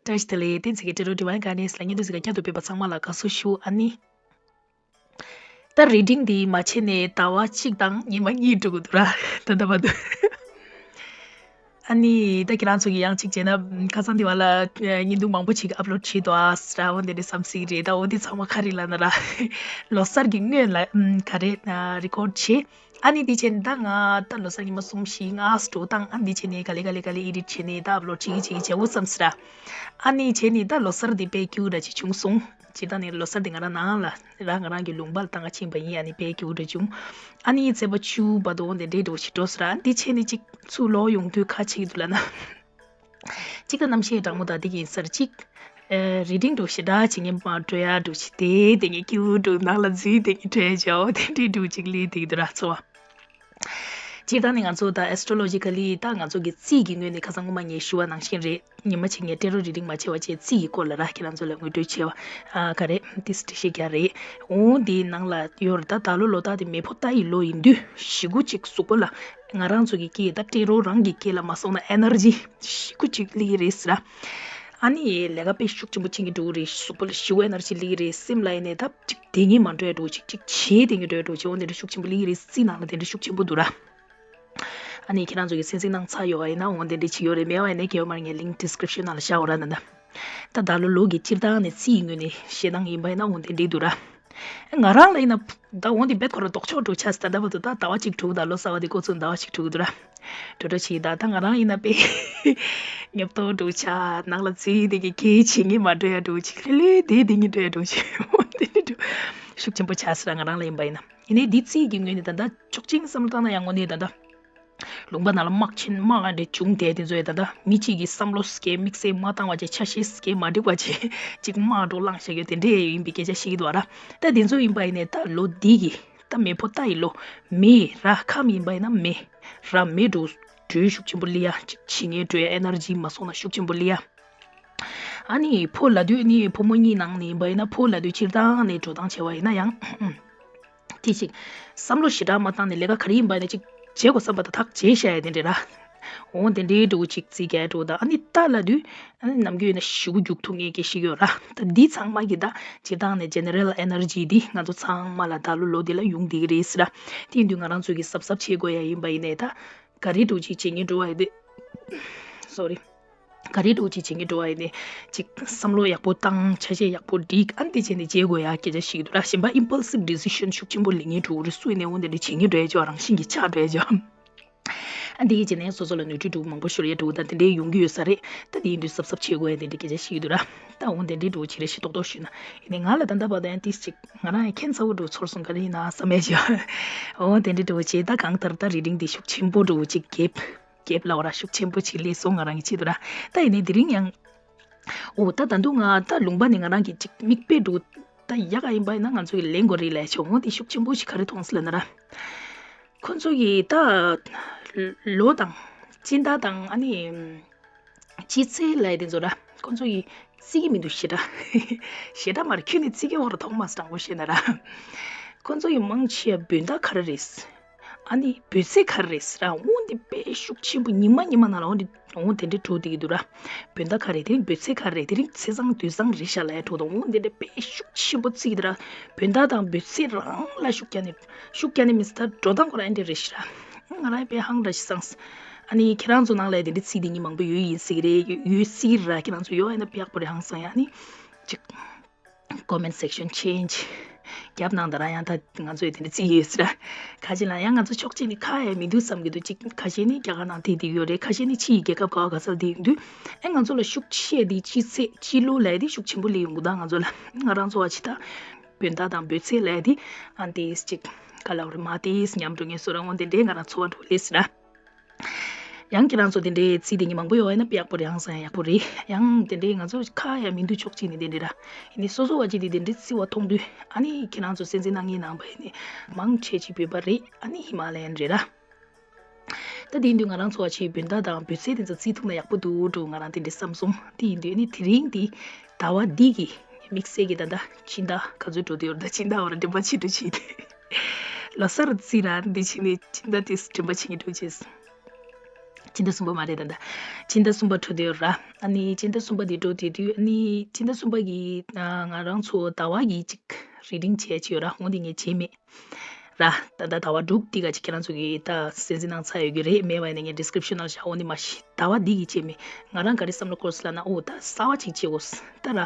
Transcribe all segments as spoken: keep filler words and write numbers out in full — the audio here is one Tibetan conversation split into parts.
བཀྲ་ཤིས་བདེ་ལེགས། བསྟན་འཛིན་གྱི་ཊེ་རོ་ཌི་ཝའིན་གྷར་ཌེན་སི་ལ་བརྙན་ཐུང་གཟིགས་མཁན་བསྐྱར་དུ་ཕེབས་པ་ཚང་མ་ལ་དགའ་བསུ་ཞུ། ཨ་ནི། ད་རི་ཌིང་འདི་མ་བྱས་ནས་ཟླ་བ་གཅིག་དང་ཉི་མ་གཉིས་འགྲོ་གི་འདུག་ར། ད་ལྟ་བར་དུ། ཨ་ནི་ད་ཁྱེད་རང་ཚོ་གིས་ཡང་གཅིག་བྱས་ན་ཁ་སང་དེ་བ་ལ་བརྙན་ཐུང་མང་པོ་ཞིག་ཨབ་ལོཌ་བྱས་འདུག་ཨ་ཟེར་ར། འོ་འདི་འདྲ་བསམ་སྲིད་རེད། ད་འོ་འདི་ཚང་མ་ག་རེ་ལབ་ན་ར། ལོ་གསར་གྱི་སྔོན་ལ་ག་རེ་རི་ཀོཌ་བྱས། ཨ་ནི་འདི་བྱས་ནས་ད་ང་ད་ལོ་གསར་ཉི་མ་གསུམ་བཞི་ལྔ་འགྲོ་སྟངས། ཨ་འདི་བྱས་ནས་ག་ལེ་ག་ལེ་ག་ལེ་ཨེ་ཌིཊ་བྱས་ནས་ད་ཨབ་ལོཌ་བྱེད་ཀྱི་བྱེད་ཀྱི་བྱེད་འོ་བསམ་སྲིད་ར། ཨ་ནི་བྱས་ནས་ད་ལོ་གསར་འདི་དཔེ་སྐྱིད་པོ་འདྲ་ཅིག་བྱུང་སོང་། སྤྱིར་བཏང་ནས་ལོ་གསར་འདི་ང་རང་ནང་ལ་ར་ང་རང་གི་ལུང་པ་ལ་ད་ང་ཕྱིན་པ་ཡིན། ཨ་ནི་དཔེ་སྐྱིད་པོ་འདྲ་བྱུང་། ཨ་ནི་ཚེས་པ་བཅུ་བར་དུ་འོ་འདི་འདྲའི་འགྲོ་ཞིག་འགྲོ་སྲིད་ར། ཨ་འདི་བྱས་ནས་ཅིག་ཚུར་ལོག་ཡོང་དུས་ག་བྱེད་ཀྱི་འདུག་ལབ་ན། གཅིག་ད་གནམ་གཤིས་གྲང་མོ་ད་དེ་གི་ཡིན་ས་རེད། གཅིག་ཨེ། རི་ཌིང་འགྲོ་ཞེ་དྲག་བྱེད་མཁན་མ་འགྲོ་ཡ་འགྲོ་ཞིག་དེ་དེ་ངས་སྐྱིད་པོ་འགྲོ་ནང་ལ་འཛུལ་དེ་ངས་འགྲོ་ཡ་བྱའོ་དེ་འདྲའི་འགྲོ་ཅིག་ལས་དེ་གི་འདུག་ར་ཚོ། སྤྱིར་བཏང་ནས་ང་ཚོ་ད་ཨེ་སི་ཊོ་ལོ་ཇི་ཀ་ལི་ད་ང་ཚོ་གི་རྩིས་ཀྱི་ངོས་ནས་ཁ་སང་སྔོན་མ་ངས་ཞུ་བ་ནང་བཞིན་རེད། ཉི་མ་གཅིག་ངས་ཊེ་རོ་ཌི་རིང་མ་བྱས་པ་བྱས་རྩིས་ཀྱི་སྐོར་ལ་ར་ཁྱེད་རང་ཚོ་ལ་ངོ་སྤྲོད་བྱས་པ་ཨ་ག་རེ་ཏིས་འགྲེལ་བཤད་རྒྱག་རེད། འོང་དེའི་ནང་ལ་ཡོད་རེད། ད་ད་ལོ་ལོ་ད་དེ་མེ་ཕོ་རྟ་ཡི་ལོ་ཡིན་དུས་ཞེ་པོ་ཅིག་གཟུགས་པོ་ལ་ང་རང་ཚོ་གི་སྐེ་ད་ཊེ་རོ་རང་གི་སྐེ་ལ་མ་སོང་ན་ཨེ་ནར་ཇི་ཞེ་པོ་ཅིག་སླེབས་ཀྱི་རེད་ཟེར་ར། ཨ་ནི་ལས་ཀ་དཔེ་ཤུགས་ཆེན་པོ་བྱེད་ཀྱི་འགྲོ་གི་རེད། གཟུགས་པོ་ལ་ཞེ་པོ་ཨེ་ནར་ཇི་སླེབས་ཀྱི་རེད། སེམས་ལ་ཡིན་ནའི་ད་ཅིག་དེ་ངས་མ་འགྲོ་ཡ་འགྲོ་ཅིག་ཅིག་བྱས་དེ་ངས་འགྲོ་ཡ་འགྲོ་ཅིག་འོ་དེ་འདྲ་ཤུགས་ཆེན་པོ་སླེབས་ཀྱི་རེད། རྩིས་ནང་ལ་དེ་འདྲ་ཤུགས་ཆེན་པོ་འདུག་ར། ཨ་ནི་ཁྱེད་རང་ཚོ་གི་གསན་གཟིགས་གནང་ཚར་ཡོད་པ་ཡིན་ན་འོ་དེ་འདྲ་ཅིག་ཡོད་རེད། མེད་པ་ཡིན་ན་སྐྱེ་བ་མར་ངས་ལིང་ཀི་ཌི་སི་ཀི་རིབ་ཤན་ནང་ལ་བཞག་འོ་ར་ད་ད། ད་ད་ལོ་ལོ་གི་སྤྱིར་བཏང་ནས་རྩིས་ངོས་ནས་བཤད་སྟངས་ཡིན་པ་ཡིན་ན་འོ་དེ་འདྲ་འདུག་ར། ང་རང་ལ་ཡིན་ན་ད་འོ་འདི་རྦད་ཁོ་ར་ལྡོག་ཕྱོགས་འགྲོ་ཆགས་སྲིད། ད་ལྟ་བར་དུ་ད་ཟླ་བ་གཅིག་དྲུག་ད་ལོ་གསར་བ་འདི་འགོ་ཚུགས་ཟླ་བ་གཅིག་དྲུག་འདུག་ར། འགྲོ་འགྲོ་བྱེད་ད་ད་ང་རང་ཡིན་ན་དཔེ་ཉོབ་ཏོ་འགྲོ་ཆགས། ནང་ལ་འཛུལ་དེ་གི་སྐད་ཆ་ངས་མ་འགྲོ་ཡ་འགྲོ་ཅིག་ལྷོད་ལྷོད་དེ་དེ་ངས་འགྲོ་ཡ་འགྲོ་ཅིག་འོ་དེ་འདྲ་འགྲོ་ཤུགས་ཆེན་པོ་ཆགས་སྲིད་ར། ང་རང་ལ་ཡིན་པ་ཡིན་ན། ཡིན་ནའི་འདི་རྩིས་ཀྱི་ངོས་ནས་ད་ལྟ་ཕྱོགས་གཅིག་ནས་བསམ་བློ་བཏང་ན་ཡང་དངོས་གནས་ད་ལྟ་ལུང་པ་ནང་ལ་དམག་ཆེན་དམག་ཨ་འདྲས་བྱུང་བསྡད་དེ་ཚོ་ཡ་ད་ལྟ་མི་གཅིག་གིས་བསམ་བློ་སྐྱེ་དམིགས་བསལ་མ་བཏང་བ་བྱས་ཆ་ཤས་སྐྱེ་མ་འགྲིག་པ་བྱས་གཅིག་དམག་འགྲོ་བསླངས་བཞག་ཡོད་དེ་འདྲས་ཡིན་པའི་སྐད་ཆ་བཤད་ཀྱི་འདུག་བ་ར། ད་དེ་ཚོ་ཡིན་པ་ཡིན་ནའི་ད་ལོ་འདི་གི་ད་མེ་ཕོ་རྟ་ཡི་ལོ་མེ་ར་ཁམས་ཡིན་པ་ཡིན་ན་མེ་ར་མེ་འགྲོ་གྲོས་ཤུགས་ཆེན་པོ་སླེབས་ཡ་གཅིག་བྱེད་ངེས་འགྲོ་ཡ་ཨེ་ནར་ཇི་མ་སོང་ན་ཤུགས་ཆེན་པོ་སླེབས་ཡ། ཨ་ནི་ཕོ་ལ་དུས་ནི་ཕོ་མོ་གཉིས་ནང་ནས་ཡིན་པ་ཡིན་ན་ཕོ་ལ་དུས་སྤྱིར་བཏང་ནས་འགྲོ་སྟངས་བྱས་པ་ཡིན་ན་ཡང་། དེ་ཅིག་བསམ་བློ་ཞེ་དྲག་མ་བཏང་ནས་ལས་ཀ་ག་རེ་ཡིན་པ་ཡིན་ན་ཅིག་བྱེད་དགོས་བསམ་པ་དང་ཐག་བཅད་བཞག་ཡ་དེ་འདྲས་ར། འོ་དེ་འདྲའི་འགྲོ་ཅིག་རྩིས་རྒྱག་འགྲོ་དང་། ཨ་ནི་རྟ་ལ་དུས་ཨ་ནི་ནམ་རྒྱུན་ཡིན་ན་ཞེ་པོ་རྒྱུག་ཐུབ་ངེས་ཀྱི་ཞིག་ཡོད་ར། ད་འདི་ཚང་མ་གི་ད་སྤྱིར་བཏང་ནས་ཇེ་ནེ་རལ་ཨེ་ནར་ཇི་འདི་ང་ཚོ་ཚང་མ་ལ་ད་ལོ་ལོ་འདི་ལ་ཡོང་བསྡད་ཀྱི་རེད་ཟེར་ར། དེ་ཡིན་དུས་ང་རང་ཚོ་གི་གཟབ་གཟབ་བྱེད་དགོས་ཡ་ཡིན་པ་ཡིན་ནའི་ད་ག་རེ་འགྲོ་ཅིག་བྱེད་ངེས་འགྲོ་བ་ཡིན་དེ། སོ་རི། ག་རེ་འགྲོ་ཅིག་བྱེད་ངེས་འགྲོ་བ་ཡིན་ནའི་ཅིག་བསམ་བློ་ཡག་པོ་བཏང་། ཆ་ཤས་ཡག་པོ་སྒྲིག་ཨ་ནི་དེ་བྱས་ནས་བྱེད་དགོས་ཡ་སྐད་ཆ་ཞིག་འདུག་ར། གཞན་པ་ཨིམ་པལ་སིབ་ཌི་སི་ཤན་ཤུགས་ཆེན་པོ་ལེན་ངེས་འགྲོ་གི་རེད། སུ་ཡིན་ནའི་འོ་དེ་འདྲ་བྱེད་ངེས་འགྲོ་ཡ་ཅིག་རང་བཞིན་གྱིས་ཆགས་འགྲོ་ཡ་ཅིག་ཨ་འདི་གི་བྱས་ནས་སོ་སོ་ལ་ནོར་འཁྲུལ་འགྲོ་མང་པོ་ཤོར་ཡ་འགྲོ་ད་དེ་འདྲའི་ཡོང་གི་ཡོད་ས་རེད། ད་དེ་ཡིན་དུས་གཟབ་གཟབ་བྱེད་དགོས་ཡ་དེ་འདྲའི་སྐད་ཆ་ཞིག་འདུག་ར། ད་འོ་དེ་འདྲའི་འགྲོ་བྱེད་རེ་ཞིག་ཏོག་ཏོག་ཞུས་ན་ཡིན་ནའི་ང་ལ་ད་ལྟ་བར་དུ་ཡང་ཏིས་ཅིག་ང་རང་ཡང་ཁྱད་མཚར་པོ་འགྲོ་ཚོར་སོང་ག་རེ་ཡིན་ན་བསམ་ཡ་ཅིག་འོ་དེ་འདྲའི་འགྲོ་བྱེད་ད་གང་ལྟར་ད་རི་ཌིང་འདི་ཤུགས་ཆེན་པོ་འགྲོ་ཅིག་རྒྱབ། རྒྱབ་ལ་བ་ར་ཤུགས་ཆེན་པོ་ཅིག་སླེབས་སོང་ང་རང་གི་ཆེད་དུ་ར། ད་ཡིན་ནའི་དེ་རིང་ཡང་། འོ་ད་ད་དུང་ང་ད་ལུང་པ་ནས་ང་རང་གི་ཅིག་མིག་དཔེ་འགྲོ་ད་ཡག་ག་ཡིན་པ་ཡིན་ན་ང་ཚོ་གི་ལེན་གོ་རེ་ལས་ཆོག་འོ་དེ་ཤུགས་ཆེན་པོ་ཞིག་ག་རེ་མཐོང་སི་ལ་ན་ར། ཁོ་ཚོ་གི་ད་ལོ་དང་སྤྱི་ཟླ་དང་ཨ་ནི་སྤྱི་ཚེས་ལ་དེ་ཚོ་ར་ཁོ་ཚོ་གི་རྩི་གི་མི་འདུག་ཞེ་དྲག་ཞེ་དྲག་མ་རེད། ཁྱོད་ནི་རྩི་གི་འོ་ར་ཐོག་མ་སི་དྲང་པོ་བཤད་ན་ར། ཁོ་ཚོ་གི་མང་ཆེ་བ་བོད་ཟླ་ག་རེ་རེད། ཨ་ནི་བོད་ཚེས་ག་རེ་རེད་ཟེར་ར། འོ་འདི་དཔེ་ཤུགས་ཆེན་པོ་ཉི་མ་ཉི་མ་ནང་ལ་འོ་འདི་འོ་དེ་འདྲའི་འགྲོ་བསྡད་ཀྱི་འདུག་ར། བོད་ཟླ་ག་རེ་དེ་རིང་བོད་ཚེས་ག་རེ་དེ་རིང་ཚེས་བཟང་དུས་བཟང་རེད་ཤག་ལབ་ཡ་འགྲོ་དང་འོ་འདི་འདྲའི་དཔེ་ཤུགས་ཆེན་པོ་བརྩི་གི་འདུག་ར། བོད་ཟླ་དང་བོད་ཚེས་རང་ལ་ཤུགས་རྒྱག་ནས་ཤུགས་རྒྱག་ནས་མི་སི་ད་འགྲོ་སྟངས་ཁོ་རང་འདི་འདྲ་རེད་ཤག་ར། ང་རང་དཔེ་ཧང་འདྲ་ཞིག་སངས། ཨ་ནི་ཁྱེད་རང་ཚོ་ནང་ལ་དེ་འདྲའི་ཚིག་དེ་ཉིད་མང་པོ་ཡོད་ཡིན་སྲིད་ཀྱི་རེད། ཡོད་སྲིད་ར། ཁྱེད་རང་ཚོ་ཡོད་ཡིན་ན་དཔེ་ཡག་པོ་རེད་ཧང་སངས་ཡ་ནི་ཅིག Comment section change རྒྱབ་ནང་དུ་རང་ཡང་ད་ང་ཚོས་དེ་འདྲ་བརྩི་ཡོད་ཟེར། ཁ་ཅིག་ལ་ཡང་ང་ཚོ་ཕྱོགས་གཅིག་ནས་ཁ་ཡ་མི་འདུག་བསམ་གྱི་འདུག་ཅིག་ཁ་ཤས་ནི་རྒྱ་གར་ནང་དེ་དེ་ཡོད་རེད། ཁ་ཤས་ནི་ཕྱི་ཡི་རྒྱལ་ཁབ་ག་བ་ག་སར་དེ་ཡོང་དུས་ཨེ་ང་ཚོ་ལ་ཤུགས་ཆེ་དེ་སྤྱི་ཚེས་སྤྱི་ལོ་ལས་དེ་ཤུགས་ཆེན་པོ་ལས་ཡོང་གི་ད་ང་ཚོ་ལ་ང་རང་ཚོ་བ་ཇི་ད་བོད་ཟླ་དང་བོད་ཚེས་ལས་དེ་ཨ་དེས་ཅིག་ག་ལ་བ་རེད་མ་དེས་ཉམས་འགྲོ་ངེས་སོ་རང་འོན་དེ་འདྲའི་ང་རང་ཚོ་བ་འགྲོ་ལས་ཟེར། ཡང་ཁྱེད་རང་ཚོ་དེ་འདྲའི་ཚིག་དེ་ཉིད་མང་པོ་ཡོད་ཡིན་ན་དཔེ་ཡག་པོ་རེད། ཧང་སང་ཡག་པོ་རེད། ཡང་དེ་འདྲའི་ང་ཚོ་ཁ་ཡ་མི་འདུག་ཕྱོགས་གཅིག་ནས་དེ་འདྲའི་ར། ཡིན་ནའི་སོ་སོ་བ་གཅིག་དེ་དེ་འདྲའི་བརྩི་བ་མཐོང་དུས་ཨ་ནི་ཁྱེད་རང་ཚོ་གསན་གཟིགས་གནང་མཁན་ནང་པ་ཡིན་ནའི་མང་ཆེ་ཅིག་བོད་པ་རེད། ཨ་ནི་ཧི་མ་ལ་ཡན་རེད་ར། ད་དེ་ཡིན་དུས་ང་རང་ཚོ་བ་ཆེ་བོད་ཟླ་དང་བོད་ཚེས་དེ་ཚོ་བརྩི་ཐུབ་ན་ཡག་པོ་འདུག་འགྲོ་ང་རང་དེ་འདྲའི་བསམ་སོང་། དེ་ཡིན་དུས་ཨ་ནི་དེ་རིང་དེ་ཟླ་བ་འདི་གི་དམིགས་བསལ་གྱི་ད་ལྟ་སྤྱི་ཟླ་ག་ཚོད་འགྲོ་དུས་ཡོད་རེད། ད་སྤྱི་ཟླ་བ་ར་འགྲིམ་པ་ཕྱིན་འགྲོ་ཆེ་དེ་ལོ་གསར་བརྩི་ར་འདི་ཕྱིན་ནས་སྤྱི་ཟླ་དེ་འགྲིམ་པ་ཕྱིན་གྱི་འགྲོ་ཆེ། སྤྱི་ཟླ་གསུམ་པ་མ་རེད་ད་ལྟ། སྤྱི་ཟླ་གསུམ་པ་འགྲོ་བསྡད་ཡོད་ར། ཨ་ནི་སྤྱི་ཟླ་གསུམ་པ་འདི་འགྲོ་བསྡད་དུས་ཨ་ནི་སྤྱི་ཟླ་གསུམ་པ་གི་ང་རང་ཚོ་ཟླ་བ་གི་གཅིག་རི་ཌིང་བྱས་ཀྱི་ཡོད་ར། འོ་འདི་ངས་བྱས་མེད་ར། ད་ལྟ་ཟླ་བ་དྲུག་འདི་ག་ཅིག་ཁྱེད་རང་ཚོ་གིས་ད་གསན་གཟིགས་གནང་ཚར་ཡོད་ཀྱི་རེད། མེད་པ་ཡིན་ན་ངས་ཌི་སི་ཀི་རིབ་ཤན་ནང་བཞག་འོ་འདི་མ་གཞི་ཟླ་བ་འདི་གི་བྱས་མེད། ང་རང་ག་རེ་བསམ་བློ་འཁོར་སོང་ལབ་ན། ཨོ་ད་གསར་བ་ཅིག་བྱེད་དགོས། ད་ར་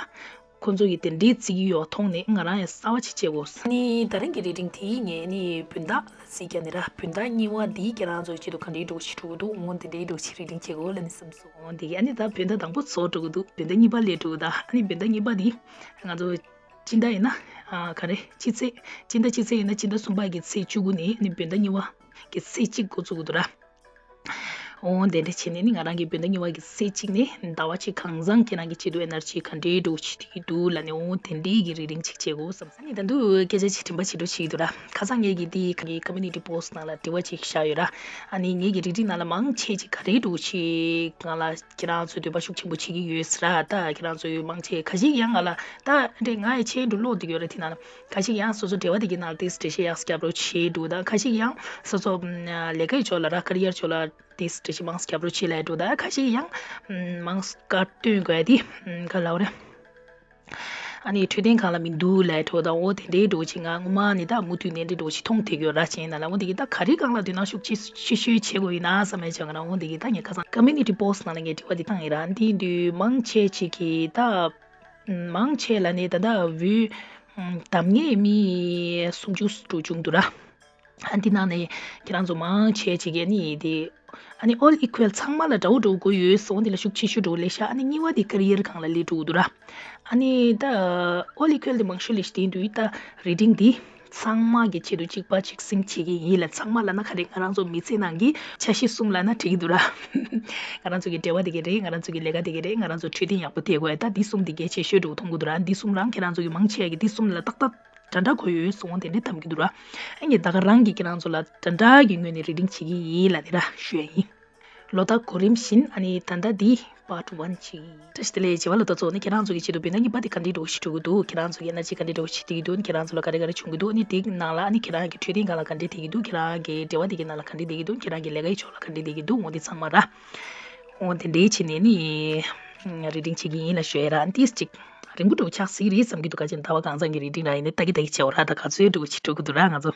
ཁོ་ཚོ་གིས་དེ་འདྲའི་བརྩི་གི་ཡོད་མཐོང་ནས་ང་རང་ཡང་གསར་བ་ཅིག་བྱེད་དགོས། ནི་ད་རིང་གི་རི་ཌིང་དེ་ངས་ནི་བོད་ཟླ་ལ་གཟིགས་ཀྱང་ནི་ར། བོད་ཟླ་གཉིས་པ་འདི་ཁྱེད་རང་ཚོའི་ཆེད་དུ་ག་འདྲའི་འགྲོ་ཞིག་འགྲོ་གི་འདུག་འོ་དེ་འདྲའི་འགྲོ་ཞིག་རི་ཌིང་བྱེད་དགོས་ལབ་ནི་བསམ་སོང་། འོ་དེ་གི་ཨ་ནི་ད་བོད་ཟླ་དང་པོ་ཚོ་འགྲོ་གི་འདུག་བོད་ཟླ་གཉིས་པ་སླེབས་འགྲོ་གི་ད། ཨ་ནི་བོད་ཟླ་གཉིས་པ་འདི་ང་ཚོ་སྤྱི་ཟླ་ཡིན་ན་ཨ་ག་རེ་སྤྱི་ཚེས་སྤྱི་ཟླ་སྤྱི་ཚེས་ཡིན་ན་སྤྱི་ཟླ་གསུམ་པ་གི་ཚེས་བཅུ་དགུ་ནས་ནི་བོད་ཟླ་གཉིས་པ་གི་ཚེས་གཅིག་འགོ་བཙུགས་གི་འདུག་ར། འོ་དེ་འདྲ་བྱས་ནས་ནི་ང་རང་གི་བོད་ཟླ་གཉིས་པ་གི་ཚེས་གཅིག་ནས་ཟླ་བ་གཅིག་གང་བཟང་ཁྱེད་རང་གི་ཆེད་དུ་ཨེ་ནར་ཇི་ག་འདྲའི་འགྲོ་བྱེད་ཀྱི་འདུག་ལབ་ནས། འོ་དེ་འདྲའི་གི་རི་ཌིང་ཅིག་བྱེད་དགོས་བསམ། ཨ་ནི་ད་དུང་སྐད་ཆ་ཅིག་དྲན་པ་བྱེད་འགྲོ་བྱེད་ཀྱི་འདུག་ར། ཁ་སང་ངེད་ཀྱི་དེ་གི་ཀོ་མིའུ་ནི་ཊི་པོ་སི་ཊི་ནང་ལ་དྲི་བ་ཅིག་བཞག་ཡོད་ར། ཨ་ནི་ངེད་ཀྱི་རི་ཌིང་ནང་ལ་མང་ཆེ་ཅིག་ག་རེ་འགྲོ་བྱེད་ང་ལ་ཁྱེད་རང་ཚོས་འདོད་པ་ཤུགས་ཆེན་པོ་བྱེད་ཀྱི་ཡོད་ཟེར་ར། ད་ཁྱེད་རང་ཚོས་མང་ཆེ་ཁ་ཤས་ཀྱིས་ཡང་ང་ལ་ད་འདྲེ་ང་ཡི་ཆེད་དུ་ཀློག་བསྡད་ཡོད་ར། དེ་ནང་ལ་ཁ་ཤས་ཀྱིས་ཡང་སོ་སོ་འབྲེལ་བ་དེ་གི་ནང་ལ་ཏིས་འགྲེལ་བཤད་ཡག་རྒྱབ་རོགས་བྱེད་འདུག་ད་ཁ་ཤས་ཀྱིས་ཡང་སོ་སོ་ལས་ཀའི་ཕྱོགས་ལ་ར་ཀེ་རི་ཡར་ཕྱོགས་ལ་ཏིས་འགྲེལ་བཤད་མང་རྒྱབ་རོགས་བྱེད་ལབ་འདུག་ད་ཁ་ཤས་ཀྱིས་ཡང་མང་བཀའ་སྟོན་དགོས་དེ་ག་ལབ་རེད། ཨ་ནི་འཕྲོད་བསྟེན་སྒང་ལ་མི་འདུག་ལབ་འགྲོ་དང་། འོ་དེ་འདྲའི་འགྲོ་ཅིག་ང་ངོ་མ་ནི་ད་མུ་མཐུད་ནས་འདྲའི་འགྲོ་ཅིག་མཐོང་བསྡད་ཡོད་ར། བྱས་ན་ལ་འོ་དེ་གི་ད་ག་རེ་སྒང་ལ་དོ་སྣང་ཤུགས་ཆེ་ཤོས་བྱེད་དགོས་ཡིན་ན་བསམ་ཡས་བྱས་ང་རང་འོ་དེ་གི་ད་ངས་ཁ་སང་ཀོ་མིའུ་ནི་ཊི་པོ་སི་ཊི་ནང་ལ་ངས་དྲི་བ་འདི་བཏང་ཡིན་ར། འདི་འདུག་མང་ཆེ་ཅིག་གིས་ད་མང་ཆེ་ལ་ནི་ད་ལྟ་བོད་བདམས་ངེས་མི་སུམ་ཅུ་འགྲོ་བྱུང་འདུག་ར། ཨ་འདི་ནང་ནས་ཁྱེད་རང་ཚོ་མང་ཆེ་ཅིག་གིས་ནི་དེ་ཨ་ནི་ཨོལ་ཨི་ཀུ་ཨལ་ཚང་མ་ལ་འདྲ་བོ་འགྲོ་དགོས་ཡོད་སོང་། དེ་ལ་ཤུགས་ཆེ་ཤོས་འགྲོ་ལེ་ཤ། ཨ་ནི་གཉིས་པ་དེ་ཀེ་རི་ཡར་སྒང་ལ་སླེབས་འགྲོ་གི་འདུག་ར། ཨ་ནི་ད་ཨོལ་ཨི་ཀུ་ཨལ་དེ་མང་ཤོས་ལེ་ཤ་དེ་འདུག་ད་རི་ཌིང་དེ་ཚང་མ་གི་ཆེད་དུ་གཅིག་པ་གཅིག་སེམས་བྱེད་ཀྱི་ཡིན་ལ། ཚང་མ་ལ་ན་ག་རེ་ང་རང་ཚོ་མི་ཚེ་ནང་གི་ཆ་ཤས་གསུམ་ལ་ན་འགྲིག་གི་འདུག་ར། ང་རང་ཚོ་གི་འབྲེལ་བ་དེ་གི་རེད། ང་རང་ཚོ་གི་ལས་ཀ་དེ་གི་རེད། ང་རང་ཚོ་འཕྲོད་བསྟེན་ཡག་པོ་དེ་དགོས། ད་འདི་གསུམ་དེ་གལ་ཆེ་ཤོས་འགྲོ་མཐོང་གི་འདུག་ར། འདི་གསུམ་རང་ཁྱེད་རང་ཚོ་གི་མང་ཆེ་གི་འདི་གསུམ་ལ་ཏག་ཏག་འདྲ་འདྲ་དགོས་ཡོད་སོང་། དེ་འདྲའི་འཐམ་གྱི་འདུག་ར། ཨ་ནི་ད་ག་རང་གིས་ཁྱེད་རང་ཚོ་ལ་འདྲ་འདྲ་གི་ངོས་ནས་རི་ཌིང་བྱེད་ཀྱི་ཡིན་ལབ་ནས་ར་ཞུ་ཡ་ཡིན། ལོ་ལྟར་གོ་རིམ་བཞིན། ཨ་ནི་ད་ལྟ་འདི་པཱར་ཊི་ཝན་ཅིག་བཀྲ་ཤིས་བདེ་ལེགས། བྱེས་པ་ལོ་ལྟར་ཚོགས་ནི་ཁྱེད་རང་ཚོ་གི་ཆེད་དུ་བོད་ཟླ་གཉིས་པ་དེ་ག་འདྲའི་འགྲོ་ཞིག་འགྲོ་གི་འདུག་ཁྱེད་རང་ཚོ་གི་ཨེ་ནར་ཇི་ག་འདྲའི་འགྲོ་ཞིག་སྟེར་གི་འདུག་ཁྱེད་རང་ཚོ་ལ་ག་རེ་ག་རེ་བྱུང་གི་འདུག་ཨ་ནི་དེ་ནང་ལ་ཨ་ནི་ཁྱེད་རང་གི་འཕྲོད་བསྟེན་སྒང་ལ་ག་འདྲའི་བསྡད་ཀྱི་འདུག་ཁྱེད་རང་གི་འབྲེལ་བ་དེ་གི་ནང་ལ་ག་འདྲའི་བསྡད་ཀྱི་འདུག་ཁྱེད་རང་གི་ལས་ཀའི་ཕྱོགས་ལ་ག་འདྲའི་བསྡད་ཀྱི་འདུག་འོ་འདི་ཚང་མ་ར། འོ་དེ་འདྲའི་བྱས་ནས་ནི་རི་ཌིང་བྱེད་ཀྱི་ཡིན་ལབ་ཞུ་ཡ་ར། ཨ་ནི་ཏིས་ཅིག་རིང་པོ་འགྲོ་ཆགས་སྲིད་རེད་བསམ་གྱི་འདུག་ག་ཅིག་ཟླ་བ་གང་ཚང་གི་རི་ཌིང་ར་ཡིན་ནའི་ལྟ་གི་ལྟ་གི་བྱེད་འོ་ར། ད་ག་ཚོད་འགྲོ་གི་ཅིག་འགྲོ་གི་འདུག་ར་ང་ཚོ།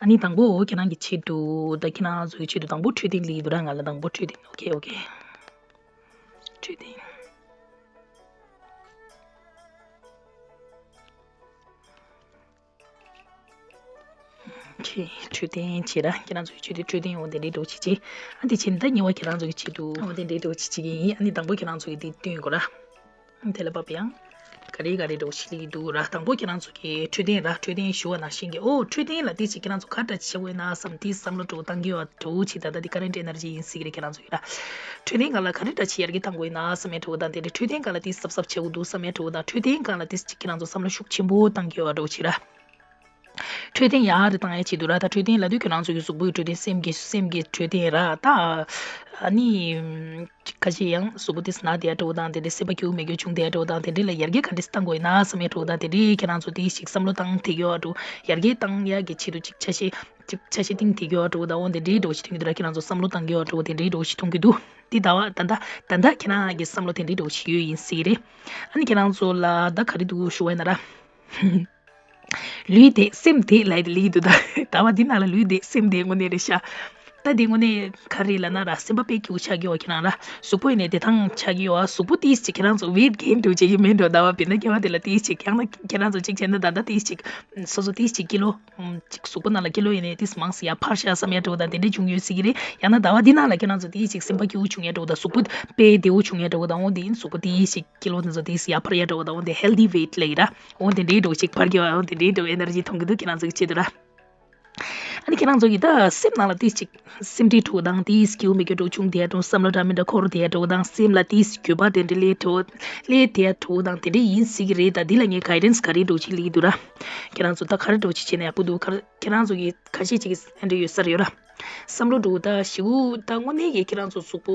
ཨ་ནི་དང་པོ་ཁྱེད་རང་གི་ཆེད་དུ། ད་ཁྱེད་རང་ཚོའི་ཆེད་དུ་དང་པོ་འཕྲོད་བསྟེན་ལབ་ཀྱི་འདུག་ར། ང་ལ་དང་པོ་འཕྲོད་བསྟེན། ཨོ་ཁེ་ཨོ་ཁེ། འཕྲོད་བསྟེན། ཁྱེད་འཕྲོད་བསྟེན་བྱེད་ར། ཁྱེད་རང་ཚོའི་ཆེད་དུ་འཕྲོད་བསྟེན་འོ་དེ་འདྲའི་འགྲོ་བྱེད་ཅིག་ཨ་དེ་ཕྱིན་ད་གཉིས་པ་ཁྱེད་རང་ཚོ་གི་ཆེད་དུ་འོ་དེ་འདྲའི་འགྲོ་བྱེད་ཅིག་ཡིན། ཨ་ནི་དང་པོ་ཁྱེད་རང་ཚོ་གི་དེ་སྟོན་དགོས་ར། དེ་ལ་བབ་ཡང་ག་རེ་ག་རེ་འགྲོ་བྱེད་ཀྱི་འདུག་ར། དང་པོ་ཁྱེད་རང་ཚོ་གི་འཕྲོད་བསྟེན་ར། འཕྲོད་བསྟེན་ཞུ་བ་ནང་བཞིན་གྱི། ཨོ་འཕྲོད་བསྟེན་ལ་དེ་ཅིག་ཁྱེད་རང་ཚོ་ག་འདྲ་བྱེད་དགོས་ན་བསམ་དེ་བསམ་བློ་འགྲོ་བཏང་གི་ཡོད་འགྲོ་བྱེད། ད་ལྟ་དེ་ཀ་རེན་ཊི་ཨེ་ནར་ཇི་ཡིན་ཟེར་གི་རེད། ཁྱེད་རང་ཚོ་གི་ར་འཕྲོད་བསྟེན་སྒང་ལ་ག་རེ་འདྲ་བྱེད་ཡར་རྒྱས་བཏང་དགོས་ན་བསམ་ཡ་འགྲོ་བ་དང་དེ་འདྲའི་འཕྲོད་བསྟེན་སྒང་ལ་དེ་གཟབ་གཟབ་བྱེད་དགོས་འདུག་བསམ་ཡ་འགྲོ་བ་དང་འཕྲོད་བསྟེན་སྒང་ལ་དེ་ཅིག་ཁྱེད་རང་ཚོ་བསམ་བློ་ཤུགས་ཆེན་པོ་བཏང་གི་ཡོད་འགྲོ་བྱེད་ར། འཕྲོད་བསྟེན་ཡག་རེ་བཏང་ཡ་ཆེད་དུ་ར། ད་འཕྲོད་བསྟེན་ལབ་དུས་ཁྱོད་རང་ཚོ་གི་གཟུགས་པོའི་འཕྲོད་བསྟེན། སེམས་ཀྱི་སེམས་ཀྱི་འཕྲོད་བསྟེན་ར། ད་ཨ་ནི་ཁ་ཤས་ཡང་གཟུགས་པོ་དེ་ན་བསྡད་ཡ་འགྲོ་དང་དེ་འདྲའི་སེམས་པ་སྐྱིད་པོ་མེད་རྒྱུ་བྱུང་བསྡད་ཡ་འགྲོ་དང་དེ་འདྲའི་ལ་ཡར་རྒྱས་ག་འདྲས་བཏང་དགོས་ཡིན་ན་བསམ་ཡ་འགྲོ་དང་དེ་འདྲའི་ཁྱེད་རང་ཚོ་དེ་ཞིག་བསམ་བློ་བཏང་བསྡད་ཡོད་ཡ་འགྲོ། ཡར་རྒྱས་བཏང་ཡ་གི་ཆེད་དུ་ཅིག་ཆ་ཤས་ཅིག་ཆ་ཤས་བཏིང་བསྡད་ཡོད་ཡ་འགྲོ་དང་འོ་དེ་འདྲའི་འགྲོ་ཞིག་མཐོང་གི་འདུག་ར། ཁྱེད་རང་ཚོ་བསམ་བློ་བཏང་གི་ཡོད་ཡ་འགྲོ་དེ་འདྲའི་འགྲོ་ཞིག་མཐོང་གི་འདུག་འདི་ཟླ་བ་ད་ལྟ་ད་ལྟ་ཁྱེད་རང་གི་བསམ་བློ་དེ་འདྲའི་འགྲོ་ཞིག་ཡོད་ཡིན་ཟེར་གི་རེད། ཨ་ནི་ཁྱེད་རང་ཚོ་ལ་ད་ག་རེ་འདུག་ཞུ་བ་ཡིན་ན་ར། ལུས་བདེ་སེམས་བདེ་ལབ་ཡ་དེ་ལབ་ཀྱི་འདུག་ད་ཟླ་བ་འདི་ནང་ལ་ལུས་བདེ་སེམས་བདེ་དངོས་གནས་རེད་ཤག་ད་འདི་དངོས་གནས་ག་རེ་ལབ་ན་ར། སེམས་པ་དཔེ་སྐྱིད་པོ་ཆགས་ཀྱི་ཡོད། ཁྱེད་རང་ར་གཟུགས་པོ་ཡིན་ནའི་བདེ་ཐང་ཆགས་ཀྱི་ཡོད། གཟུགས་པོ་ཏིས་ཅིག་ཁྱེད་རང་ཚོ་ཝེཊ་གེན་འགྲོ་བྱེད་ཀྱི་མེད་འགྲོ། ཟླ་བ་བདུན་ན་བརྒྱད་པ་དེ་ལ་ཏིས་ཅིག་ཡང་ན་ཁྱེད་རང་ཚོ་གཅིག་བྱས་ན་ད་ལྟ་ཏིས་ཅིག་སོ་སོ་ཏིས་ཅིག་ཀི་ལོ་ཅིག་གཟུགས་པོ་ནང་ལ་ཀི་ལོ་ཡིན་ནའི་ཏིས་མང་སི་ཡ་འཕར་ཤག་བསམ་ཡ་འགྲོ་དང་དེ་འདྲ་བྱུང་ཡོད་སྲིད་ཀྱི་རེད། ཡང་ན་ཟླ་བ་འདི་ནང་ལ་ཁྱེད་རང་ཚོ་ཏིས་ཅིག་སེམས་པ་སྐྱིད་པོ་བྱུང་ཡ་འགྲོ་དང་གཟུགས་པོ་དཔེ་བདེ་པོ་བྱུང་ཡ་འགྲོ་དང་འོ་དེ་ཡིན་གཟུགས་པོ་ཏིས་ཅིག་ཀི་ལོ་དེ་ཚོ་ཏིས་ཡ་འཕར་ཡ་འགྲོ་དང་འོ་དེ་ཧེལ་དི་ཝེཊ་ལབ་ཡི་ར། འོ་དེ་འདྲའི་འགྲོ་ཅིག་འཕར་གྱི་འོ་དེ་འདྲའི་འགྲོ་ཨེ་ནར་ཇི་ཐོང་གི་འདུག་ཁྱེད་རང་ཚོ་གི་ཆེད་དུ་ར། ཨ་ནི་ཁྱེད་རང་ཚོ་གི་ད་སེམས་ནང་ལ་ཏིས་ཅིག་སེམས་ཁྲལ་འགྲོ་དང་ཏིས་སྐྱིད་པོ་མེད་རྒྱུ་འགྲོ་བྱུང་བསྡད་འགྲོ་བསམ་བློ་འདྲ་མི་འདྲ་འཁོར་བསྡད་འགྲོ་དང་སེམས་ལ་ཏིས་འགྱོད་པ་དེ་འདྲ་སླེབས་འགྲོ་སླེབས་བསྡད་འགྲོ་དང་དེ་འདྲ་ཡིན་སྲིད་ཀྱི་རེད། ད་འདི་ལ་ངས་གའི་ཌན་སི་ག་རེ་འགྲོ་ཅིག་ལབ་ཀྱི་འདུག་ར། ཁྱེད་རང་ཚོ་ད་ག་རེ་འགྲོ་ཅིག་བྱས་ན་ཡག་པོ་འདུག་ཁ་ཁྱེད་རང་ཚོ་གི་ཁ་ཤས་ཅིག་གི་ཨེ་འདྲ་ཡོད་ས་རེད་ཡོད་ར། བསམ་བློ་འགྲོ་ད་ཞི་གུ་ད་དངོས་གནས་ཀྱི་ཁྱེད་རང་ཚོ་གཟུགས་པོ་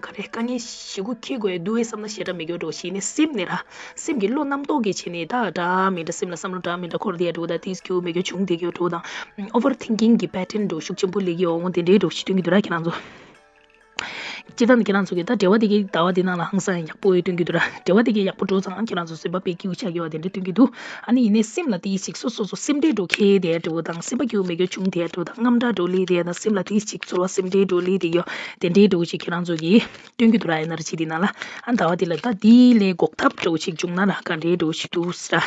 ག་རེ་དཀའ་ངལ་ཞི་གུ་འཁྱེར་དགོས་འདུག་བསམ་ན་ཞེ་དྲག་མི་འགྱོ་འགྲོ་ཞིག་ནས་སེམས་ནས་ར། སེམས་ཀྱི་བློ་རྣམ་རྟོག་གི་བྱས་ནས་ད་འདྲ་མི་འདྲ་སེམས་ལ་བསམ་བློ་འདྲ་མི་འདྲ་འཁོར་དེ་ཡ་འགྲོ་ད་དེ་སྐྱུ་མི་སྐྱུ་བྱུང་དེ་གྱོ་འགྲོ་དང་ཨོ་ཝར་ཐིང་ཀིང་གི་པེ་ཊན་འགྲོ་ཤུགས་ཆེན་པོ་ལེགས་ཡོང་དེ་འདྲའི་འགྲོ་ཞིག་སྟོན་གྱི་འདུག་ར་ཁྱེད་རང་ཚོ། སྤྱིར་བཏང་ནི་ཁྱེད་རང་ཚོ་གི་ད་འབྲེལ་བ་དེ་གའི་ཟླ་བ་དེ་ནང་ལ་ཧང་སང་ཡག་པོ་ཡོད་སྟོན་གྱི་འདུག་ར། འབྲེལ་བ་དེ་གའི་ཡག་པོ་འགྲོ་ཙང་ཁྱེད་རང་ཚོ་སེམས་པ་དཔེ་སྐྱིད་པོ་ཆགས་ཡོད་པ་དེ་འདྲ་སྟོན་གྱི་འདུག་ཨ་ནི་ཡིན་ནའི་སེམས་ལ་དེ་ཞིག་སོ་སོ་སོ་སེམས་ཁྲལ་འགྲོ་ཁེལ་དེ་འགྲོ་དང་སེམས་པ་སྐྱིད་པོ་མེད་རྒྱུ་བྱུང་དེ་འགྲོ་དང་དངངས་སྐྲག་འགྲོ་ལེ་དེ་ཡང་ན་སེམས་ལ་དེ་ཞིག་ཚོར་བ་སེམས་ཁྲལ་འགྲོ་ལེ་དེ་ཡོད་དེ་འདྲའི་འགྲོ་ཞིག་ཁྱེད་རང་ཚོ་གི་སྟོན་གྱི་འདུག་ར། ཨེ་ནར་ཇི་དེ་ནང་ལ་ཨ་ཟླ་བ་དེ་ལ་ད་དེ་ལས་འགོག་ཐབས་འགྲོ་ཞིག་བྱུང་ན་ལ་ག་འདྲའི་འགྲོ་ཞིག་འདུག་ཟེར་ར།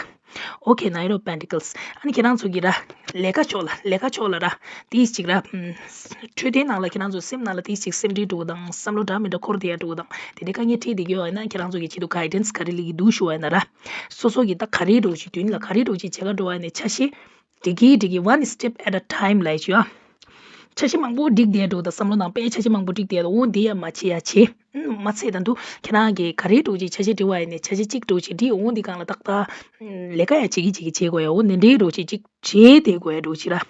Okay, Knight of Pentacles. ཨ་ནི་ཁྱེད་རང་ཚོ་གི་ར། ལས་ཀ་ཕྱོགས་ལ་ལས་ཀ་ཕྱོགས་ལ་ར། དེའི་གཅིག་ར། འཕྲོད་བསྟེན་ནང་ལ་ཁྱེད་རང་ཚོ་སེམས་ནང་ལ་དེའི་གཅིག་སེམས་ཁྲལ་འགྲོ་དང་བསམ་བློ་འདྲ་མི་འདྲ་འཁོར་དེ་ཡ་འགྲོ་དང་དེ་འདྲའི་དཀའ་ངལ་འཕྲད་དེ་ཡོད་ཨ་ན་ཁྱེད་རང་ཚོ་གི་ཆེད་དུ་guidance་ག་རེ་ལེགས་ཀྱི་འདུག་ཞུ་བ་ཡིན་ན་ར། སོ་སོ་གི་ད་ག་རེ་འགྲོ་ཞིག་མདུན་ལ་ག་རེ་འགྲོ་ཞིག་བྱེད་ག་འགྲོ་བ་ཡིན་ན་ཆ་ཤས། འགྲིག་གི་འགྲིག་གི་one step at a time ལ་ཞུ་ཨ། ཆ་ཤས་མང་པོ་འགྲིག་བསྡད་འགྲོ་དང་བསམ་བློ་ནང་པའི་ཆ་ཤས་མང་པོ་འགྲིག་བསྡད་འོང་དེ་ཡ་མ་བྱེད་ཡ་བྱེད། མ་ཚད་ད་འདུག་ཁྱེད་རང་གིས་ག་རེ་འགྲོ་ཅིག་ཆ་ཤས་འགྲིག་བ་ཡིན་ནས་ཆ་ཤས་གཅིག་འགྲོ་ཅིག་འགྲིག་འོང་དེ་གང་ལ་ཏག་ཏག་ལས་ཀ་ཡ་བྱེད་ཀྱི་བྱེད་ཀྱི་བྱེད་དགོས་ཡ་འོ་ནས་འདྲའི་འགྲོ་ཅིག་གཅིག་བྱེད་དེ་དགོས་ཡ་འགྲོ་ཅིག་ར།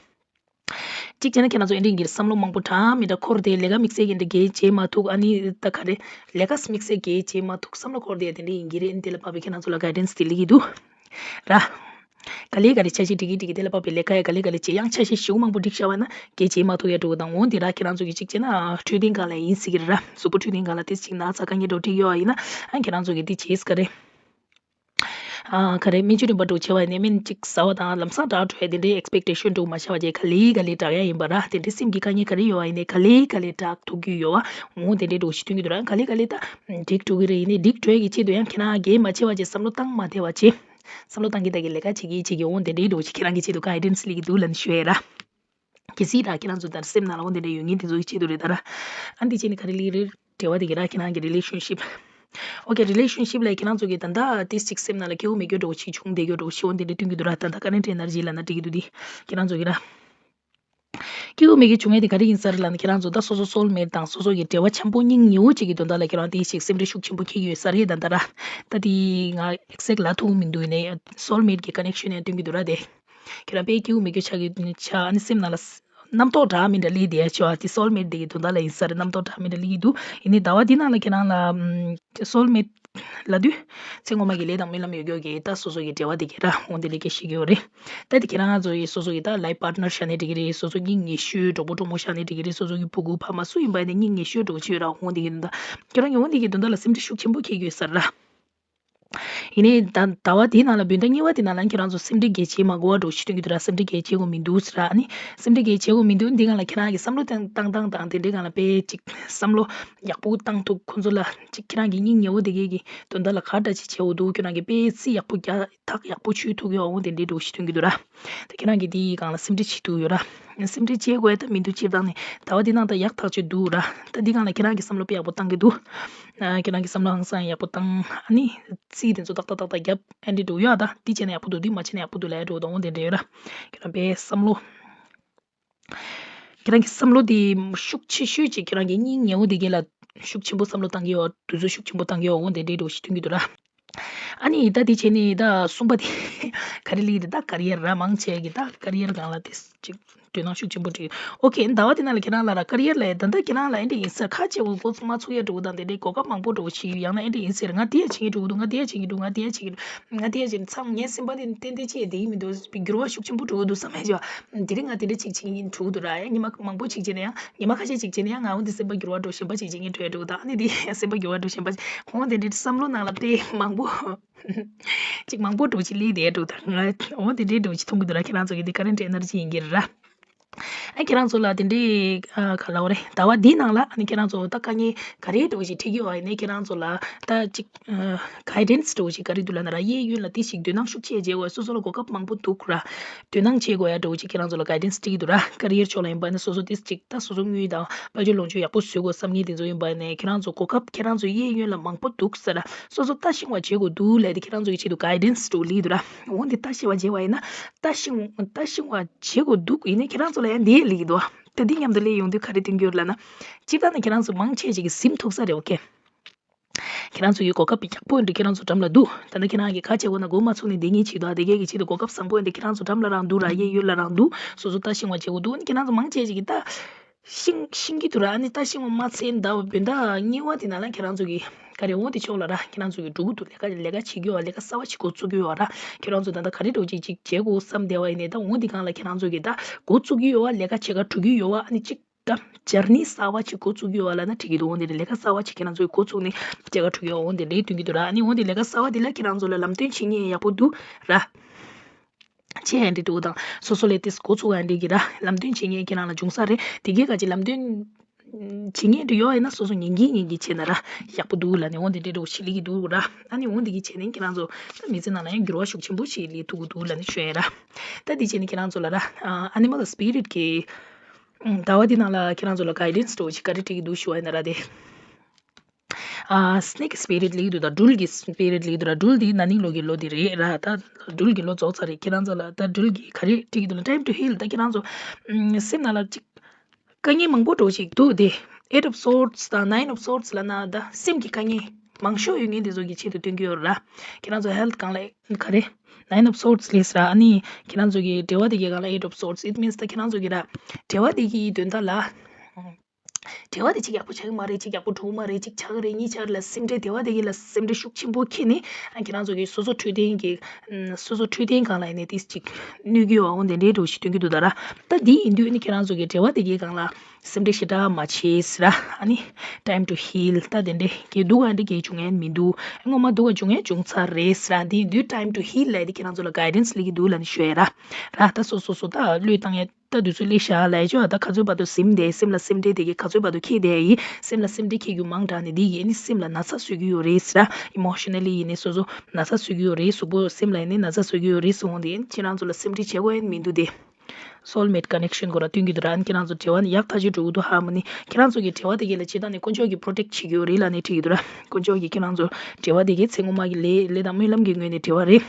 གཅིག་བྱས་ན་ཁྱེད་རང་ཚོ་ཨེ་འདྲ་ཡིན་གྱི་བསམ་བློ་མང་པོ་གྲངས་མི་འདྲ་འཁོར་ཏེ་ལས་ཀ་དམིགས་བསལ་གྱི་འདྲ་འགལ་བྱེད་མ་ཐུབ་ཨ་ནི་ད་ག་རེ་ལས་ཀ་དམིགས་བསལ་འགལ་བྱེད་མ་ཐུབ་བསམ་བློ་འཁོར་ཏེ་དེ་འདྲ་ཡིན་གྱི་རེད། ཨ་ནི་དེ་ལ་བབས་པའི་ཁྱེད་རང་ཚོ་ལ་guidance་དེ་ལེགས་ཀྱི་འདུག་ར། ག་ལེ་ག་ལེ་ཆ་ཤས་འགྲིག་གི་འགྲིག་གི་དེ་ལ་བབས་པའི་ལས་ཀ་ཡ་ག་ལེ་ག་ལེ་བྱེད་ཡང་ཆ་ཤས་ཞེ་པོ་མང་པོ་འགྲིག་བཞག་པ་ན་འགལ་བྱེད་མ་ཐུབ་ཡ་འགྲོ་དང་འོ་འདི་ར་ཁྱེད་རང་ཚོ་གི་གཅིག་བྱས་ན་འཕྲོད་བསྟེན་སྒང་ལ་ཡིན་སྲིད་ཀྱི་རེད་ར། གཟུགས་པོ་འཕྲོད་བསྟེན་སྒང་ལ་དེ་གཅིག་ན་ཚ་དཀའ་ངལ་འགྲོ་འགྲིག་ཡོད་ཨ་ཡིན་ན་ཨ་ཁྱེད་རང་ཚོ་གི་དེ་བྱེད་ག་རེ། ཨ་ག་རེ་སྨན་བཅོས་རིམ་པ་འགྲོ་བྱེད་པ་ཡིན་ནས་སྨན་གཅིག་ཟ་བ་དང་ལམ་སང་དྲག་འགྲོ་ཡ་དེ་འདྲའི་expectation་འགྲོ་མ་བྱ་བ་བྱས་ག་ལེ་ག་ལེ་དྲག་ཡ་ཡིན་པ་ར། དེ་འདྲའི་སེམས་ཀྱི་དཀའ་ངལ་ག་རེ་ཡོད་ཨ་ཡིན་ནས་ག་ལེ་ག་ལེ་དྲག་ཐུག་རྒྱུ་ཡོད་བ་འོ་དེ་འདྲའི་འགྲོ་ཞིག་ཐོན་གྱི་འདུག་ར། ག་ལེ་ག་ལེ་ད་འགྲིག་འགྲོ་གི་རེད་ཡིན་ནས་འགྲིག་འགྲོ་ཡ་གི་ཆེད་དུ་ཡང་ཁྱེད་རང་འགལ་མ་བྱེད་བ་བྱས་བསམ་བློ་བཏང་མ་བདེ་བ་བྱས། བསམ་བློ་བཏང་གི་ད་གི་ལས་ཀ་བྱེད་ཀྱི་བྱེད་ཀྱི་འོང་དེ་འདྲའི་འགྲོ་ཞིག་ཁྱེད་རང་གི་ཆེད་དུ་guidance་ལེགས་ཀྱི་འདུག་ལབ་ནས་ཞུ་ཡས་ར། གལ་སྲིད་ར་ཁྱེད་རང་ཚོ་ལྟར་སེམས་ནང་ལ་འོང་དེ་འདྲའི་ཡོད་ངེས་དེ་ཚོ་གི་ཆེད་དུ་རེད་ད་ར། ཨ་འདི་བྱས་ནས་ག་རེ་ལེགས་རེད་འབྲེལ་བ་དེ་གི་ར་ཁྱེད་རང་གི་relationship། Okay, relationship་ལ་ཁྱེད་རང་ཚོ་གི་ད་ལྟ་ཏིས་ཅིག་སེམས་ནང་ལ་སྐྱིད་པོ་མེད་རྒྱུ་འདྲ་བོ་ཞིག་བྱུང་བསྡད་རྒྱུ་འདྲ་བོ་ཞིག་འོང་དེ་འདྲའི་སྟོན་གྱི་འདུག་ར། ད་ལྟ་current energy་ལབ་ན་འགྲིག་གི་འདུག་དེ་ཁྱེད་རང་ཚོ་གི་ར། སྐྱིད་པོ་མེད་ཀྱི་བྱུང་ཡས་དེ་ག་རེ་ཡིན་ས་རེད་ལབ་ན་ཁྱེད་རང་ཚོ་ད་སོ་སོ་soulmate་དང་སོ་སོ་གི་འབྲེལ་བ་འཆམ་པོ་སྙིང་ཉེ་བོ་གཅིག་གི་དོན་དག་ལ་ཁྱེད་རང་དེའི་ཞིག་སེམས་ཁྲལ་ཤུགས་ཆེན་པོ་འཁྱེར་གྱི་ཡོད་ས་རེད་ད་ལྟ་ར། ད་དེ་ང་exact་ལབ་ཐུབ་མི་འདུག་ཡིན་ནའི་soulmate་གི་connection་ཡང་སྟོན་གྱི་འདུག་ར་དེ། ཁྱེད་རང་དཔེ་སྐྱིད་པོ་མེད་ཀྱི་ཆགས་ཀྱི་ཆགས་ཨ་ནི་སེམས་ནང་ལ་རྣམ་རྟོག་འདྲ་མི་འདྲ་སླེབས་བསྡད་ཡ་ཆོག་ཨ་དེ་soulmate་དེ་གི་དོན་དག་ལ་ཡིན་ས་རེད། རྣམ་རྟོག་འདྲ་མི་འདྲ་སླེབས་ཀྱི་འདུག་ཡིན་ནའི་ཟླ་བ་འདི་ནང་ལ་ཁྱེད་རང་ལ་soulmate་ལབ་དུས་ཚེ་སྔོན་མ་གི་ལས་དང་རྨི་ལམ་ཡོད་རྒྱུ་གི་ད་སོ་སོ་གི་འབྲེལ་བ་དེ་གི་ར་འོང་དེ་ལས་ཀ་ཤེས་ཀྱི་ཡོད་རེད། ད་དེ་ཁྱེད་རང་ཚོ་ཡི་སོ་སོ་གི་ད་life partner་བཞག་ནས་འགྲིག་གི་རེད། སོ་སོ་གཉིས་ཉེ་ཤོས་གྲོགས་པོ་གྲོགས་མོ་བཞག་ནས་འགྲིག་གི་རེད། སོ་སོ་གི་བུ་གུ་ཕ་མ་སུ་ཡིན་པ་ནས་གཉིས་ཉེ་ཤོས་གྲོགས་ཆེ་ར་འོང་དེ་གི་ད་ཁྱེད་རང་གི་འོང་དེ་གི་དོན་དག་ལ་སེམས་ཁྲལ་ཤུགས་ཆེན་པོ་འཁྱེར་གྱི་ཡོད་ས་རེད་ལ། ཡིན་ནའི་ད་ཟླ་བ་དེའི་ནང་ལ་བོད་ཟླ་གཉིས་པ་དེ་ནང་ལ་ཁྱེད་རང་ཚོ་སེམས་ཁྲལ་གལ་ཆེ་མ་དགོས་པ་འགྲོ་ཞུ་སྟོན་གྱི་འདུག་ར། སེམས་ཁྲལ་གལ་ཆེ་དགོས་མི་འདུག་ཟེར་ར། ཨ་ནི་སེམས་ཁྲལ་གལ་ཆེ་དགོས་མི་འདུག་འདི་སྒང་ལ་ཁྱེད་རང་གི་བསམ་བློ་བཏང་བཏང་བཏང་དང་དེ་འདྲའི་སྒང་ལ་དཔེ་ཅིག་བསམ་བློ་ཡག་པོ་བཏང་ཐུབ་ཁོང་ཚོ་ལ་ཅིག་ཁྱེད་རང་གི་སྙིང་ཉེ་བོ་དེ་གས་ཀྱི་དོན་དག་ལ་ག་འདྲ་ཅིག་བྱེད་འོ་འདུག་ཁྱེད་རང་གི་དཔེ་རྩིས་ཡག་པོ་རྒྱག་ཐག་ཡག་པོ་ཆོད་ཐུབ་ཡོད་འོང་དེ་འདྲའི་འགྲོ་ཞུ་སྟོན་གྱི་འདུག་ར། ད་ཁྱེད་རང་གིས་འདིའི་སྒང་ལ་སེམས་ཁྲལ་བྱེད་ཐུབ་ཡོད་ར། སེམས་ཁྲལ་བྱེད་དགོས་ད་མི་འདུག་སྤྱིར་བཏང་ནས་ཟླ་བ་འདི་ནང་ད་ཡག་ཐག་ཆོད་འདུག་ར། ད་འདི་སྒང་ལ་ཁྱེད་རང་གིས་བསམ་བློ་དཔེ་ཡག་པོ་བཏང་གི་འདུག་ཨ་ཁྱེད་རང་གི་བསམ་བློ་ཧང་སང་ཡག་པོ་བཏང་ཨ་ནི་རྩིས་དེ་ཚོ་ཏག་ཏག་ཏག་ཏག་རྒྱབ་ཨ་འདྲི་འགྲོ་ཡོད་ཨ། ད་འདི་བྱས་ན་ཡག་པོ་འདུག་འདི་མ་བྱས་ན་ཡག་པོ་འདུག་ལབ་ཡ་འགྲོ་དང་འོ་དེ་འདྲ་ཡོད་ར། ཁྱེད་རང་དཔེ་བསམ་བློ། ཁྱེད་རང་གི་བསམ་བློ་དེ་ཤུགས་ཆེ་ཤོས་ཅིག་ཁྱེད་རང་གི་སྙིང་ཉེ་བོ་དེ་གས་ལ་ཤུགས་ཆེན་པོ་བསམ་བློ་བཏང་གི་ཡོད་དུས་ཚོད་ཤུགས་ཆེན་པོ་བཏང་གི་ཡོད་འོ་དེ་འདྲ་འགྲོ་ཞིག་སྟོན་གི་འདུག་ར། ཨ་ནི་ད་དེ་བྱས་ནས་ད་གསུམ་པ་དེ་ག་རེ་ལེགས་དེ་ད་ཀ་རི་ཡར་ར་མང་ཆེ་གི་ད་ཀ་རི་ཡར་སྒང་ལ་དེ་ཅིག་དོ་སྣང་ཤུགས་ཆེན་པོ་བྱེད། ཨོ་ཁེ། ཟླ་བ་དེ་ནང་ལ་ཁྱེད་རང་ལ་ར་ཀ་རི་ཡར་ལ་ད་ལྟ་ཁྱེད་རང་ལ་ཨེ་འདྲ་ཡིན་ས་ཁ་ཆེ་བོ་འགོ་ཚུགས་མ་ཚུགས་ཡ་འགྲོ་དང་དེ་འདྲའི་གོ་སྐབས་མང་པོ་འགྲོ་ཞིག་ཡང་ན་ཨེ་འདྲ་ཡིན་ཟེར་ང་དེ་ཡ་བྱེད་ཀྱི་འགྲོ་འདུག་ང་དེ་ཡ་བྱེད་ཀྱི་འགྲོ་ང་དེ་ཡ་བྱེད་ཀྱི་འགྲོ་ང་དེ་ཡ་བྱེད་ཀྱི་འགྲོ་མཚམས་ངའི་སེམས་པ་དེ་ཏན་ཏན་ཅི་ཡ་དེ་ཡིན་མི་འདུག་འགྱུར་བ་ཤུགས་ཆེན་པོ་འགྲོ་གི་འདུག་བསམ་ཡ་ཅིག་དེ་རིང་ང་དེ་འདྲ་ཅིག་བྱེད་ཀྱི་འགྲོ་གི་འདུག་ར། ཡ་ཉི་མ་མང་པོ་ཅིག་བྱས་ན་ཡང་ཉི་མ་ཁ་ཤས་ཅིག་བྱས་ན་ཡང་ང་འོ་འདི་སེམས་པ་འགྱུར་བ་འགྲོ་གཞན་པ་ཅིག་བྱེད་ཀྱི་འགྲོ་ཡ་འགྲོ་གི་ད་ཨ་ནི་དེ་སེམས་པ་འགྱུར་བ་འགྲོ་གཞན་པ་ཅིག་ཁོང་དེ་འདྲའི་བསམ་བློ་ནང་ལ་དཔེ་མང་པོ། ཅིག་མང་པོ་འགྲོ་ཅིག་ལི་དེ་འགྲོ་ད་ང་འོ་དེ་འདྲའི་འགྲོ་ཅིག་མཐོང་གི་འདུག་ར། ཁྱེད་རང་ཚོ་གི་དེ་ཀ་རེན་ཊི་ཨེ་ནར་ཇི་ཡིན་གྱི་ར། ཨ་ཁྱེད་རང་ཚོ་ལ་དེ་འདྲའི་ཨ་ག་ལ་འོ་རེད། ཟླ་བ་འདིའི་ནང་ལ་ཨ་ནི་ཁྱེད་རང་ཚོ་ད་དཀའ་ངལ་ག་རེ་འགྲོ་ཅིག་འཕྲད་ཀྱི་ཡོད་ཨ་ནི་ཁྱེད་རང་ཚོ་ལ་ད་ཅིག་ཨ་གའི་ཌན་སི་འགྲོ་ཅིག་ག་རེ་འདུག་ལབ་ན་ར་གཡས་གཡོན་ལ་དེ་ཞིག་དོ་སྣང་ཤུགས་ཆེ་བྱེད་དགོས། སོ་སོ་ལ་གོ་སྐབས་མང་པོ་འདུག་ར། དོ་སྣང་བྱེད་དགོས་ཡ་འགྲོ་ཅིག་ཁྱེད་རང་ཚོ་ལ་གའི་ཌན་སི་སྤྲད་ཀྱི་འདུག་ར། ཀ་རི་ཡར་ཕྱོགས་ལ་ཡིན་པ་ནི་སོ་སོ་དེ་ཅིག་ད་སོ་སོ་དངུལ་དང་དཔལ་འབྱོར་ལོངས་སྤྱོད་ཡག་པོ་བཟོ་དགོས་བསམ་མཁན་དེ་ཚོ་ཡིན་པ་ནས་ཁྱེད་རང་ཚོ་གོ་སྐབས་ཁྱེད་རང་ཚོ་གཡས་གཡོན་ལ་མང་པོ་འདུག་ཟེར་ར། སོ་སོ་ལྟ་ཤེས་པ་བྱེད་དགོས་འདུག་ལས་དེ་ཁྱེད་རང་ཚོ་གི་ཆེད་དུ་གའི་ཌན་སི་འགྲོ་ལི་འདུག་ར། འོ་འདི་ལྟ་ཤེས་པ་བྱེད་པ་ཡིན་ན་ལྟ་ཤེས་ལྟ་ཤེས་པ་བྱེད་དགོས་འདུག་ཡིན་ནའི་ཁྱེད་རང་ཚོ་ལ་ཡང་འདི་ལི་འདུག་ད་འདི་མཉམ་དུ་སླེབས་ཡོང་དུས་ག་རེ་སྟོན་རྒྱུ་ལབ་ན། སྤྱིར་བཏང་ནས་ཁྱེད་རང་ཚོ་མང་ཆེ་ཅིག་གིས་ཟིན་ཐུབ་ས་རེད། ཨོ་ཁེ། ཁྱེད་རང་ཚོ་གི་གོ་སྐབས་ཡག་པོ་འདི་ཁྱེད་རང་ཚོ་འགྲམ་ལ་འདུག་ད་ལྟ་ཁྱེད་རང་གི་ག་བྱེད་དགོས་ན་འགོ་མ་ཚུགས་ནས་འདི་ངའི་ཆེད་དུ་ཨ་དེ་གས་ཀྱི་ཆེད་དུ་གོ་སྐབས་བཟང་པོ་འདི་ཁྱེད་རང་ཚོ་འགྲམ་ལ་རང་འདུག་ར། གཡས་གཡོན་ལ་རང་འདུག་སོ་སོ་ལྟ་ཤེས་པ་བྱེད་དགོས་འདུག་ཁྱེད་རང་ཚོ་མང་ཆེ་ཅིག་གིས་ད་ ཤིང་ཤིང་གི་འདུག་ར། ཨ་ནི་ད་ཤིང་བ་མ་ཚད་ཟླ་བ་བོད་ཟླ་གཉིས་པ་དེ་ནང་ལ་ཁྱེད་རང་ཚོ་གི་ག་རེ་འོང་དེ་ཆོག་ལ་ར། ཁྱེད་རང་ཚོ་གི་འགྲོ་གི་འདུག་ལས་ཀ་ལས་ཀ་བྱེད་ཀྱི་ཡོད་པ། ལས་ཀ་གསར་པ་ཞིག་འགོ་བཙུགས་ཀྱི་ཡོད་པ་ར། ཁྱེད་རང་ཚོ་ད་ལྟ་ག་རེ་འགྲོ་ཅིག་ཅིག་བྱེད་དགོས་བསམ་བསྡད་པ་ཡིན་ནའི་ད་འོང་དེ་སྒང་ལ་ཁྱེད་རང་ཚོ་གི་ད་འགོ་བཙུགས་ཀྱི་ཡོད་པ། ལས་ཀ་བྱེད་ག་འགྲོ་གི་ཡོད་པ། ཨ་ནི་གཅིག་ད་འཇར་ནི་གསར་པ་ཅིག་འགོ་བཙུགས་ཀྱི་ཡོད་པ་ལབ་ན་འགྲིག་གི་འདུག་འོང་དེ་ལས་ཀ་གསར་པ་ཅིག་ཁྱེད་རང་ཚོ་གི་འགོ་བཙུགས་ནས་བྱེད་ག་འགྲོ་གི་ཡོད་པ་འོང་དེ་འདྲའི་སྟོན་གྱི་འདུག་ར། ཨ་ནི་འོང་དེ་ལས་ཀ་གསར་པ་དེ་ལ་ཁྱེད་རང་ཚོ་ལ་ལམ་སྟོན་བྱེད་མཁན་ཡག་པོ་འདུག་ར། ཆེ་ཧན་འདྲི་འདུག་དང་སོ་སོ་ལས་དེ་འགོ་ཚུགས་ཧན་འདྲི་གི་ར། ལམ་སྟོན་བྱེད་མཁན་ཁྱེད་རང་ལ་འབྱུང་ས་རེད། དེ་གའི་ག་ཅིག་ལམ་སྟོན་བྱེད་མཁན་འདྲི་ཡོད་ཡིན་ན་སོ་སོ་ཉན་གྱིན་ཉན་གྱིན་བྱས་ན་ར་ཡག་པོ་འདུག་ལབ་ནས་འོང་དེ་འདྲི་འདྲི་བོ་ཞིག་ལི་གི་འདུག་ར། ཨ་ནི་འོང་དེ་གི་བྱས་ནས་ཁྱེད་རང་ཚོ་ད་མི་ཚེ་ནང་ལ་ཡང་འགྱུར་བ་ཤུགས་ཆེན་པོ་ཞིག་ལི་ཐུབ་ཀྱི་འདུག་ལབ་ནས་ཞུ་ཡ་ར། ད་དེ་བྱས་ནས་ཁྱེད་རང་ཚོ་ལ་ར་ཨ་ནི་མལ་སི་པི་རི་ཊི་གི་ཟླ་བ་འདི་ནང་ལ་ཁྱེད་རང་ཚོ་ལ་གའི་ཌན་སི་འདྲི་བོ་ཞིག་ག་རེ་སྤྲད་ཀྱི་འདུག་ཞུ་བ་ཡིན་ན་ར་དེ། ཨ་སི་ནེག་སི་པི་རི་ཊི་ལབ་ཀྱི་འདུག་ད་སྦྲུལ་གྱི་སི་པི་རི་ཊི་ལབ་ཀྱི་འདུག་ར། སྦྲུལ་འདི་ན་ནིང་ལོ་གི་ལོ་འདི་རེད་ར། ད་སྦྲུལ་གྱི་ལོ་རྫོགས་ཚར་རེད། ཁྱེད་རང་ཚོ་ལ་ད་སྦྲུལ་གྱི་ག་རེ་སྤྲད་ཀྱི་འདུག་ལ། time to heal. ད་ཁྱེད་རང་ཚོ་ཨམ་སེམས་ནང་ལ་ཅིག་དཀའ་ངལ་མང་པོ་འདྲི་བོ་ཞིག་འདུག་དེ་Eight of Swords དང་Nine of Swords ལབ་ན་ད་སེམས་ཀྱི་དཀའ་ངལ་མང་ཤོས་ཡོད་མཁན་དེ་ཚོ་གི་ཆེད་དུ་སྟོན་གྱི་ཡོད་ར། ཁྱེད་རང་ཚོ་ཧེལ་ཐི་སྒང་ལ་ག་རེ་Nine of Swords ལབ་ར། ཨ་ནི་ཁྱེད་རང་ཚོ་གི་འབྲེལ་བ་དེ་གའི་སྒང་ལ་Eight of Swords. It means ད་ཁྱེད་རང་ཚོ་གི་ར་འབྲེལ་བ་དེ་གི་དོན་དག་ལ་འབྲེལ་བ་དེ་ཅིག་ཡག་པོ་ཆགས་ཀྱི་མ་རེད། ཅིག་ཡག་པོ་འགྲོ་གི་མ་རེད། ཅིག་ཆགས་ཀྱི་རེད། གཉིས་ཆགས་རེད་ལབ་སེམས་ཁྲལ། འབྲེལ་བ་དེ་གའི་ལ་སེམས་ཁྲལ་ཤུགས་ཆེན་པོ་འཁྱེར་ནས་ཨ་ཁྱེད་རང་ཚོ་གི་སོ་སོ་འཕྲོད་བསྟེན་གྱི་ཨམ་སོ་སོ་འཕྲོད་བསྟེན་སྒང་ལ་ཡིན་ནའི་ཏིས་ཅིག་གནོད་ཀྱི་ཡོད་པ་འོང་དེ་འདྲའི་འདྲི་བོ་ཞིག་སྟོན་གྱི་འདུག་ད་ར། ད་འདི་ཡིན་དུས་ནི་ཁྱེད་རང་ཚོ་གི་འབྲེལ་བ་དེ་གའི་སྒང་ལ་སེམས་ཁྲལ་ཞེ་དྲག་མ་བྱེད་ཟེར་ར། ཨ་ནི་time to heal. ད་དེ་འདྲའི་གི་སྡུག་ག་འདྲ་གི་བྱུང་ཡ་མི་འདུག་སྔོན་མ་སྡུག་ག་བྱུང་ཡ་བྱུང་ཚར་རེད་ཟེར་ར། འདི་ཡིན་དུས་time to heal ལབ་དེ་ཁྱེད་རང་ཚོ་ལ་གའི་ཌན་སི་ལབ་ཀྱི་འདུག་ལབ་ནས་ཞུ་ཡ་ར། ར་ད་སོ་སོ་སོ་ད་བློས་བཏང་ཡ། ད་དུས་ཚོད་སླེབས་ཤག་ལབ་ཡ་ཅོ། ད་ག་ཚོད་བར་དུ་ཟིན་བསྡད། སེམས་ལ་སེམས་ཁྲལ་དེ་གི་ག་ཚོད་བར་དུ་འཁྱེར་བསྡད་ཡིན། སེམས་ལ་སེམས་ཁྲལ་འཁྱེར་རྒྱུ་མང་དྲགས་ནས་འདི་གི་ཨ་ནི་སེམས་ལ་ན་ཚ་བཟོ་གི་ཡོད་རེད་ཟེར་ར། ཨི་མོ་ཤི་ནལ་ལི་ཡིན་ནའི་སོ་སོ་ན་ཚ་བཟོ་གི་ཡོད་རེད། གཟུགས་པོ་སེམས་ལ་ཡིན་ནའི་ན་ཚ་བཟོ་གི་ཡོད་རེད་གསུངས་འོང་དེ་ཁྱེད་རང་ཚོ་ལ་སེམས་ཁྲལ་བྱེད་དགོས་ཡ་མི་འདུག་སྟེ། སོལ་མེ་ཊི་ཀ་ནེག་ཤན་སྐོར་ལ་སྟོན་གྱི་འདུག་ར། ཨ་ནི་ཁྱེད་རང་ཚོ་འབྲེལ་བ་ནི་ཡག་ཐག་ཆོད་འགྲོ་གི་འདུག་ཧ་མ་ནི་ཁྱེད་རང་ཚོ་གི་འབྲེལ་བ་དེ་གས་ལ་སྤྱིར་བཏང་ནས་དཀོན་མཆོག་གིས་པོ་རོ་ཊེག་བྱེད་ཀྱི་ཡོད་རེད་ལབ་ནས་བྲིས་ཀྱི་འདུག་ར། དཀོན་མཆོག་གིས་ཁྱེད་རང་ཚོ་འབྲེལ་བ་དེ་གས་ཚེ་སྔོན་མ་གི་ལས་ལས་དང་སྨོན་ལམ་གྱི་ངོས་ནས་འབྲེལ་བ་རེད།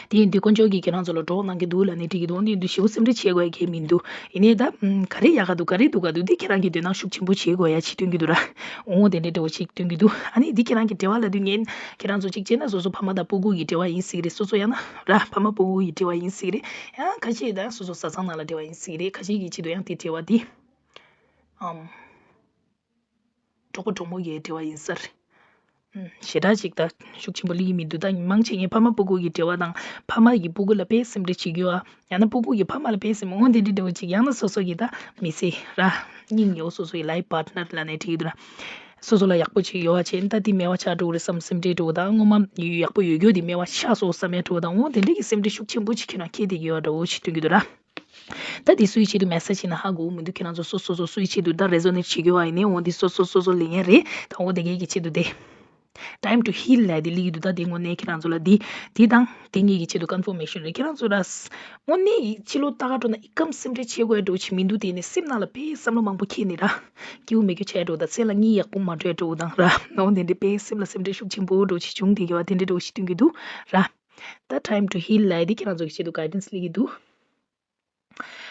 དེ་ཡིན་དུས་དཀོན་མཆོག་གིས་ཁྱེད་རང་ཚོ་ལ་གྲོགས་གནང་གི་འདུག་ལབ་ནས་འབྲི་གི་འདུག་འོ་དེ་ཡིན་དུས་ཞེ་པོ་སེམས་ཁྲལ་བྱེད་དགོས་ཡ་གང་ཡང་མི་འདུག་ཡིན་ནའི་ད་ཨམ་ག་རེ་ཡག་ག་འདུག་ག་རེ་སྡུག་ག་འདུག་འདི་ཁྱེད་རང་གིས་དོ་སྣང་ཤུགས་ཆེན་པོ་བྱེད་དགོས་ཡ་ཅིག་སྟོན་གྱི་འདུག་ར། འོ་དེ་འདྲའི་འདྲ་བོ་ཅིག་སྟོན་གྱི་འདུག་ཨ་ནི་འདི་ཁྱེད་རང་གི་འབྲེལ་བ་ལབ་དུས་ངས་ཁྱེད་རང་ཚོ་གཅིག་བྱས་ན་སོ་སོ་ཕ་མ་དང་སྤུ་གུ་གི་འབྲེལ་བ་ཡིན་སྲིད་ཀྱི་རེད། སོ་སོ་ཡང་ན་ར་ཕ་མ་སྤུ་གུ་གི་འབྲེལ་བ་ཡིན་སྲིད་ཀྱི་རེད། ཡང་ཁ་ཤས་ད་སོ་སོ་བཟའ་ཚང་ནང་ལ་འབྲེལ་བ་ཡིན་སྲིད་ཀྱི་རེད། ཁ་ཤས་ཀྱི་ཆེད་དུ་ཡང་དེ་འབྲེལ་བ་འདི་ཨམ། གྲོགས་པོ་གྲོགས་མོ་ཡི་འབྲེལ་བ་ཡིན་ས་རེད། ཨུམ། ཞེ་དྲག་ཅིག་ད་ཤུགས་ཆེན་པོ་སླེབས་ཀྱི་མི་འདུག་ད་མང་ཆེ་ངས་ཕ་མ་སྤུ་གུ་ཡི་འབྲེལ་བ་དང་ཕ་མ་ཡི་སྤུ་གུ་ལ་དཔེ་སེམས་ཁྲལ་བྱེད་རྒྱུ་བ། ཡང་ན་སྤུ་གུ་ཡི་ཕ་མ་ལ་དཔེ་སེམས་འོ་དེ་འདྲའི་འདྲ་བོ་ཅིག་ཡང་ན་སོ་སོ་ཡི་ད་མི་ཚེ་ར་སྙིང་ཉེ་བོ་སོ་སོ་ཡི་ལའིཕ་པཱར་ཊི་ནར་ལབ་ནས་བྲིས་ཀྱི་འདུག་ར། སོ་སོ་ལ་ཡག་པོ་ཅིག་ཡོད་བ་བྱས་ད་དེ་སྨྲ་བ་ཆགས་འགྲོ་གི་རེད་བསམ་སེམས་ཁྲལ་འགྲོ་གི་ད་སྔོན་མ་ཡག་པོ་ཡོད་རྒྱུ་དེ་སྨྲ་བ་ཆགས་སོང་བསམ་ཡ་འགྲོ་གི་ད་འོ་དེ་འདྲའི་གི་སེམས་ཁྲལ་ཤུགས་ཆེན་པོ་ཅིག་ཁྱེད་རང་འཁྱེར་བསྡད་ཀྱི་ཡོད་འདྲ་བོ་ཅིག་སྟོན་གྱི་འདུག་ར། ད་འདི་སུའི་ཆེད་དུ་མེ་སེ་ཇི་ཡིན་ན་ཧ་གོ་མི་འདུག་ཁྱེད་རང་ཚོ་སོ་སོ་སོ་སོའི་ཆེད་དུ་ད་རེ་ཟོ་ནེཊ་བྱེད་ཀྱི་ཡོད་པ་ཡིན་ནའི་འོ་འདི་སོ་སོ་སོ་སོ་ལེན་ཡ་རེད། ད་འོ་དེ་གའི་གི་ཆེད་དུ་དེ། Time to heal ལབ་དེ་སླེབས་ཀྱི་འདུག་ད་དེ་དངོས་གནས་ཁྱེད་རང་ཚོ་ལ་འདི་འདི་དང་དེ་གཉིས་ཀྱི་ཆེད་དུ་ཀོན་ཕོར་མེ་ཤན་རེད། ཁྱེད་རང་ཚོ་ར་དངོས་གནས་ཕྱི་ལོགས་ལྟ་ག་འགྲོ་ན་ཨི་ཀམ་སེམས་ཁྲལ་བྱེད་དགོས་འགྲོ་ཆེ་མི་འདུག་དེ་ནས་སེམས་ནང་ལ་དཔེ་བསམ་བློ་མང་པོ་འཁྱེར་ནས་ར་སྐྱིད་པོ་མེད་རྒྱུ་བྱས་འགྲོ་ད་སེམས་ལ་གཉིད་ཡག་པོ་མ་འགྲོ་འགྲོ་དང་ར་འོ་དེ་འདྲའི་དཔེ་སེམས་ལ་སེམས་ཁྲལ་ཤུགས་ཆེན་པོ་འགྲོ་ཆེ་བྱུང་དེ་ག་བ་དེ་འདྲའི་འགྲོ་ཞིག་སྟོན་གྱི་འདུག་ར། ད་Time to heal ལབ་དེ་ཁྱེད་རང་ཚོ་གི་ཆེད་དུ་གའི་ཌན་སི་སླེབས་ཀྱི་འདུག་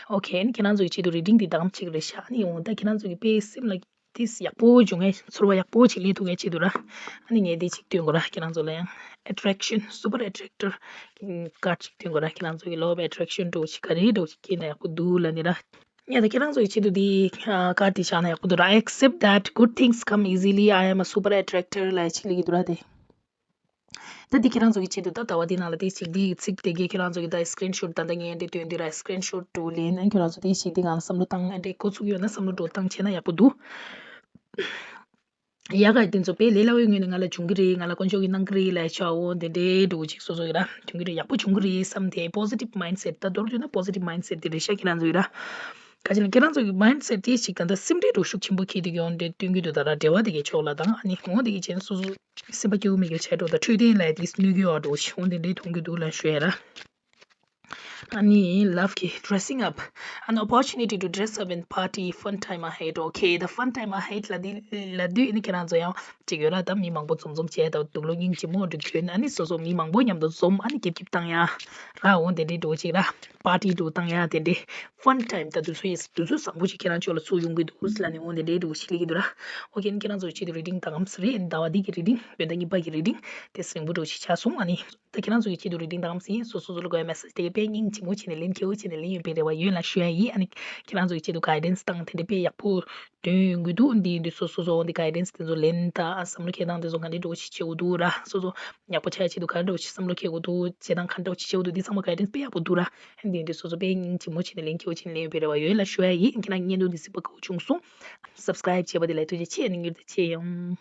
ཨོ་ཁེ། ཨ་ནི་ཁྱེད་རང་ཚོ་ཡི་ཆེད་དུ་རི་ཌིང་འདི་དང་གཅིག་རེད་ཤག་ཨ་ནི་འོ་ད་ཁྱེད་རང་ཚོ་གི་དཔེ་སེམས་ལ་ཏིས་ཡག་པོ་བྱུང་ངས་ཚོར་བ་ཡག་པོ་ཅིག་སླེབས་ཐུབ་ངས་ཆེད་དུ་ར། ཨ་ནི་ངས་འདི་ཅིག་སྟོན་དགོས་ར། ཁྱེད་རང་ཚོ་ལ་ཡང་ཨེ་ཊེག་ཤན་སུ་པར་ཨེ་ཊེག་ཊར་ཀར་ཅིག་སྟོན་དགོས་ར། ཁྱེད་རང་ཚོ་གི་ལོ་ཨོཕ་ཨེ་ཊེག་ཤན་འགྲོ་ཅིག་ག་རེ་འགྲོ་ཅིག་སྐྱེས་ན་ཡག་པོ་འདུག་ལབ་ནི་ར། ཡ་ད་ཁྱེད་རང་ཚོ་ཡི་ཆེད་དུ་འདི་ཀར་འདི་བཞག་ན་ཡག་པོ་འདུག་ར། Accept that good things come easily. I am a super attractor ལབ་ཅིག་སླེབས་ཀྱི་འདུག་ར་དེ། ད་འདི་ཁྱེད་རང་ཚོ་གི་ཆེད་དུ་ད་ཟླ་བ་འདི་ནང་ལ་དེ་ཞིག་འདི་ཚིག་དེ་གའི་ཁྱེད་རང་ཚོ་གི་ད་སི་ཀི་རིན་ཤོཊ་ད་ལྟ་ངས་འདི་སྟོན་འདི་ར་སི་ཀི་རིན་ཤོཊ་འགྲོ་ལེན་ན་ཁྱེད་རང་ཚོ་དེ་ཞིག་འདི་ང་ལ་བསམ་བློ་བཏང་ཨ་འདྲེ་འགོ་ཚུགས་ཡོད་ན་བསམ་བློ་འགྲོ་བཏང་བྱས་ན་ཡག་པོ་འདུག་ཡག་ག་དེ་ཚོ་དཔེ་ལས་སླ་བའི་ངོས་ནས་ང་ལ་བྱུང་གི་རེད། ང་ལ་དཀོན་མཆོག་གིས་གནང་གི་རེད་ལབ་ཆོག་འོ་དེ་འདྲའི་འགྲོ་ཅིག་སོ་སོ་གི་ར་བྱུང་གི་རེད། ཡག་པོ་བྱུང་གི་རེད་བསམ་དེ་པོ་སི་ཊིབ་མའིན་སེཊ་ད་མདོར་བསྡུས་ན་པོ་སི་ཊིབ་མའིན་སེཊ་དེ་རེད་ཤག་ཁྱེད་རང་ཚོ་གི་ར། ག་ཅི་ལ་ཁྱེད་རང་ཚོ་གི་མའིན་སེཊ་དེ་ཞིག་ད་ལྟ་སེམས་ཁྲལ་འགྲོ་ཤུགས་ཆེན་པོ་འཁྱེར་དེ་གི་འོ་འདྲེ་སྟོན་གི་འདུག་ད་ར་འབྲེལ་བ་དེ་གའི་ཕྱོགས་ལ་དང་ཨ་ནི་འོ་དེ་གི་ཆེན་སོ་སོ། སེམས་པ་སྐྱིད་པོ་མེད་རྒྱུ་བྱས་འགྲོ་དང་འཕྲོད་བསྟེན་ལ་ཨེ་ཊི་ལིསཊ་གནོད་ཀྱི་ཡོད་འགྲོ་ཞིག་འོ་འདི་འདྲའི་མཐོང་རྒྱུ་འདུག་ལ་ཞུ་ཡ་ར། ཨ་ནི་ལབ་ཀྱི་dressing up, an opportunity to dress up and party, fun time ahead. Okay, the fun time ahead ལ་འདི་ལ་དུས་ཨ་ནི་ཁྱེད་རང་ཚོ་ཡང་ཅིག་ཡོད་ར། ད་མི་མང་པོ་འཛོམས་འཛོམས་བྱས་ད་དུག་ལོག་སྙིང་རྗེ་མོ་འགྲིག་གྱོན་ཨ་ནི་སོ་སོ་མི་མང་པོ་མཉམ་དུ་འཛོམས་ཨ་ནི་སྐྱིབ་སྐྱིབ་བཏང་ཡ་ར། འོ་འདི་འདྲའི་འགྲོ་ཅིག་ར་པར་ཊི་འགྲོ་བཏང་ཡ་དེ་འདྲའི། Fun time ད་དུས་ཚོད་ཡིན་དུས་ཚོད་བཟང་པོ་ཞིག་ཁྱེད་རང་ཚོ་ལ་ཚུར་ཡོང་གི་འདུག་ལབ་ནས་འོ་འདི་འདྲའི་འདུག་ཞིག་ལེགས་ཀྱི་འདུག་ར། ཨོ་ཁེ་ཨ་ནི་ཁྱེད་རང་ཚོ་ཆེད་དུ་རི་ཌིང་ད་གམ་སི་རེད། ཟླ་བ་འདི་གི་རི་ཌིང་བོད་ཟླ་གཉིས་པ་གི་རི་ཌིང་དེ་སི་རིང་པོ་འགྲོ་ཞིག་ཆགས་སོང་ཨ་ནི། ད་ཁྱེད་རང་ཚོ་གི་ཆེད་དུ་རི་ཌིང་ད་གམ་སི་ཡིན། སོ་སོ་སོ་ལ་དགོས་ཡ་མེ་སེ་ཇི་དེ་གའི་དཔེ་སྙིང་རྗེ་ མོ་བྱས་ནས་ལེན། ཁྱེའུ་བྱས་ནས་ལེན་ཡོད་པའི་རེ་བ་ཡོད་ལ་ཞུ་ཡ་ཡིན། ཨ་ནི་ཁྱེད་རང་ཚོ་གི་ཆེད་དུ་གའི་ཌེན་སི་དང་དེ་འདྲ་དཔེ་ཡག་པོ་འདོན་ཡོང་གི་འདུག་འདི་འདི་སོ་སོ་སོ་འདི་གའི་ཌེན་སི་དེ་ཚོ་ལེན་དང་བསམ་བློ་འཁྱེར་སྟངས་དེ་ཚོ་ག་འདྲའི་འགྲོ་ཞིག་བྱེད་དགོས་འདུག་ར། སོ་སོ་ཡག་པོ་ཆགས་ཆེད་དུ་ག་འདྲ་ཞིག་བསམ་བློ་འཁྱེར་དགོས་འདུག་བྱེད་སྟངས་ག་འདྲ་ཞིག་བྱེད་དགོས་འདུག་འདི་ཚང་མ་གའི་ཌེན་སི་དཔེ་ཡག་པོ་འདུག་ར། འདི་འདི་སོ་སོ་དཔེ་སྙིང་རྗེ་མོ་བྱས་ནས་ལེན། ཁྱེའུ་བྱས་ནས་ལེན་ཡོད་པའི་རེ་བ་ཡོད་ལ་ཞུ་ཡ་ཡིན། ཁྱེད་རང་བརྙན་ཐུང་འདི་གཟིགས་པ་དགའ་པོ་བྱུང་སོང་། སབ་སི་ཀ་རེབ་བྱས་པ་དེ་ལ་ཐུགས་རྗེ་ཆེ། ནི་མྱུར་དུ་མཇལ་ཡོང་།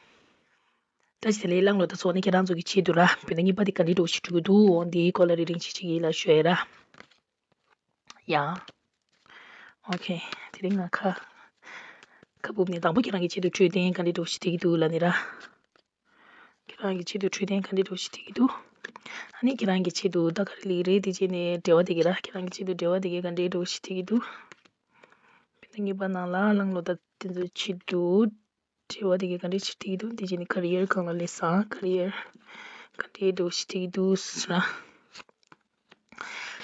བཀྲ་ཤིས་བདེ་ལེགས། གླང་ལོ་ཟླ་ཚོགས་ནི་ཁྱེད་རང་ཚོ་གི་ཆེད་དུ་ར། བོད་ཟླ་གཉིས་པ་དེ་ག་འདྲའི་འགྲོ་ཞིག་འགྲོ་གི་འདུག་འོ་འདིའི་སྐོར་ལ་རེ་རེ་བཞིན་ཞིག་ཡིན་ལ་ཞུ་ཡ་ར། ཡ། ཨོ་ཁེ། དེ་རིང་ང་ཁ། ཁ་སྦུབ་ནས་དང་པོ་ཁྱེད་རང་གི་ཆེད་དུ་འཕྲོད་བསྟེན་ག་འདྲའི་འགྲོ་ཞིག་བྱེད་ཀྱི་འདུག་ལབ་ནི་ར། ཁྱེད་རང་གི་ཆེད་དུ་འཕྲོད་བསྟེན་ག་འདྲའི་འགྲོ་ཞིག་བྱེད་ཀྱི་འདུག་ཨ་ནི་ཁྱེད་རང་གི་ཆེད་དུ་ད་ག་རེ་ལེགས་རེད་དེ་བྱས་ནས་འབྲེལ་བ་དེ་གི་ར། ཁྱེད་རང་གི་ཆེད་དུ་འབྲེལ་བ་དེ་གི་ག་འདྲའི་འགྲོ་ཞིག་བྱེད་ཀྱི་འདུག་བོད་ཟླ་གཉིས་པ་ནང་ལ་གླང་ལོ་ཟླ་དེ་ཚོའི་ཆེད་དུ། འབྲེལ་བ་དེ་གའི་ག་འདྲའི་ཞིག་འགྲིག་འདུག་འདི་བྱས་ནས་ཀ་རི་ཡར་སྒང་ལ་སླེབས་སོང་། ཀ་རི་ཡར་ག་འདྲའི་འགྲོ་ཞིག་འགྲིག་འདུག་ཟེར་ན།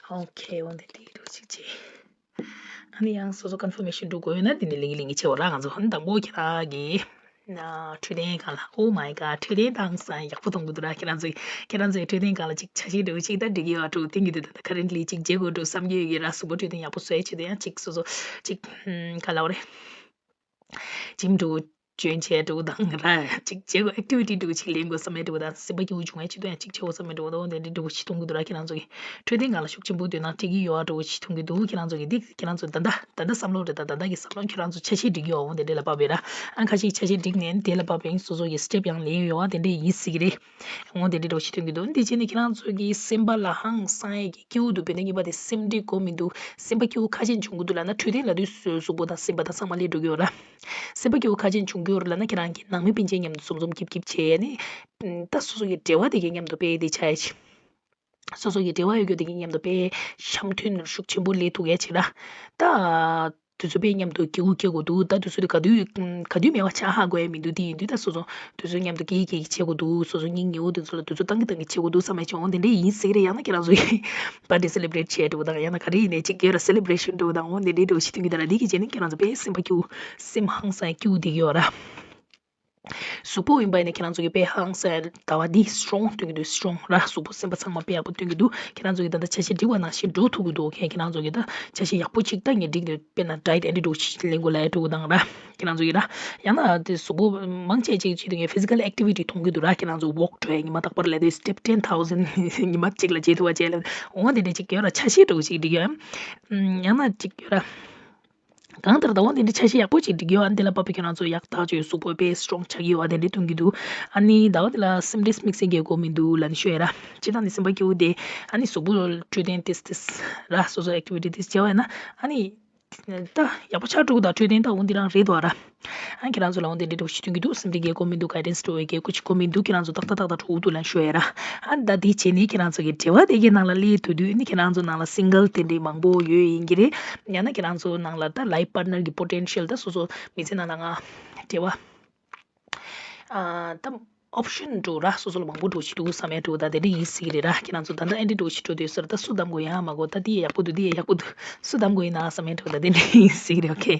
ཨོ་ཁེ། འོ་འདི་འདྲའི་འགྲོ་ཞིག་བྱས། ཨ་ནི་ཡང་སོ་སོ་ཀོན་ཕོར་མེ་ཤན་འགྲོ་དགོས་ཡོད་ན་འདི་ནས་ལེན་གྱི་ལེན་གྱི་བྱེད་པ་ར། ང་ཚོ་ཨ་ནི་དང་པོ་ཁྱེད་རང་གི་ན་འཕྲོད་བསྟེན་སྒང་ལ། Oh my god། འཕྲོད་བསྟེན་བཏང་སོང་ཡག་པོ་མཐོང་གི་འདུག་ར། ཁྱེད་རང་ཚོས་ཁྱེད་རང་ཚོའི་འཕྲོད་བསྟེན་སྒང་ལ་ཅིག་ཆ་ཤས་འདྲ་བོ་ཅིག་ད་འགྲིག་གི་ཡོད་འགྲོ་བསྟན་གྱི་འདུག་ད་ད་ཁ་རེན་ལི་ཅིག་བྱེད་དགོས་འགྲོ་བསམ་གྱི་ཡོད་ཀྱི་ར། གཟུགས་པོ་འཕྲོད་བསྟེན་ཡག་པོ་བཟོ་ཡ་ཆེད་དུ་ཡང་ཅིག་སོ་སོ་ཅིག་ག་ལབ་དགོས་རེད། ཇིམ་འགྲོ་འཇོན་ཆེ་འགྲོ་དང་ར། ཅིག་བྱེད་དགོས། ཨེག་ཊི་ཝི་ཊི་འགྲོ་ཅིག་ལེན་དགོས་བསམ་མེད་འགྲོ་དང་། སེམས་པ་སྐྱིད་པོ་བྱུང་ཡ་ཆེད་དུ་ཡང་ཅིག་བྱེད་དགོས་བསམ་མེད་འགྲོ་དང་། འོ་དེ་འདྲའི་འགྲོ་ཞིག་མཐོང་གི་འདུག་ར། ཁྱེད་རང་ཚོ་གི་འཕྲོད་བསྟེན་སྒང་ལ་ཤུགས་ཆེན་པོ་འདོན་ན་འགྲིག་གི་ཡོད་འགྲོ་ཞིག་མཐོང་གི་འདུག་ཁྱེད་རང་ཚོ་གི་འདི་ཁྱེད་རང་ཚོ་ད་ལྟ་ད་ལྟ་བསམ་བློ་རེད། ད་ད་ལྟ་གི་བསམ་བློ་ཁྱེད་རང་ཚོ་ཆ་ཤས་འགྲིག་གི་ཡོད། འོ་དེ་འདྲ་ལ་བབས་པས་ར། ཨ་ཁ་ཤས་ཆ་ཤས་འགྲིག་ནས་དེ་ལ་བབས་པས་སོ་སོ་གི་སི་ཊེབ་ཡང་ལེན་ཡོད་པ་དེ་འདྲ་ཡིན་སྲིད་ཀྱི་རེད། འོ་དེ་འདྲའི་འགྲོ་ཞིག་མཐོང་གི་འདུག་འདི་བྱས་ནས་ཁྱེད་རང་ཚོ་གི་སེམས་པ་ལ་ཧང་སང་ཡས་ཀྱི་སྐྱིད་པོ་འདུག་བོད་ཟླ་གཉིས་པ་དེ་སེམས་ཁྲལ་དགོས་མི་འདུག་སེམས་པ་སྐྱིད་པོ་ཁ་ཤས་བྱུང་གི་འདུག་ལབ་ན་འཕྲོད་བསྟེན་ལབ་དུས་གཟུགས་པོ་དང་སེམས་པ་དང་ཚང་མ་སླེབས་འགྲོ་གི་ཡོད་ར། སེམས་པ་སྐྱིད་པོ་ཁ་ཤས་བྱུང་གི་ཡོད་ར་ལབ་ན་ཁྱེད་རང་གི་ནང་མི་སྤུན་མཆེད་མཉམ་དུ་འཛོམས་འཛོམས་སྐྱིད་སྐྱིད་བྱས་ནས། ད་སོ་སོ་གི་འབྲེལ་བ་དེ་གའི་མཉམ་དུ་དཔེ་དེ་ཆགས་ཡ་ཆེ། སོ་སོ་གི་འབྲེལ་བ་ཡོད་རྒྱུ་དེ་གའི་མཉམ་དུ་དཔེ་འཆམ་མཐུན་ཤུགས་ཆེན་པོ་སླེབས་ཐུབ་ཡ་ཆེ་ར། ད། དུས་ཚོད་དཔེ་མཉམ་དུ་སྐྱིད་པོ་སྐྱེལ་དགོས་འདུག་ད་དུས་ཚོད་དེ་ག་དུས་ག་དུས་མེད་པ་ཆ་ཧ་གོ་ཡ་མི་འདུག་དེ་ཡིན་དུས་ད་སོ་སོ་དུས་ཚོད་མཉམ་དུ་སྐྱེལ་སྐྱེལ་གྱི་བྱེད་དགོས་འདུག་སོ་སོ་སྙིང་ཉེ་བོ་དེ་ཚོ་ལ་དུས་ཚོད་བཏང་གི་བཏང་གི་བྱེད་དགོས་འདུག་བསམ་ཡ་བྱུང་། འོ་དེ་འདྲ་ཡིན་ཟེར་གྱི་རེད། ཡང་ན་ཁྱེད་རང་ཚོ་ཡི་བར་ཐི་ཌེ་སེ་ལེ་བྷི་རེ་ཊི་བྱེད་འགྲོ་དང་། ཡང་ན་ག་རེ་ཡིན་ནའི་ཅིག་ཡོད་ར་སེ་ལེ་བྷི་རེ་ཤན་འགྲོ་དང་། འོ་དེ་འདྲའི་འགྲོ་ཞིག་མཐོང་གི་འདུག་ར། འདི་གི་རྗེས་ནས་ཁྱེད་རང་ཚོ་དཔེ་སེམས་པ་སྐྱིད་པོ་སེམས་ཧང་སང་སྐྱིད་པོ་བསྡད་ཀྱི་ཡོད་ར། གཟུགས་པོ་ཡིན་པ་ཡིན་ན་ཁྱེད་རང་ཚོ་གི་དཔེ་ཧང་སང་ཟླ་བ་འདི་སི་ཊོང་སྟོན་གྱི་འདུག་སི་ཊོང་ར། གཟུགས་པོ་སེམས་པ་ཚང་མ་དཔེ་ཡག་པོ་སྟོན་གྱི་འདུག་ཁྱེད་རང་ཚོ་གི་ད་ལྟ་ཆ་ཤས་འགྲིག་པ་ནང་བཞིན་འགྲོ་ཐུབ་ཀྱི་འདུག་ཁྱེད་ཁྱེད་རང་ཚོ་གི་ད་ཆ་ཤས་ཡག་པོ་ཅིག་ད་ངས་འགྲིག་འདུག་དཔེར་ན་ཌའེ་ཊི་ཨེ་འདྲ་འདྲ་བོ་ཞིག་ལེན་དགོས་ལབ་ཡ་འདྲ་བོ་དང་ར། ཁྱེད་རང་ཚོ་གི་ར། ཡང་ན་དེ་གཟུགས་པོ་མང་ཆེ་ཅིག་བྱེད་དུས་ངས་ཕི་ཛི་ཀལ་ཨེག་ཊི་ཝི་ཊི་མཐོང་གི་འདུག་ར། ཁྱེད་རང་ཚོ་ཝོག་འགྲོ་ཡ་ཉི་མ་རྟག་པར་ལབ་དུས་སི་ཊེབ་ཊེན་ཐའུ་ཛེན་ཉི་མ་གཅིག་ལ་བྱེད་ཐུབ་པ་བྱས་ལབ། འོ་དེ་འདྲ་ཅིག་ཡོད་ར། ཆ་ཤས་འདྲ་བོ་ཅིག་འགྲིག་ཡོད་ཨམ། ཡང་ན་ཅིག་ཡོད་ར། གང་ལྟར་ད་འོ་དེ་འདྲའི་ཆ་ཤས་ཡག་པོ་ཅིག་འགྲིག་ཡོད། ཨ་འདི་ལ་བབས་པ་ཁྱེད་རང་ཚོ་ཡག་ཐག་ཆོད་གཟུགས་པོ་དཔེ་སི་ཊོང་ཆགས་ཀྱི་ཡོད་པ་དེ་འདྲ་མཐོང་གི་འདུག་ཨ་ནི་ཟླ་བ་འདི་ལ་སེམས་ཁྲལ་དམིགས་བསལ་གྱི་དགོས་མི་འདུག་ལབ་ནས་ཤོད་ཡ་ར། སྤྱིར་བཏང་ནས་སེམས་པ་སྐྱིད་པོ་བསྡད། ཨ་ནི་གཟུགས་པོ་འཕྲོད་བསྟེན་ཏིས་ཏིས་ར། སོ་སོ་ཨེག་ཊི་ཝི་ཊི་ཏིས་བྱས་པ་ཡིན་ན་ཨ་ནི་ད་ཡག་པོ་ཆགས་འགྲོ་གི་འདུག་འཕྲོད་བསྟེན་ད་འོ་འདི་རང་རེད་འདུག་ར། ཨ་ཁྱེད་རང་ཚོ་ལ་འོ་འདི་འདྲ་འདྲ་བོ་ཞིག་མཐོང་གི་འདུག་སེམས་ཁྲལ་གྱི་དགོས་མི་འདུག་གའི་ཌེན་སི་འགྲོ་བའི་གི་སྐུ་མཁྱེན་དགོས་མི་འདུག་ཁྱེད་རང་ཚོ་ཏག་ཏག་ཏག་ཏག་འགྲོ་གི་འདུག་ལབ་ཤོད་ཡ་ར། ཨ་ད་དེ་བྱས་ནས་ཁྱེད་རང་ཚོ་གི་འབྲེལ་བ་དེ་གའི་ནང་ལ་སླེབས་ཐུབ་དུས་ནི་ཁྱེད་རང་ཚོ་ནང་ལ་སིང་གལ་དེ་འདྲའི་མང་པོ་ཡོད་ཡིན་གྱི་རེད། ཡང་ན་ཁྱེད་རང་ཚོ་ནང་ལ་ད་ལའིཕ་པར་ཊི་ནར་གྱི་པོ་ཊེན་ཤལ་ད་སོ་སོ་མི་ཚེ་ནང་ལ་ང་འབྲེལ་བ་ཨ་ད་ཨོབ་ཤན་འགྲོ་ར། སོ་སོ་ལ་མང་པོ་འགྲོ་ཞིག་འདུག་བསམ་ཡ་འགྲོ་ད་དེ་འདྲ་ཡིན་སྲིད་ཀྱི་རེད་ར། ཁྱེད་རང་ཚོ་ད་ལྟ་ཨེ་འདྲ་འགྲོ་ཞིག་འགྲོ་དུས་སར་ད་སུ་བདམ་དགོས་ཡང་མ་དགོས་ད་དེ་ཡག་པོ་འདུག་དེ་ཡག་པོ་འདུག་སུ་བདམ་དགོས་ཡིན་ན་བསམ་ཡ་འགྲོ་ད་དེ་འདྲ་ཡིན་སྲིད་ཀྱི་རེད། ཨོ་ཁེ།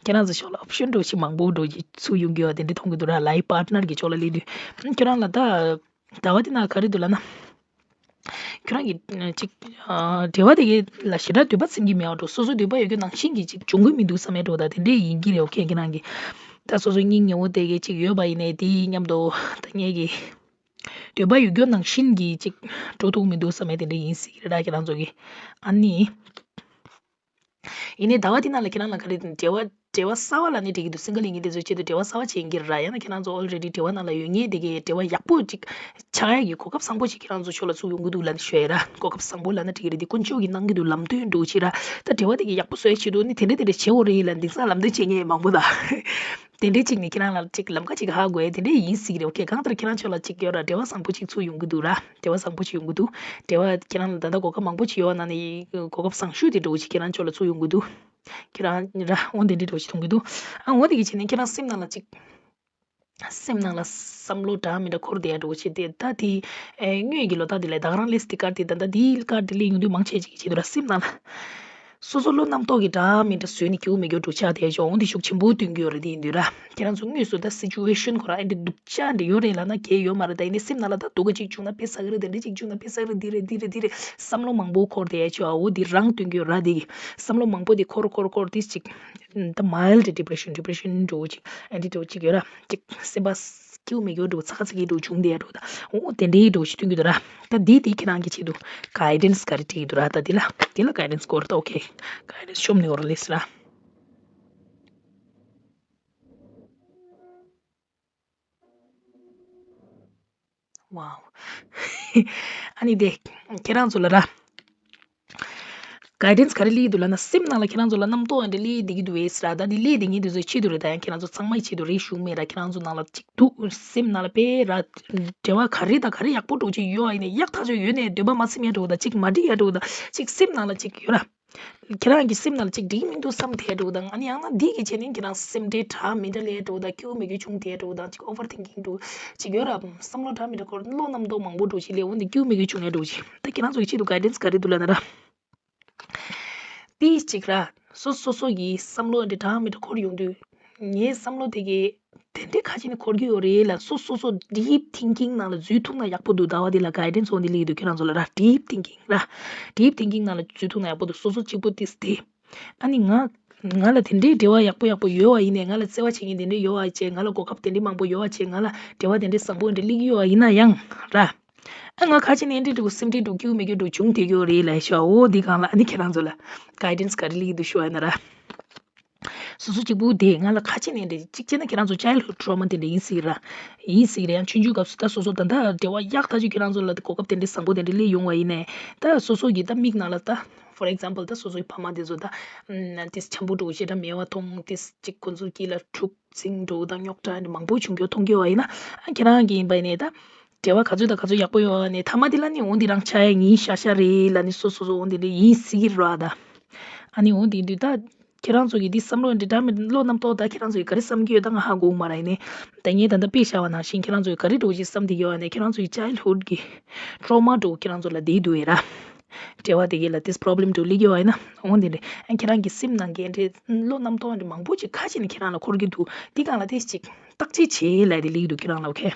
ཁྱེད་རང་ཚོ་ཕྱོགས་ལ་ཨོབ་ཤན་འགྲོ་ཞིག་མང་པོ་འགྲོ་ཞིག་ཚུར་ཡོང་གི་ཡོད་དེ་འདྲ་མཐོང་གི་འདུག་ར། ལའིཕ་པར་ཊི་ནར་གྱི་ཕྱོགས་ལ་སླེབས་དུས་ཁྱེད་རང་ལ་ད་ཟླ་བ་དེ་ན་ག་རེ་འདུག་ལབ་ན། ཁྱོད་རང་གི་ཅིག་འབྲེལ་བ་དེ་གའི་ལ་ཞེ་དྲག་འདོད་པ་ཚིམ་གྱི་མེད་པ་འགྲོ། སོ་སོ་འདོད་པ་ཡོད་རྒྱུ་ནང་བཞིན་གྱི་ཅིག་འབྱུང་གི་མི་འདུག་བསམ་ཡ་འགྲོ་ད་དེ་འདྲས་ཡིན་གྱི་རེད། ཨོ་ཁེ། ཁྱེད་རང་གི་ད་སོ་སོ་སྙིང་ཉེ་བོ་དེ་གའི་ཅིག་ཡོད་པ་ཡིན་ནའི་དེའི་མཉམ་དུ་ད་ངེད་ཀྱི་འདོད་པ་ཡོད་རྒྱུ་ནང་བཞིན་གྱི་ཅིག་འགྲོ་ཐུབ་མི་འདུག་བསམ་ཡ་དེ་འདྲས་ཡིན་སྲིད་ཀྱི་རེད་ད་ཁྱེད་རང་ཚོ་གི། ཨ་ནི། ཡིན་ནའི་ཟླ་བ་འདི་ནང་ལ་ཁྱེད་རང་ལ་ག་རེ་འབྲེལ་བ་འབྲེལ་བ་གསར་བ་ལབ་ནའི་འགྲིག་གི་འདུག་སིང་གལ་ཡིན་མཁན་དེ་ཚོའི་ཆེད་དུ་འབྲེལ་བ་གསར་བ་བྱེད་ཀྱི་ར། ཡང་ན་ཁྱེད་རང་ཚོ་ཨོལ་རེ་ཌི་འབྲེལ་བ་ནང་ལ་ཡོད་མཁན་དེ་གའི་འབྲེལ་བ་ཡག་པོ་ཅིག་ཆགས་ཡག་གི་གོ་སྐབས་བཟང་པོ་ཅིག་ཁྱེད་རང་ཚོ་ཕྱོགས་ལ་ཚུར་ཡོང་གི་འདུག་ལབ་ནས་ཞུ་ཡ་ར། གོ་སྐབས་བཟང་པོ་ལབ་ན་འགྲིག་གི་རེད། འདི་དཀོན་མཆོག་གིས་གནང་གི་འདུག་ལམ་སྟོན་འདྲ་བོ་ཅིག་ར། ད་འབྲེལ་བ་དེ་གའི་ཡག་པོ་བཟོ་ཡ་ཆེད་དུ་ནི་དེ་འདྲ་དེ་འདྲ་བྱེད་དགོས་རེད་ལབ་དེང་སང་ལམ་སྟོན་བྱེད་མཁན་མང་པོ་ད། དེ་འདྲའི་ཅིག་ནི་ཁྱེད་རང་ལ་ཅིག་ལམ་ཁ་ཅིག་ཧ་གོ་ཡ་དེ་འདྲའི་ཡིན་སྲིད་ཀྱི་རེད། ཨོ་ཁེ། གང་ལྟར་ཁྱེད་རང་ཕྱོགས་ལ་ཅིག་ཡོད་ར། འབྲེལ་བ་བཟང་པོ་ཅིག་ཚུར་ཡོང་གི་འདུག་ར། འབྲེལ་བ་བཟང་པོ་ཅིག་ཡོང་གི་འདུག་འབྲེལ་བ་ཁྱེད་རང་ལ་ད་ལྟ་གོ་སྐབས་མང་པོ་ཅིག་ཡོད་པ་ནང་ནས་གོ་སྐབས་བཟང་ཤོས་དེ་འདྲ་བོ་ཅིག་ཁྱེད་རང་ཕྱོགས་ལ་ཚུར་ཡོང་གི་འདུག་ཁྱེད་རང་ར་འོ་དེ་འདྲའི་འདྲ་བོ་ཅིག་མཐོང་གི་འདུག་ཨ་འོ་དེ་གི་བྱས་ནས་ཁྱེད་རང་སེམས་ནང་ལ་ཅིག་སེམས་ནང་ལ་བསམ་བློ་འདྲ་མི་འདྲ་འཁོར་བསྡད་ཡ་འདྲ་བོ་ཅིག་དེ་ད་དེ་ཨེ་སྔོན་གྱི་ལོ་ད་དེ་ལས་ད་ག་རང་ལས་དེ་ཀར་དེ་ད་ད་དེ་ཀར་དེ་ལས་ཡོང་དུས་མང་ཆེ་ཅིག་བྱེད་འདུག་ར། སེམས་ནང་ལ། སོ་སོ་བློ་རྣམ་རྟོག་གི་འདྲ་མི་འདྲ་བཟོས་ནས་སྐྱིད་པོ་མི་སྐྱིད་པོ་འདྲ་ཆགས་བསྡད་ཤག་འོ་འདི་ཤུགས་ཆེན་པོ་སྟོན་གྱི་ཡོད་རེད། དེ་ཡིན་དུས་ར། ཁྱེད་རང་ཚོ་དངོས་སུ་ད་སི་ཅུ་ཨེ་ཤན་ཁོ་རང་ཨེ་འདྲ་སྡུག་ཅག་འདྲ་ཡོད་རེད་ལབ་ན་གལ་ཡོད་མ་རེད། ད་ཡིན་ནའི་སེམས་ནང་ལ་ད་སྡུག་ག་ཅིག་བྱུང་ན་དཔེ་བསགས་རེད། དེ་འདྲ་ཅིག་བྱུང་ན་དཔེ་བསགས་རེད། འདི་རེད་འདི་རེད་འདི་རེད། བསམ་བློ་མང་པོ་འཁོར་བསྡད་ཤག་འོ་འདི་རང་སྟོན་གྱི་ཡོད་ར། དེ་གི་བསམ་བློ་མང་པོ་དེ་འཁོར་འཁོར་འཁོར་དེ་ཅིག་ད་མའིལ་ཌི་ཌི་པི་རེ་ཤན། ཌི་པི་རེ་ཤན་འདྲ་བོ་ཅིག་ཨེ་འདྲ་འདྲ་བོ་ཅིག་ཡོད་ར། ཅིག་སེམས་པ་སྐྱིད་པོ་མི་སྐྱིད་པོ་འདྲ་བོ་ཚ་ཚ་གི་འདྲ་བོ་བྱུང་བསྡད་འདྲ་བོ་ད། འོ་དེ་འདྲའི་འདྲ་བོ་ཞིག་སྟོན་གྱི་འདུག་ར། ད་འདི་དེ་ཁྱེད་རང་གི་ཆེད་དུ་གའི་ཌེན་སི་ག་རེ་སྤྲད་ཀྱི་འདུག་ར། ད་འདི་ལ་འདི་ལ་གའི་ཌེན་སི་སྐོར་ད། ཨོ་ཁེ། གའི་ཌེན་སི་ཤོམ་ནི་འོར་ལེས་ར། ཝའོ། ཨ་ནི་དེ་ཁྱེད་རང་ཚོ་ལ་ར། གའི་ཌེན་སི་ག་རེ་སླེབས་འདུག་ལབ་ན། སེམས་ནང་ལ་ཁྱེད་རང་ཚོ་ལ་རྣམ་རྟོག་འདི་སླེབས་བསྡད་ཀྱི་འདུག་བས་ར། ད་འདི་སླེབས་བསྡད་མཁན་དེ་ཚོའི་ཆེད་དུ་རེད། ད་ཡང་ཁྱེད་རང་ཚོ་ཚང་མའི་ཆེད་དུ་རེད་ཞུ་མེད་ར། ཁྱེད་རང་ཚོ་ནང་ལ་ཅིག་འདུག་སེམས་ནང་ལ་དཔེ་ར། འབྲེལ་བ་ག་རེ་དང་ག་རེ་ཡག་པོ་འདྲ་བོ་ཅིག་ཡོད་པ་ཡིན་ནའི། ཡག་ཐག་ཆོད་ཡོད་ནའི་འདོད་པ་མ་ཚིམ་ཡ་འདྲ་བོ་དང་། ཅིག་མ་འགྲིག་ཡ་འདྲ་བོ་དང་། ཅིག་སེམས་ནང་ལ་ཅིག་ཡོད་ར། ཁྱེད་རང་གི་སེམས་ནང་ལ་ཅིག་འགྲིག་མི་འདུག་བསམ་བསྡད་འདྲ་བོ་དང་། ཨ་ནི་ཡང་ན་འདི་གི་བྱས་ནས་ཁྱེད་རང་སེམས་ཁྲལ་འདྲ་མི་འདྲ་སླེབས་འདྲ་བོ་དང་། སྐྱིད་པོ་མི་སྐྱིད་བྱུང་བསྡད་འདྲ་བོ་དང་། ཅིག་ཨོ་ཝར་ཐིང་ཀིང་འདྲ་བོ་ཅིག་ཡོད་ར། བསམ་བློ་འདྲ་མི་འདྲ་འཁོར། བློ་རྣམ་རྟོག་མང་པོ་འདྲ་བོ་ཅིག་སླེབས། འོ་འདི་སྐྱིད་པོ་མི་སྐྱིད་བྱུང་ཡ་འདྲ་བོ་ཅིག་ད་ཁྱེད་རང་ཚོ་གི་ཆེད་དུ་གའི་ཌེན་སི་ག་རེ་འདུག་ལབ་ན་ར། དེ་གཅིག་ར། སོ་སོ་སོ་གི་བསམ་བློ་འདི་འདྲ་མི་འདྲ་འཁོར་ཡོང་དུས། ངའི་བསམ་བློ་དེ་གི་དེ་འདྲའི་ཁ་ཅིག་ནས་འཁོར་གྱི་ཡོད་རེད་ལ། སོ་སོ་སོ་ཌིབ་ཐིང་ཀིང་ནང་ལ་འཛུལ་ཐུབ་ན་ཡག་པོ་འདུག་ཟླ་བ་འདི་ལ་གའི་ཌེན་སི་འོ་འདི་སླེབས་འདུག་ཁྱེད་རང་ཚོ་ལ་ར། ཌིབ་ཐིང་ཀིང་ར། ཌིབ་ཐིང་ཀིང་ནང་ལ་འཛུལ་ཐུབ་ན་ཡག་པོ་འདུག་སོ་སོ་གཅིག་པོ་ཏིས་ཏེ། ཨ་ནི་ང་ང་ལ་དེ་འདྲའི་འབྲེལ་བ་ཡག་པོ་ཡག་པོ་ཡོད་པ་ཡིན་ནའི། ང་ལ་བརྩེ་བ་བྱེད་མཁན་དེ་འདྲའི་ཡོད་པ་བྱས། ང་ལ་གོ་སྐབས་དེ་འདྲའི་མང་པོ་ཡོད་པ་བྱས། ང་ལ་འབྲེལ་བ་དེ་འདྲའི་བཟང་པོ་འདྲ་སླེབས་ཀྱི་ཡོད་པ་ཡིན་ན་ཡང་ར། ཨ་ང་ཁ་ཅིག་ནས་འདྲི་འདྲ་བོ་སེམས་ཁྲལ་འདྲ་བོ་སྐྱིད་པོ་མི་སྐྱིད་འདྲ་བོ་བྱུང་བསྡད་ཀྱི་ཡོད་རེད་ལབ་ཤག་འོ་འདི་སྒང་ལ་ཨ་ནི་ཁྱེད་རང་ཚོ་ལ་གའི་ཌེན་སི་ག་རེ་སླེབས་ཀྱི་འདུག་ཞུ་བ་ཡིན་ན་ར། སོ་སོ་གཅིག་པུ་དེ་ང་ལ་ཁ་ཅིག་ནས་འདྲི། གཅིག་བྱས་ན་ཁྱེད་རང་ཚོ་ཆའི་ལི་ཧུཌ་ཊོ་མ་དེ་འདྲ་ཡིན་སྲིད་ར། ཡིན་སྲིད་ར། ཡང་ཆུང་ཆུང་སྐབས་སུ་ད་སོ་སོ་ད་ལྟ་འབྲེལ་བ་ཡག་ཐག་ཆོད་ཁྱེད་རང་ཚོ་ལ་གོ་སྐབས་དེ་འདྲ་བཟང་པོ་དེ་འདྲ་སླེབས་ཡོང་བ་ཡིན་ནའི། ད་སོ་སོ་གི་ད་མིག་ནང་ལ་ད་for example ད་སོ་སོའི་ཕ་མ་དེ་ཚོ་ད་ཨམ་ཏིས་འཆམ་པོ་འདྲ་བོ་ཞེ་དྲག་མེད་པ་མཐོང་། ཏིས་གཅིག་ཁོ་ཚོ་དཀྱིལ་ལ་འཁྲུག་འཛིང་འདྲ་བོ་དང་རྙོག་དྲ་མང་པོ་བྱུང་རྒྱུ་མཐོང་གི་ཡོད་པ་ཡིན་ན། ཨ་ཁྱེད་རང་གི་ཡིན་པ་ཡིན་ནའི་ད་འབྲེལ་བ་ག་ཚོད་དང་ག་ཚོད་ཡག་པོ་ཡོད་པ་ནས་མཐའ་མ་དེ་ལ་ནི་འོ་འདི་རང་ཆགས་ཡ་ཡིན་ཤག་ཤག་རེད་ལབ་ནི་སོ་སོ་སོ་འོ་འདི་འདྲ་ཡིན་སྲིད་ཀྱི་རེད་པ་ད། ཨ་ནི་འོ་འདི་འདི་ད་ཁྱེད་རང་ཚོ་གི་འདི་བསམ་བློ་འདི་འདྲ་མི་བློ་རྣམ་རྟོག་ད་ཁྱེད་རང་ཚོ་གི་ག་རེ་བསམ་གྱི་ཡོད་ད་ང་ཧ་གོ་གི་མ་རེད། ཨ་ནི་ད་ངས་ད་ལྟ་དཔེ་བཞག་པ་ནང་བཞིན་ཁྱེད་རང་ཚོ་གི་ག་རེ་འདྲ་བོ་ཞིག་བསམ་བསྡད་ཡོད་པ་ནས་ཁྱེད་རང་ཚོ་གི་ཆའི་ལི་ཧུཌ་གི་ཊོ་མ་འདྲ་བོ་ཁྱེད་རང་ཚོ་ལ་བསྡད་འདུག་ཡ་ར། འབྲེལ་བ་དེ་གའི་ལ་ཏིས་པོ་རོབ་ལེམ་འདྲ་བོ་སླེབས་ཀྱི་ཡོད་པ་ཡིན་ན་འོ་འདི་འདྲ། ཨ་ཁྱེད་རང་གི་སེམས་ནང་གི་འདྲ་བློ་རྣམ་རྟོག་འདྲ་མང་པོ་ཅིག་ཁ་ཅིག་ནས་ཁྱེད་རང་ལ་འཁོར་གྱི་འདུག་འདི་སྒང་ལ་ཏིས་ཅིག་བརྟག་དཔྱད་བྱེད་ལབ་དེ་སླེབས་ཀྱི་འདུག་ཁྱེད་རང་ལ། ཨོ་ཁེ།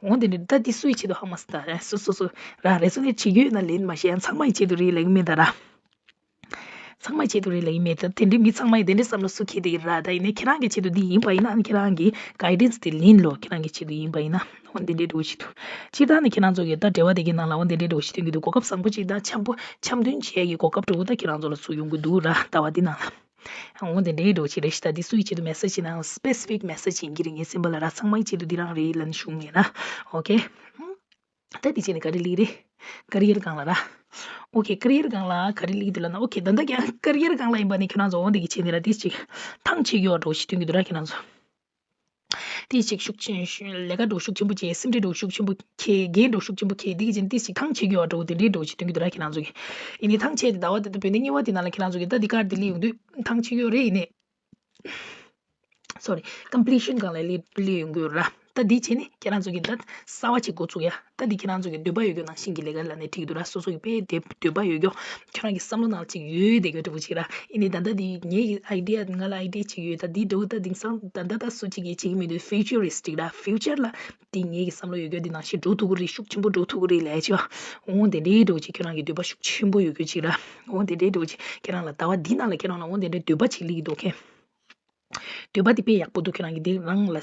འོ་འདི་འདྲ་ད་འདི་སུའི་ཆེད་དུ་ཧ་མ་སི་ད་རེད། སོ་སོ་སོ་ར་རེ་སོ་ནས་བྱེད་རྒྱུ་ཡོད་ན་ལེན་མ་ཤེས། ཡང་ཚང་མ་ཡི་ཆེད་དུ་རེད་ལབ་ཀྱི་མེད་ད་ར། ཚང་མ་ཡི་ཆེད་དུ་རེད་ལབ་ཀྱི་མེད་ད། དེ་འདྲའི་མི་ཚང་མ་ཡི་དེ་འདྲའི་བསམ་བློ་སུ་འཁྱེར་བསྡད་ཀྱི་ར། ད་ཡིན་ནའི་ཁྱེད་རང་གི་ཆེད་དུ་འདི་ཡིན་པ་ཡིན་ན་ཨ་ནི་ཁྱེད་རང་གི་གའི་ཌེན་སི་དེ་ལེན་ལོ། ཁྱེད་རང་གི་ཆེད་དུ་ཡིན་པ་ཡིན་ན་འོ་འདི་འདྲའི་འདྲ་བོ་ཞིག་འདུག་སྤྱིར་བཏང་ནི་ཁྱེད་རང་ཚོ་གི་ད་འབྲེལ་བ་དེ་གི་ནང་ལ་འོ་འདི་འདྲའི་འདྲ་བོ་ཞིག་སྟོན་གྱི་འདུག་གོ་སྐབས་བཟང་པོ་ཅིག་དང་འཆམ་པོ་འཆམ་མཐུན་བྱེད་ཡ་གི་གོ་སྐབས་འདྲ་བོ་ད་ཁྱེད་རང་ཚོ་ལ་ཚུར་ཡོང་གི་འདུག་ར། ཟླ་བ་འདི་ནང་ལ། འོ་དེ་འདྲའི་འདྲ་བོ་ཅིག་རེད་ཤག་ད་འདི་སུའི་ཆེད་དུ་མེ་སེ་ཇི་ཡིན་ནའང་སི་པེ་སི་ཕིག་མེ་སེ་ཇི་ཡིན་གྱི་རེད། ངའི་སེམས་པ་ལ་ར་ཚང་མའི་ཆེད་དུ་འདི་རང་རེད་ལབ་ནས་ཞུ་ངེས་ན། ཨོ་ཁེ། ད་འདི་བྱས་ནས་ག་རེ་སླེབས་རེད། ཀེ་རི་ཡར་སྒང་ལ་ར། ཨོ་ཁེ། ཀེ་རི་ཡར་སྒང་ལ་ག་རེ་སླེབས་འདུག་ལབ་ན། ཨོ་ཁེ། ད་ལྟ་ཀྱང་ཀེ་རི་ཡར་སྒང་ལ་ཡིན་པ་ནི་ཁྱེད་རང་ཚོ་འོ་འདི་གི་བྱས་ནས་ར་ཏིས་ཅིག་ཐང་ཆད་ཀྱི་ཡོད་འདྲ་བོ་ཞིག་སྟོན་གྱི་འདུག་ར། ཁྱེད་རང་ཚོ་ཏིས་ཅིག་ཤུགས་ཆེན་ལས་ཀ་འདྲ་བོ་ཤུགས་ཆེན་པོ་བྱས། སེམས་ཁྲལ་འདྲ་བོ་ཤུགས་ཆེན་པོ་ཁྱེར། འགན་འདྲ་བོ་ཤུགས་ཆེན་པོ་ཁྱེར། འདི་གི་བྱས་ནས་ཏིས་ཅིག་ཐང་ཆད་ཀྱི་ཡོད་འདྲ་བོ་དེ་འདྲའི་འདྲ་བོ་ཞིག་སྟོན་གྱི་འདུག་ར། ཁྱེད་རང་ཚོ་གི་ཡིན་ནའི་ཐང་ཆད་དེ་ཟླ་བ་དེ་ད་བོད་ཟླ་གཉིས་པ་དེ་ནང་ལ་ཁྱེད་རང་ཚོ་གི་ད་འདི་གར་དེ་སླེབས་ཡོང་དུས་ཐང་ཆད་ཀྱི་ཡོད་རེད། ཡིན་ནའི་སོ་རི། ཀམ་པི་ལི་ཤན་སྒང་ལ་སླེབས་སླེབས་ཡོང་གི་ཡོད་ར། ད་འདི་བྱས་ནས་ཁྱེད་རང་ཚོ་གི་ད་གསར་པ་ཅིག་འགོ་བཙུགས་ཡ། ད་འདི་ཁྱེད་རང་ཚོ་གི་འདོད་པ་ཡོད་རྒྱུ་ནང་བཞིན་གྱི་ལས་ཀ་ལབ་ནའི་འགྲིག་གི་འདུག་ར། སོ་སོ་གི་དཔེ་དེ་འདོད་པ་ཡོད་རྒྱུ། ཁྱེད་རང་གི་བསམ་བློ་ནང་ཅིག་ཡོད་བསྡད་རྒྱུ་འདྲ་བོ་ཅིག་ར། ཡིན་ནའི་ད་ལྟ་འདི་ངའི་གི་ཨའི་ཌི་ཡ། ང་ལ་ཨའི་ཌི་ཡ་ཅིག་ཡོད། ད་འདི་འདྲ་བོ་ད་དེང་སང་ད་ལྟ་ད་སུ་གཅིག་གིས་བྱེད་ཀྱི་མི་འདུག་ཕིའུ་ཅར་རི་སི་ཊིག་ར། ཕིའུ་ཅར་ལ་འདི་ངའི་གི་བསམ་བློ་ཡོད་རྒྱུ་འདི་ནང་བཞིན་འགྲོ་ཐུབ་ཀྱི་རེད། ཤུགས་ཆེན་པོ་འགྲོ་ཐུབ་ཀྱི་རེད་ལབ་ཡ་ཅིག་འོ་དེ་འདྲའི་འདྲ་བོ་ཅིག་ཁྱེད་རང་གི་འདོད་པ་ཤུགས་ཆེན་པོ་ཡོད་རྒྱུ་ཅིག་ར། འོ་དེ་འདྲའི་འདྲ་བོ་ཅིག་ཁྱེད་རང་ལ་ཟླ་བ་འདི་ནང་ལ་ཁྱེད་རང་ལ་འོ་དེ་འདྲའི་འདོད་པ་ཅིག་སླེབས་ཀྱི་འདུག་ཁེ། འདོད་པ་འདི་དཔེ་ཡག་པོ་འདུག་ཁྱེད་རང་གི་འདི་རང་ལ་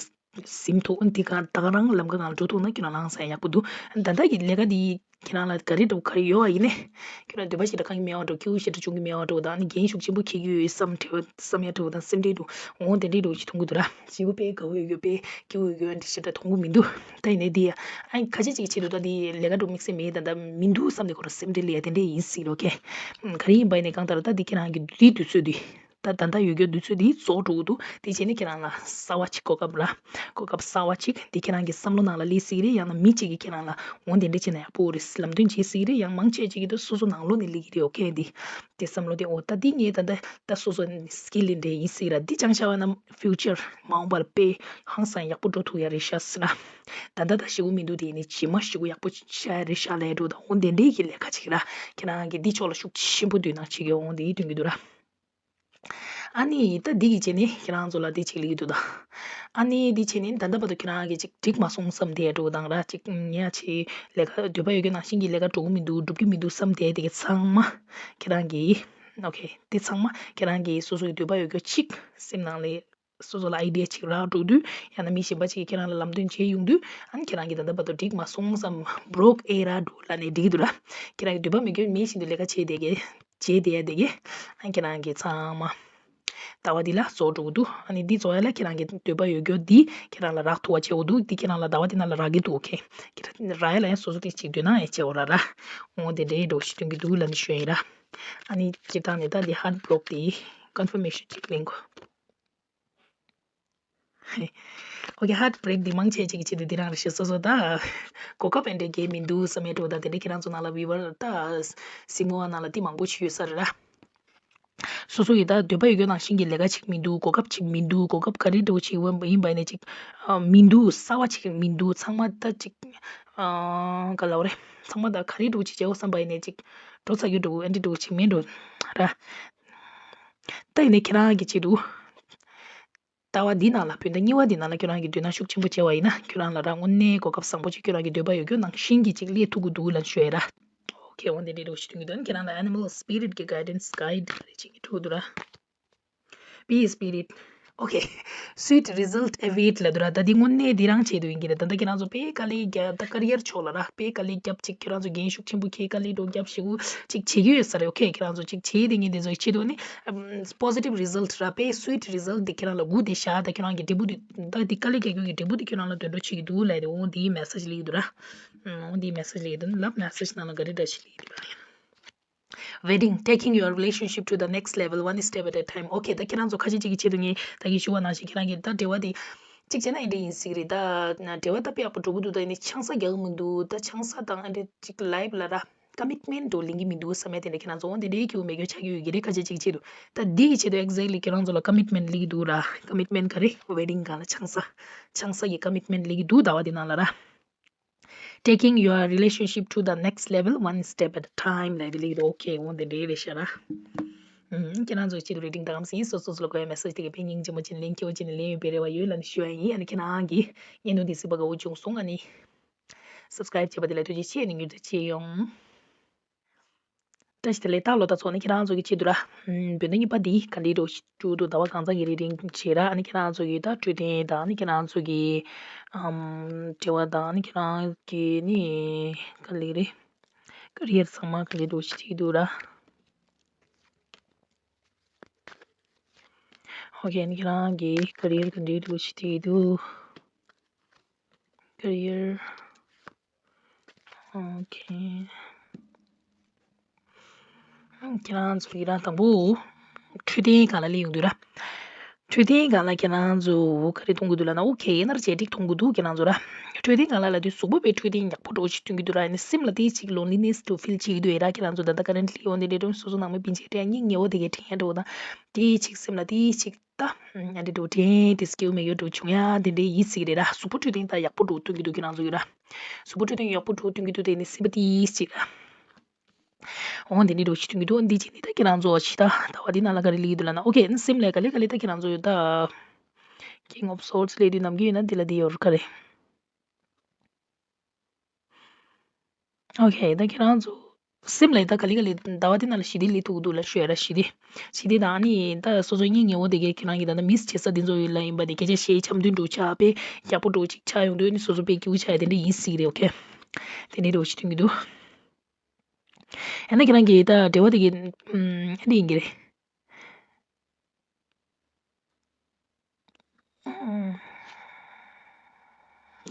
ཟིན་ཐུབ། འདི་ག་ད་ག་རང་ལམ་ཁ་སྒང་ལ་འགྲོ་ཐུབ་ན་ཁྱེད་རང་ལ་ཧང་སང་ཡག་པོ་འདུག་ད་ལྟ་གི་ལས་ཀ་འདི་ཁྱེད་རང་ལ་ག་རེ་འདྲ་བོ་ག་རེ་ཡོད་པ་ཡིན་ནའི། ཁྱེད་རང་འདོད་པ་ཞེ་དྲག་ཁེངས་ཀྱི་མེད་པ་འདྲ་བོ། སྐྱིད་པོ་ཞེ་དྲག་བྱུང་གི་མེད་པ་འདྲ་བོ་དང་། ཨ་ནི་འགན་ཤུགས་ཆེན་པོ་འཁྱེར་གྱི་ཡོད་བསམ་བསམ་ཡ་འདྲ་བོ་དང་། སེམས་ཁྲལ་འདྲ་བོ་འོ་དེ་འདྲའི་འདྲ་བོ་ཞིག་མཐོང་གི་འདུག་ར། བྱེད་པོ་དཔེ་དགའ་པོ་ཡོད་རྒྱུ། དཔེ་སྐྱིད་པོ་ཡོད་རྒྱུ་འདྲ་ཞེ་དྲག་མཐོང་གི་མི་འདུག་ད་ཡིན་ནའི་འདི་ཡ་ཨ་ནི་ཁ་ཤས་ཅིག་གི་ཆེད་དུ་ད་འདི་ལས་ཀ་འདྲ་བོ་དམིགས་བསལ་མེད། ད་ད་མི་འདུག་བསམ་དེ་ཁོ་རང་སེམས་ཁྲལ་སླེབས་ཡ་དེ་འདྲ་ཡིན་སྲིད་རོ། ཁེ། ག་རེ་ཡིན་པ་ཡིན་ནའི་གང་ལྟར་ད་འདི་ཁྱེད་རང་གི་འདི་དུས་ཚོད་འདི། ད་ད་ལྟ་ཡོད་རྒྱུ་དུས་ཚོད་འདི་རྫོགས་འགྲོ་གི་འདུག་དེ་བྱས་ནས་ཁྱེད་རང་ལ་གསར་པ་ཅིག་གོ་སྐབས་ར། གོ་སྐབས་གསར་པ་ཅིག་འདི་ཁྱེད་རང་གི་བསམ་བློ་ནང་ལ་སླེབས་སྲིད་ཀྱི་རེད། ཡང་ན་མི་གཅིག་གིས་ཁྱེད་རང་ལ་འོ་འདི་འདྲ་བྱས་ན་ཡག་པོ་རེད་ལམ་སྟོན་བྱེད་སྲིད་ཀྱི་རེད། ཡང་མང་ཆེ་ཅིག་གིས་ད་སོ་སོ་ནང་ལོགས་ནས་སླེབས་ཀྱི་རེད། ཨོ་ཁེ། འདི་དེ་བསམ་བློ་དེ་ཨོ་ད་འདི་ངས་ད་ད་ད་སོ་སོ་ནས་སྐྱེས་ལས་འདྲ་ཡིན་སྲིད་ར། འདི་སྦྱང་བྱ་བ་ན་ཕིའུ་ཅར་མ་འོངས་པར་དཔེ་ཧང་སང་ཡག་པོ་འགྲོ་ཐུབ་ཡ་རེད་ཤག་ཟེར་ན། ད་ད་ད་ཞེ་པོ་མི་འདུག་དེ་ནི་ཇི་མ་ཞེ་པོ་ཡག་པོ་ཤ་རེད་ཤག་ལས་འགྲོ་ད་འོ་འདི་འདྲའི་གི་ལས་ཀ་ཅིག་ར། ཁྱེད་རང་གི་འདི་ཕྱོགས་ལ་ཤུགས་ཆེན་པོ་འདུག་ན་ཅིག་གི་འོ་འདི་སྟོན་གྱི་འདུག་ར། ཨ་ནི་ད་འདི་གི་བྱས་ནས་ཁྱེད་རང་ཚོ་ལ་འདི་གཅིག་ལབ་ཀྱི་འདུག་ད། ཨ་ནི་འདི་བྱས་ནས་ད་ལྟ་བར་དུ་ཁྱེད་རང་གིས་ཅིག་འགྲིག་མ་སོང་བསམ་དེ་འགྲོ་དང་ར། ཅིག་ཉ་ཆེ་ལས་ཀ་འདོད་པ་ཡོད་རྒྱུ་ནང་བཞིན་གྱི་ལས་ཀ་འགྲོ་གི་མི་འདུག་འགྲུབ་ཀྱི་མི་འདུག་བསམ་དེ་དེ་གི་ཚང་མ་ཁྱེད་རང་གིས་ཨོ་ཁེ་དེ་ཚང་མ་ཁྱེད་རང་གིས་སོ་སོ་གི་འདོད་པ་ཡོད་རྒྱུ་ཅིག་སེམས་ནང་ལ་སོ་སོ་ལ་ཨའི་ཌི་ཡ་ཅིག་རག་འགྲོ་དུས་ཡང་ན་མི་གཞན་པ་ཅིག་གིས་ཁྱེད་རང་ལ་ལམ་སྟོན་བྱེད་ཡོང་དུས་ཨ་ནི་ཁྱེད་རང་གིས་ད་ལྟ་བར་དུ་འགྲིག་མ་སོང་བསམ་བྲོག་ཨེ་ར་འགྲོ་ལབ་ནས་འགྲིག་གི་འདུག་ར། ཁྱེད་རང་གི་འདོད་པ་མེད་རྒྱུ་མེད་བཞིན་དུ་ལས་ཀ་བྱས་བསྡད་གི་བྱས་བསྡད་ཡ་དེ་གི་ཨ་ཁྱེད་རང་གི་ཚང་མ་ཟླ་བ་འདི་ལ་རྫོགས་འགྲོ་གི་འདུག་ཨ་ནི་འདི་རྫོགས་ཡ་ལ་ཁྱེད་རང་གི་འདོད་པ་ཡོད་རྒྱུ་འདི་ཁྱེད་རང་ལ་རག་ཐུབ་པ་བྱེད་འོ་འདུག་འདི་ཁྱེད་རང་ལ་ཟླ་བ་འདི་ནང་ལ་རག་གི་འདུག་ཨོ་ཁེ། ཁྱེད་རང་རག་ཡ་ལ་ཡང་སོ་སོ་གི་ཅིག་འདོད་ན་ཡང་བྱེད་འོ་ར་ར། འོ་དེ་འདྲའི་འགྲོ་ཞིག་སྟོན་གི་འདུག་ལབ་ནས་ཞུ་ཡ་ཡིན་ར། ཨ་ནི་སྤྱིར་བཏང་ནས་ད་འདི་ཧརཊ་བྲོག་དེ་ཀོན་ཕར་མེ་ཤན་ཅིག་ལེན་དགོས། ཨོ་ཁེ། ཧརཊ་བྲེག་འདི་མང་ཆེ་ཅིག་གི་ཆེད་དུ་འདི་རང་རེད་ཤག་སོ་སོ་ད་གོ་སྐབས་ཨེ་འདྲས་རྒྱག་མི་འདུག་བསམ་ཡས་འགྲོ་ད་དེ་འདྲས་ཁྱེད་རང་ཚོ་ནང་ལ་བི་ཡུ་ཨར་ད་གཟིགས་མོ་བ་ནང་ལ་དེ་མང་པོ་ཞིག་ཡོད་ས་རེད་ར། སོ་སོ་ཡི་ད་འདོད་པ་ཡོད་རྒྱུ་ནང་བཞིན་གྱི་ལས་ཀ་ཅིག་མི་འདུག་གོ་སྐབས་ཅིག་མི་འདུག་གོ་སྐབས་ག་རེ་འགྲོ་ཅིག་ཡིན་པ་ཡིན་ནས་ཅིག་མི་འདུག་གསར་བ་ཅིག་མི་འདུག་ཚང་མ་ད་ཅིག་ག་ལབ་རེད། ཚང་མ་ད་ག་རེ་འགྲོ་ཅིག་བྱེད་འོ་བསམ་པ་ཡིན་ནས་ཅིག་འགྲོ་ཚར་རྒྱུ་འགྲོ་ཨེ་འདྲས་འགྲོ་ཅིག་མེད་འགྲོ་ར། ད་ཡིན་ནས་ཁྱེད་རང་གི་ཆེད་དུ། ཟླ་བ་འདི་ནང་ལ་བོད་ཟླ་གཉིས་པ་འདི་ནང་ལ་ཁྱོད་རང་གི་འདོད་སྣང་ཤུགས་ཆེན་པོ་བྱས་པ་ཡིན་ན་ཁྱོད་རང་ལ་ར་དངོས་གནས་གོ་སྐབས་བཟང་པོ་ཅིག་ཁྱོད་རང་གི་འདོད་པ་ཡོད་རྒྱུ་ནང་བཞིན་གྱི་ཅིག་སླེབས་ཐུབ་ཀྱི་འདུག་ལབ་ཞུ་ཡ་ར། ཨོ་ཁེ། འོ་འདི་འདྲའི་འགྲོ་ཞིག་སྟོན་གྱི་འདུག་ཁྱེད་རང་ལ་Animal Spirit གི་Guidance Guide རེ་ཅིག་གི་འགྲོ་འདུག་ར། Be a spirit. Okay. Sweet result await ལབ་འདུག་ར། ད་འདི་དངོས་གནས་འདི་རང་ཆེད་དུ་ཡིན་གྱི་རེད། ད་ལྟ་ཁྱེད་རང་ཚོ་དཔེ་དཀའ་ལས་རྒྱབ་ད་ཀ་རི་ཡར་ཕྱོགས་ལ་ར་དཔེ་དཀའ་ལས་རྒྱབ་ཅིག་ཁྱེད་རང་ཚོ་འགན་ཤུགས་ཆེན་པོ་འཁྱེར་དཀའ་ལས་འགྲོ་རྒྱབ་ཞེ་པོ་ཅིག་བྱེད་ཀྱི་ཡོད་ས་རེད། ཨོ་ཁེ། ཁྱེད་རང་ཚོ་ཅིག་བྱེད་དེ་ངས་འདི་ཚོའི་ཆེད་དུ་ནི་positive result ར་དཔེ་sweet result འདི་ཁྱེད་རང་ལ་སྒུག་བསྡད་ཤག་ད་ཁྱེད་རང་གི་འབྲས་བུ་འདི་ད་འདི་དཀའ་ལས་རྒྱག་རྒྱུ་གི་འབྲས་བུ་འདི་ཁྱེད་རང་ལ་དོན་འགྲོ་བྱེད་ཀྱི་འདུག་ལབ་དེ་འོ་འདིའི་message སླེབས་ཀྱི་འདུག་ར། འོ་འདིའི་message སླེབས་ཀྱི་འདུག་ལབ་message ནང་ལ་ག་རེ་འདྲ་ཞིག་སླེབས་ཀྱི་འདུག་ར། Wedding, taking your relationship to the next level, one step at a time. Okay, ད་ཁྱེད་རང་ཚོ་ཁ་ཤས་ཅིག་གི་ཆེད་དུ་ངས་ད་གིན་ཞུ་བ་ནང་བཞིན་ཁྱེད་རང་གི་ད་འབྲེལ་བ་དེ་གཅིག་བྱས་ན་ཨེ་འདྲ་ཡིན་སྲིད་རེད། ད་འབྲེལ་བ་ད་དཔེ་ཡག་པོ་འགྲོ་གི་འདུག་ད་ནི་ཆང་ས་རྒྱག་གི་མི་འདུག་ད་ཆང་ས་དང་ཨེ་འདྲ་ཅིག་life ལ་ར་commitment འགྲོ་ལེན་གྱི་མི་འདུག་བསམ་ཡ་དེ་འདྲ་ཁྱེད་རང་ཚོ་འོ་འདི་འདྲའི་སྐྱིད་པོ་མེད་རྒྱུ་ཆགས་ཀྱི་ཡོད་ཀྱི་རེད། ཁ་ཤས་ཅིག་གི་ཆེད་དུ་ད་འདི་གི་ཆེད་དུ་exactly ཁྱེད་རང་ཚོ་ལ་commitment སླེབས་ཀྱི་འདུག་ར། Commitment ག་རེ། Wedding སྒང་ལ་ཆང་ས་ཆང་ས་གི་commitment སླེབས་ཀྱི་འདུག་ཟླ་བ་འདི་ནང་ལ་ར། Taking your relationship to the next level, one step at a time ལབ་དེ་ལེགས་འདུག་ཨོ་ཁེ། འོ་དེ་འདྲའི་རེད་ཤག་ར། ཨུམ། ཁྱེད་རང་ཚོའི་ཆེད་དུ་reading དང་སོ་སོ་སོ་ལ་དགོས་པའི་message དེ་གའི་དཔེ་སྙིང་རྗེ་མོ་ཅན་ལེན་སྐྱོ་ཅན་ལེན་ཡོད་པའི་རེ་བ་ཡོད་ལབ་ནས་ཞུ་ཡ་ཡིན། ཨ་ནི་ཁྱེད་རང་གིས་བརྙན་ཐུང་འདི་གཟིགས་པ་དགའ་བོ་བྱུང་སོང་། ཨ་ནི་subscribe བྱས་པ་དེ་ལ་ཐུགས་རྗེ་ཆེ། ཨ་ནི་མྱུར་དུ་མཇལ་ཡོང་། བཀྲ་ཤིས་བདེ་ལེགས། ད་ལོ་ད་ཚོགས་ནི་ཁྱེད་རང་ཚོ་གི་ཆེད་དུ་ར། ཨུམ། བོད་ཟླ་གཉིས་པ་འདི་ག་འདྲའི་འགྲོ་ཞིག་འགྲོ་འདུག་ཟླ་བ་གང་ཚང་གི་reading བྱེད་ར། ཨ་ནི་ཁྱེད་རང་ཚོ་གི་ད་འཕྲོད་བསྟེན་དང་ཨ་ནི་ཁྱེད་རང་ཚོ་གི་ཨམ། འབྲེལ་བ་དང་ཨ་ནི་ཁྱེད་རང་གི་ནི་ག་ལེ་རེད། career ཚང་མ་ག་འདྲའི་འགྲོ་ཞིག་བྱེད་འདུག་ར། ཨོ་ཁེ། ཨ་ནི་ཁྱེད་རང་གི་career ག་འདྲའི་འགྲོ་ཞིག་བྱེད་འདུག career ཨོ་ཁེ། ཁྱེད་རང་ཚོ་ཡི་རང་དང་པོ་འཕྲོད་བསྟེན་སྒང་ལ་སླེབས་ཡོང་དུས་ར། འཕྲོད་བསྟེན་སྒང་ལ་ཁྱེད་རང་ཚོ་ག་རེ་མཐོང་གི་འདུག་ལབ་ན། ཨོ་ཁེ། ཨེ་ནར་ཇེ་ཊིག་མཐོང་གི་འདུག་ཁྱེད་རང་ཚོ་ར། འཕྲོད་བསྟེན་སྒང་ལ་ལབ་དུས་གཟུགས་པོ་དཔེ་འཕྲོད་བསྟེན་ཡག་པོ་འདྲ་བོ་ཞིག་སྟོན་གྱི་འདུག་ར། ཨ་ནི་སེམས་ལ་དེ་ཅིག་loneliness འདྲ་བོ་feel བྱེད་ཀྱི་འདུག་ཨེ་ར། ཁྱེད་རང་ཚོ་ད་ལྟ་currently འོ་འདི་འདྲའི་སོ་སོ་ནང་མི་སྤུན་མཆེད་འདྲ་སྙིང་ཉེ་བོ་དེ་གའི་དྲན་ཡ་འདྲ་བོ་དང་། དེ་ཅིག་སེམས་ལ་དེ་ཅིག་ད་ཨ་འདྲ་འདྲ་བོ་དྲན་དེ་སྐྱེ་བོ་མེད་ཡོད་འདྲ་བོ་བྱུང་ཡ་དེ་འདྲའི་ཡིན་སྲིད་ཀྱི་རེད་ར། གཟུགས་པོ་འཕྲོད་བསྟེན་ད་ཡག་པོ་འདྲ་བོ་སྟོན་གྱི་འདུག་ཁྱེད་རང་ཚོ་ཡོད་ར། གཟུགས་པོ་འཕྲོད་བསྟེན་ཡག་པོ་འདྲ་བོ་སྟོན་གྱི་འདུག་དེ་ནི་སེམས་པ་དེ་ཅིག་ར། འོ་འདི་འདྲའི་འདྲ་བོ་ཞིག་སྟོན་གྱི་འདུག་འདི་ཅིག་ནི་ད་ཁྱེད་རང་ཚོ་ཕྱི་ད་ཟླ་བ་འདི་ནང་ལ་ག་རེ་སླེབས་ཀྱི་འདུག་ལབ་ན། ཨོ་ཁེ། སེམས་ལ་ག་ལེ་ག་ལེ་ད་ཁྱེད་རང་ཚོ་ཡོད་ད། King of Swords སླེབས་དུས་ནམ་རྒྱུན་ཡིན་ན་འདི་ལ་འདི་ཡོད་རེད་ག་རེ། ཨོ་ཁེ། ད་ཁྱེད་རང་ཚོ་སེམས་ལ་ད་ག་ལེ་ག་ལེ་ཟླ་བ་འདི་ནང་ལ་ཞི་བདེ་སླེབས་ཐུབ་ཀྱི་འདུག་ལབ་ཞུ་ཡ་ར། ཞི་བདེ། ཞི་བདེ་དང་ཨ་ནི་ད་སོ་སོ་སྙིང་ཉེ་བོ་དེ་གས་ཁྱེད་རང་གི་ད་ལྟ་miss བྱེད་ས་དེ་ཚོ་ཡོད་ལ་ཡིན་པ་དེ་སྐད་ཆ་བཤད་འཆམ་མཐུན་འདྲ་བོ་ཆགས་དཔེ་ཡག་པོ་འདྲ་བོ་ཅིག་ཆགས་ཡོང་དུས་ཨ་ནི་སོ་སོ་དཔེ་སྐྱིད་པོ་ཆགས་ཡ་དེ་འདྲ་ཡིན་སྲིད་ཀྱི་རེད། ཨོ་ཁེ། དེ་འདྲའི་འདྲ་བོ་ཞིག་སྟོན་གྱི་འདུག་ཡང་ན་ཁྱེད་རང་གི་ད་འབྲེལ་བ་དེ་གི་ཨམ། ཨེ་འདྲ་ཡིན་གྱི་རེད།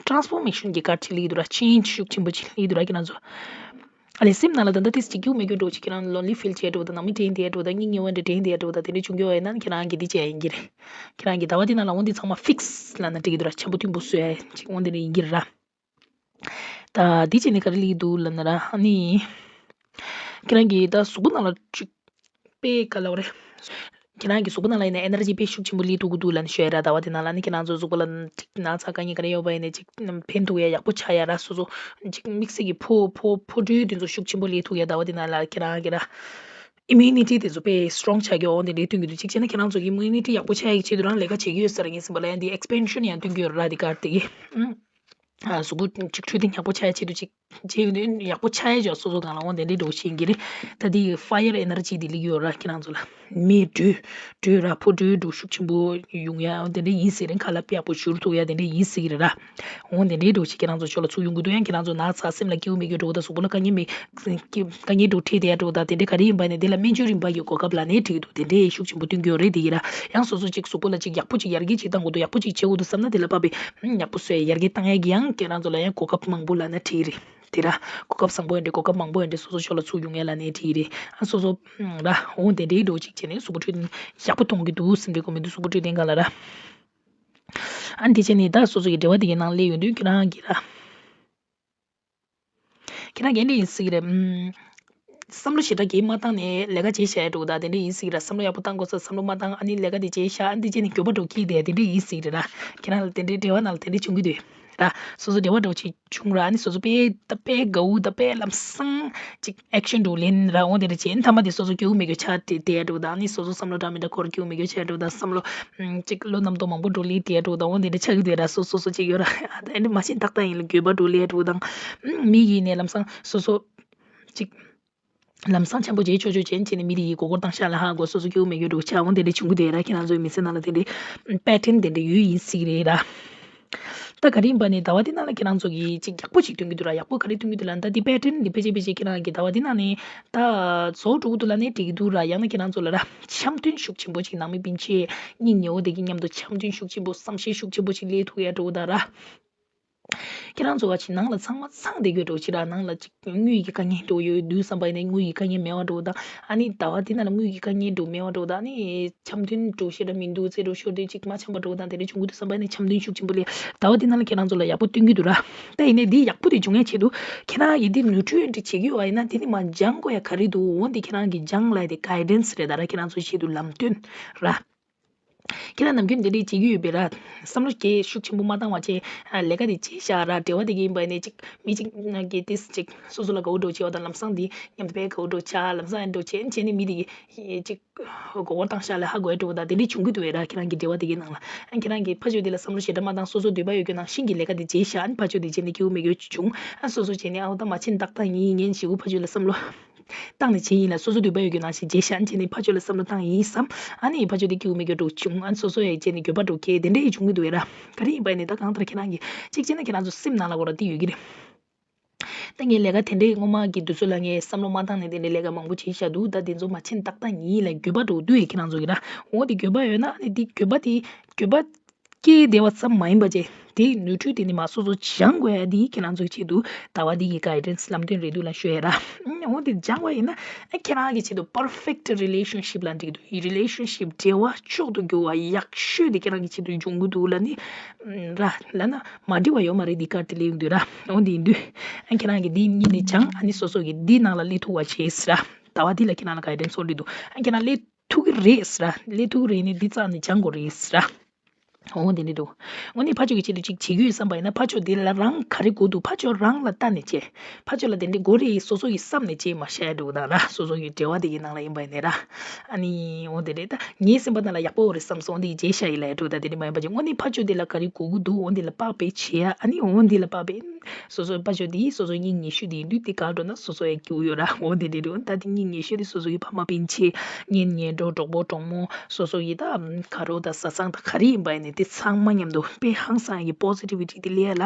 Transformation གྱི་card ཅིག་སླེབས་ཀྱི་འདུག་ར། Change ཤུགས་ཆེན་པོ་ཅིག་སླེབས་ཀྱི་འདུག་ར། ཁྱེད་རང་ཚོ་ ཨ་ལས་སེམས་ནང་ལ་ད་ལྟ་ཏིས་ཅིག་སྐྱིད་པོ་མེད་རྒྱུ་འདྲ་བོ་ཅིག་ཁྱེད་རང་lonely feel་བྱས་འགྲོ་དང་ནང་མི་དྲན་བསྡད་འགྲོ་དང་སྙིང་ཉེ་བ་འདྲ་དྲན་བསྡད་འགྲོ་དང་དེ་འདྲ་བྱུང་རྒྱུ་ཡོད་ན་ཁྱེད་རང་གི་འདི་བྱས་ཡིན་གྱི་རེད། ཁྱེད་རང་གི་ཟླ་བ་འདི་ནང་ལ་འོ་འདི་ཚང་མ་fix་ལབ་ན་འགྲིག་གི་འདུག་ར། འཆམ་པོ་མཐུན་པོ་བཟོ་ཡ་ཅིག་འོ་འདི་འདྲ་ཡིན་གྱི་རེད་ར། ད་འདི་བྱས་ནས་ག་རེ་ལས་འདུག་ལབ་ན་ར་ཨ་ནི། ཁྱེད་རང་གི་ད་གཟུགས་པོ་ནང་ལ་ཅིག་དཔེ་ག་ལབ་རེད། ཁྱེད་རང་གི་གཟུགས་པོ་ནང་ལ་ཡིན་ན་ཨེ་ནར་ཇི་དཔེ་ཤུགས་ཆེན་པོ་སླེབས་ཐུབ་ཀྱི་འདུག་ལབ་ནས་ཤོད་ཡ་ར། ཟླ་བ་དེ་ནང་ལ་ནི་ཁྱེད་རང་ཚོ་གཟུགས་པོ་ལ་ཅིག་ན་ཚ་དཀའ་ངལ་ག་རེ་ཡོད་པ་ཡིན་ནའི་ཅིག་ཕན་ཐོགས་ཡ་ཡག་པོ་ཆགས་ཡ་ར། སོ་སོ་ཅིག་དམིགས་བསལ་གྱི་ཕོ་ཕོ་ཕོ་འགྲོས་དེ་ཚོ་ཤུགས་ཆེན་པོ་སླེབས་ཐུབ་ཡ་ཟླ་བ་དེ་ནང་ལ་ཁྱེད་རང་གི་ར་immunity་དེ་ཚོ་དཔེ་strong་ཆགས་ཀྱི་འོང་དེ་འདྲའི་སྟོན་གྱི་འདུག་གཅིག་བྱས་ན་ཁྱེད་རང་ཚོ་གི་immunity་ཡག་པོ་ཆགས་ཡ་གི་ཆེད་དུ་རང་ལས་ཀ་བྱེད་ཀྱི་ཡོད་ས་ར། ངས་ཟིན་པ་ལ་ཡང་འདི་expansion་ཡང་སྟོན་གྱི་ཡོད་ར་འདི་གར་དེ་གི། ཨ་གཟུགས་པོ་ཅིག་འཕྲོད་བསྟེན་ཡག་པོ་ཆགས་ཡ་ཆེད་དུ་ཅིག་བྱས་ཡོད་དུས་ཡག་པོ་ཆགས་ཡ་ཅིག་སོ་སོ་སྒང་ལ་འོང་དེ་འདྲའི་འགྲོ་བཞིན་གྱི་རེད། ད་འདི་fire energy་འདི་སླེབས་ཡོད་ར་ཁྱེད་རང་ཚོ་ལ། མེ་འགྲོས་འགྲོས་ར་ཕོ་འགྲོས་འགྲོ་ཤུགས་ཆེན་པོ་ཡོང་ཡ་འོང་དེ་འདྲ་ཡིན་ཟེར་རེད། ཁ་ལག་ཡག་པོ་བཞུར་ཐུབ་ཡ་དེ་འདྲ་ཡིན་ཟེར་གྱི་རེད་ར། འོང་དེ་འདྲའི་འགྲོ་ཞིག་ཁྱེད་རང་ཚོ་ཕྱོགས་ལ་ཚུར་ཡོང་གི་འདུག་ཡང་ཁྱེད་རང་ཚོ་ན་ཚ་སེམས་ལ་སྐྱིད་པོ་མེད་རྒྱུ་འགྲོ་ད་གཟུགས་པོ་ལ་དཀའ་ངལ་མེད་དཀའ་ངལ་འགྲོ་འཕྲད་དེ་ཡ་འགྲོ་ད་དེ་འདྲ་ག་རེ་ཡིན་པ་ནས་དེ་ལ་སྨན་བཅོས་རིམ་པ་ཡི་གོ་སྐབས་ལ་ནས་འགྲིག་འདུག་དེ་འདྲའི་ཤུགས་ཆེན་པོ་སྟོན་གྱི་ཡོད་རེད་དེ་ཡིན་ར། ཡང་སོ་སོ་ཅིག་གཟུགས་པོ་ལ་ཅིག་ཡག་པོ་ཅིག་ཡར་རྒྱས་ཅིག་གཏང་དགོས་འདུག་ཡག་པོ་ཅིག་བྱེད་དགོས་འདུག་བསམ་ན་དེ་ལ་དཔག་པའི་ཡག་པོ་བཟོས་ཡར་རྒྱས་བཏང་ཡ་གི་ཡང་ཁྱེད་རང་ཚོ་ལ་ཡང་གོ་སྐབས་མང་པོ་ལ་ནས་འགྲིག་རེད། དེ་ར། གོ་སྐབས་བཟང་པོ་ཡིན་འདྲ་གོ་སྐབས་མང་པོ་ཡིན་འདྲ་སོ་སོ་ཕྱོགས་ལ་ཚུར་ཡོང་ཡ་ལ་ནས་འགྲིག་རེད། ཨ་སོ་སོ་ར་འོང་དེ་འདྲའི་འགྲོ་ཅིག་བྱས་ནས་གཟུགས་པོ་འཕྲོད་བསྟེན་ཡག་པོ་གཏོང་གི་འདུག་སེམས་ཁྲལ་དགོས་མི་འདུག་གཟུགས་པོ་འཕྲོད་བསྟེན་སྒང་ལ་ར། ཨ་འདི་བྱས་ནས་ད་སོ་སོ་གི་འབྲེལ་བ་དེ་གའི་ནང་སླེབས་ཡོང་དུས་ཁྱེད་རང་གིས་ར། ཁྱེད་རང་གིས་འདི་ཡིན་སྲིད་ཀྱི་རེད། ཨམ། བསམ་བློ་ཞེ་དྲག་གིས་མ་བཏང་ནས་ལས་ཀ་བྱེད་བཞག་ཡ་འགྲོ་ད་དེ་འདྲ་ཡིན་སྲིད་ཀྱི་ར། བསམ་བློ་ཡག་པོ་བཏང་དགོས་ས་བསམ་བློ་མ་བཏང་ཨ་ནི་ལས་ཀ་དེ་བྱེད་བཞག་ཨ་འདི་བྱས་ནས་འགྱོད་པ་འགྲོ་སྐྱིད་དེ་དེ་འདྲ་ཡིན་སྲིད་ཀྱི་རེད་ར། ཁྱེད་རང་ལ་དེ་འདྲའི་འབྲེལ་བ་ནང་ལ་དེ་འདྲ་བྱུང་གི་འདུག་ར། སོ་སོ་འབྲེལ་བ་འགྲོ་ཅིག་བྱུང་ར་ཨ་ནི་སོ་སོ་དཔེ་ད་དཔེ་དགའ་བོ་ད་དཔེ་ལམ་སང་ཅིག་action་འགྲོ་ལེན་ར་འོང་དེ་འདྲ་བྱས་ཨ་ནི་མཐའ་མ་དེ་སོ་སོ་སྐྱིད་པོ་མེད་རྒྱུ་ཆགས་དེ་དེ་ཡ་འགྲོ་ད་ཨ་ནི་སོ་སོ་བསམ་བློ་འདྲ་མི་འདྲ་འཁོར་སྐྱིད་པོ་མེད་རྒྱུ་ཆགས་འགྲོ་ད་བསམ་བློ། ཅིག་བློ་རྣམ་རྟོག་མང་པོ་འགྲོ་ལེ་དེ་འགྲོ་དང་འོ་དེ་འདྲ་ཆགས་ཀྱི་འདུག་ར། སོ་སོ་སོ་ཅིག་ཡོད་ར། ཨ་ད་ཨ་ནི་མ་ཤེས་ཏག་ཏག་ཡིན་ལ་འགྱོད་པ་འགྲོ་ལེ་འགྲོ་དང་། མི་ཡིན་ནས་ལམ་སང་སོ་སོ་ཅིག་ལམ་སང་འཆམ་པོ་བྱེད་ཆོག་ཆོག་བྱེད་བྱེད་ནས་མི་དེ་ཡི་མགོ་སྐོར་བཏང་ཤག་ལ་ཧ་གོ་སོ་སོ་སྐྱིད་པོ་མེད་རྒྱུ་འགྲོ་ཆགས་འོ་དེ་འདྲ་བྱུང་གི་འདུག་ར། ཁྱེད་རང་ཚོའི་མི་ཚེ་ནང་ལ་དེ་འདྲའི་pattern་དེ་འདྲ་ཡོད་ཡིན་སྲིད་རེད་ར། ད་ག་རེ་ཡིན་པ་ནི་ཟླ་བ་འདི་ནང་ལ་ཁྱེད་རང་ཚོ་གིས་ཅིག་ཡག་པོ་ཅིག་སྟོན་གྱི་འདུག་ར། ཡག་པོ་ག་རེ་སྟོན་གྱི་འདུག་ལབ་ན་ད་འདི་pattern་འདི་ཕལ་ཆེར་ཕལ་ཆེར་ཁྱེད་རང་གིས་ཟླ་བ་འདི་ནང་ནས་ད་རྫོགས་འགྲོ་གི་འདུག་ལབ་ནས་འགྲིག་གི་འདུག་ར། ཡང་ན་ཁྱེད་རང་ཚོ་ལ་ར་འཆམ་མཐུན་ཤུགས་ཆེན་པོ་ཅིག་ནང་མི་སྤུན་མཆེད་སྙིང་ཉེ་བོ་དེ་གི་མཉམ་དུ་འཆམ་མཐུན་ཤུགས་ཆེན་པོ་བསམ་ཤེས་ཤུགས་ཆེན་པོ་ཅིག་སླེབས་ཐུབ་ཡ་འགྲོ་གི་ད་ར། ཁྱེད་རང་ཚོ་བ་ཅིག་ནང་ལ་ཚང་མ་ཚང་བསྡད་རྒྱུ་འགྲོ་ཅིག་ར། ནང་ལ་ཅིག་དངུལ་གྱི་དཀའ་ངལ་འགྲོ་ཡོད་དུས་བསམ་པ་ཡིན་ན་དངུལ་གྱི་དཀའ་ངལ་མེད་པ་འགྲོ་དང་ཨ་ནི་ཟླ་བ་འདི་ནང་ལ་དངུལ་གྱི་དཀའ་ངལ་འགྲོ་མེད་པ་འགྲོ་དང་ཨ་ནི། འཆམ་མཐུན་འགྲོ་ཤེས་ར་མི་འདུག་རྩེ་འགྲོ་ཤོར་དུས་ཅིག་མ་འཆམ་པ་འགྲོ་དང་དེ་འདྲ་བྱུང་གི་འདུག་བསམ་པ་ནི་འཆམ་མཐུན་ཤུགས་ཆེན་པོ་ལས་ཟླ་བ་འདི་ནང་ལ་ཁྱེད་རང་ཚོ་ལ་ཡག་པོ་སྟོན་གྱི་འདུག་ར། ད་ཡིན་ནའི་འདི་ཡག་པོ་དེ་འབྱུང་ཡ་ཆེད་དུ་ཁྱེད་རང་གིས་འདི་ནུས་ཁྲོད་འདི་བྱེད་ཀྱི་ཡོད་པ་ཡིན་ན་འདི་ནི་མ་སྦྱང་དགོས་ཡ་ག་རེ་འདུག་འོ་འདི་ཁྱེད་རང་གིས་སྦྱང་ལ་དེ་guidance་རེད་ད་ར། ཁྱེད་རང་ཚོ་ཆེད་དུ་ལམ་སྟོན་ར། ཁྱེད་རང་ནམ་རྒྱུན་འདི་འདྲའི་བྱེད་ཀྱི་ཡོད་པས་ར། བསམ་བློ་སྐྱེ་ཤུགས་ཆེན་པོ་མ་བཏང་བ་བྱས་ལས་ཀ་དེ་བྱེད་བཞག་ར། འབྲེལ་བ་དེ་གི་ཡིན་པ་ནི་ཅིག་མི་ཅིག་གི་ཏིས་ཅིག་སོ་སོ་ལ་དགའ་བོ་འགྲོ་བྱས་པ་དང་ལམ་སང་འདི་མཉམ་དུ་དཔེ་དགའ་བོ་འགྲོ་ཆགས་ལམ་སང་ཡང་འགྲོ་བྱས་བྱས་ནས་མི་དེ་གི་ཅིག་མགོ་སྐོར་བཏང་ཤག་ལ་ཧ་གོ་ཡ་འགྲོ་བ་དང་དེ་འདྲས་བྱུང་གི་འདུག་བས་ར། ཁྱེད་རང་གི་འབྲེལ་བ་དེ་གའི་ནང་ལ་ཨ་ཁྱེད་རང་གིས་ཕ་ཆོས་དེ་ལ་བསམ་བློ་ཞེ་དྲག་མ་བཏང་། སོ་སོ་འདོད་པ་ཡོད་རྒྱུ་ནང་བཞིན་གྱི་ལས་ཀ་དེ་བྱས་ཤག་ཨ་ནི་ཕ་ཆོས་དེ་བྱས་ནས་སྐྱིད་པོ་མེད་རྒྱུ་བྱུང་། ཨ་སོ་སོ་བྱས་ནས་ཨ་འོ་ད་མ་བྱེད་ན་ཏག་ཏག་ཡིན། ངས་ཞེ་པོ་ཕ་ཆོས་ལ་བསམ་བློ་བཏང་ནས་བྱས་ཡིན་ལ་སོ་སོ་འདོད་པ་ཡོད་རྒྱུ་ནང་བཞིན་བྱས་ཤག་ཨ་ནི་བྱས་ནས་ཕ་ཆོས་ལ་བསམ་བློ་བཏང་ཡིན་བསམ། ཨ་ནི་ཕ་ཆོས་དེ་སྐྱིད་པོ་མེད་རྒྱུ་འགྲོ་བྱུང་། ཨ་ནི་སོ་སོ་ཡང་བྱས་ནས་འགྱོད་པ་འགྲོ་གི་དེ་འདྲས་ཡིན་བྱུང་གི་འདུག་བས་ར། ག་རེ་ཡིན་པ་ནི་ད་གང་ལྟར་ཁྱེད་རང་གིས་གཅིག་བྱས་ན་ཁྱེད་རང་ཚོ་སེམས་ནང་ལ་གོ་ར་དེ་ཡོད་ཀྱི་རེད། ད་ངའི་ལས་ཀ་དེ་འདྲའི་སྔོན་མ་གི་དུས་ཚོད་ལ་ངས་བསམ་བློ་མ་བཏང་ནས་དེ་འདྲའི་ལས་ཀ་མང་པོ་བྱས་བཞག་འདུག་ད་དེ་ཚོ་མ་བྱེད་ན་ཏག་ཏག་ཡིན་ལ་འགྱོད་པ་འགྲོ་དུས་ཡ་ཁྱེད་རང་ཚོ་གི་ར། འོ་དེ་འགྱོད་པ་ཡོད་ན་ཨ་ནི་དེ་འགྱོད་པ་དེ་འགྱོད་པ་སྐྱེས་བསྡད་པ་ཙམ་མ་ཡིན་པ་བྱས་དེ་ནུས་འཁྲུལ་དེ་ནི་མ་སོ་སོ་སྦྱང་དགོས་ཡ་དེ་ཁྱེད་རང་ཚོའི་ཆེད་དུ་ཟླ་བ་འདི་གི་guidance་ལམ་སྟོན་རེད་འདུག་ལ་ཤོད་ཡ་ར། འོ་དེ་སྦྱང་བ་ཡིན་ན་ཨ་ཁྱེད་རང་གི་ཆེད་དུ་perfect relationship་ལ་འགྲིག་འདུག relationship་འབྲེལ་བ་མཆོག་ཏུ་གྱུར་བ་ཡག་ཤོས་དེ་ཁྱེད་རང་གི་ཆེད་དུ་འབྱུང་གི་འདུག་ལ་ནི་ར་ལ་ན། མ་འགྲིག་པ་ཡོད་མ་རེད། འདི་ཀར་དེ་ལས་ཡོང་དུས་ར། འོ་འདི་ཡིན་དུས། ཨ་ཁྱེད་རང་གིས་འདི་གཉིས་ནི་སྦྱང་། ཨ་ནི་སོ་སོ་གིས་འདི་ནང་ལ་སླེབས་ཐུབ་པ་བྱེད་ཟེར་ར། ཟླ་བ་འདི་ལ་ཁྱེད་རང་ལ་guidance་ཚོར་འདི་འདུག་ཨ་ཁྱེད་རང་སླེབས་ཐུབ་ཀྱི་རེད་ཟེར་ར། སླེབས་ཐུབ་ཀྱི་རེད་ནི་འདི་རྩ་ནས་སྦྱང་དགོས་རེད་ཟེར་ར། འོ་འདི་འདི་འདུག་འོ་ནི་ཕ་ཆོས་ཀྱི་ཆེད་དུ་ཅིག་བྱེད་ཀྱི་ཡོད་བསམ་པ་ཡིན་ན་ཕ་ཆོས་འདི་ལ་རང་ག་རེ་དགོས་འདུག་ཕ་ཆོས་རང་ལ་ལྟ་ནས་བྱས། ཕ་ཆོས་ལ་དེ་འདྲ་དགོས་རེད་སོ་སོ་ཡིས་བསམ་ནས་བྱས་མ་བཤད་འདུག་ད་ར། སོ་སོ་ཡི་འབྲེལ་བ་དེ་གི་ནང་ལ་ཡིན་པ་ཡིན་ནའི་ར། ཨ་ནི་འོ་དེ་རེད་ད། ངའི་སེམས་པ་ནང་ལ་ཡག་པོ་རེད་བསམ་སོང་། འདི་རྗེས་ཤ་ཡི་ལ་ཡ་འགྲོ་ད་དེ་འདྲ་མ་ཡིན་པ་ཅིག་དངོས་གནས་ཕ་ཆོས་འདི་ལ་ག་རེ་དགོས་ཀྱི་འདུག་འོ་འདི་ལ་དཔག་པའི་བྱེད་ཡ། ཨ་ནི་འོ་འདི་ལ་དཔག་པའི་སོ་སོའི་ཕ་ཆོས་འདི་སོ་སོའི་སྙིང་ཉེ་ཤོས་འདི་ཡིན་དུས་འདི་ག་འགྲོ་ན་སོ་སོ་ཡ་སྐྱིད་པོ་ཡོད་ར། འོ་འདི་འདྲ་འགྲོ་ད་འདི་སྙིང་ཉེ་ཤོས་འདི་སོ་སོ་ཡི་ཕ་མ་སྤུན་མཆེད་གཉེན་ཉེ་འགྲོ་གྲོགས་པོ་གྲོགས་མོ་སོ་སོ་ཡི་ད་དགའ་རོགས་ད་བཟའ་ཚང་ད་ག་རེ་ཡིན་པ་ཡིན་ནའི་འདི་ཚང་མ་མཉམ་དུ་དཔེ་ཧང་སང་ཡ་གི་positivity་འདི་སླེབས་ཡ་ལ་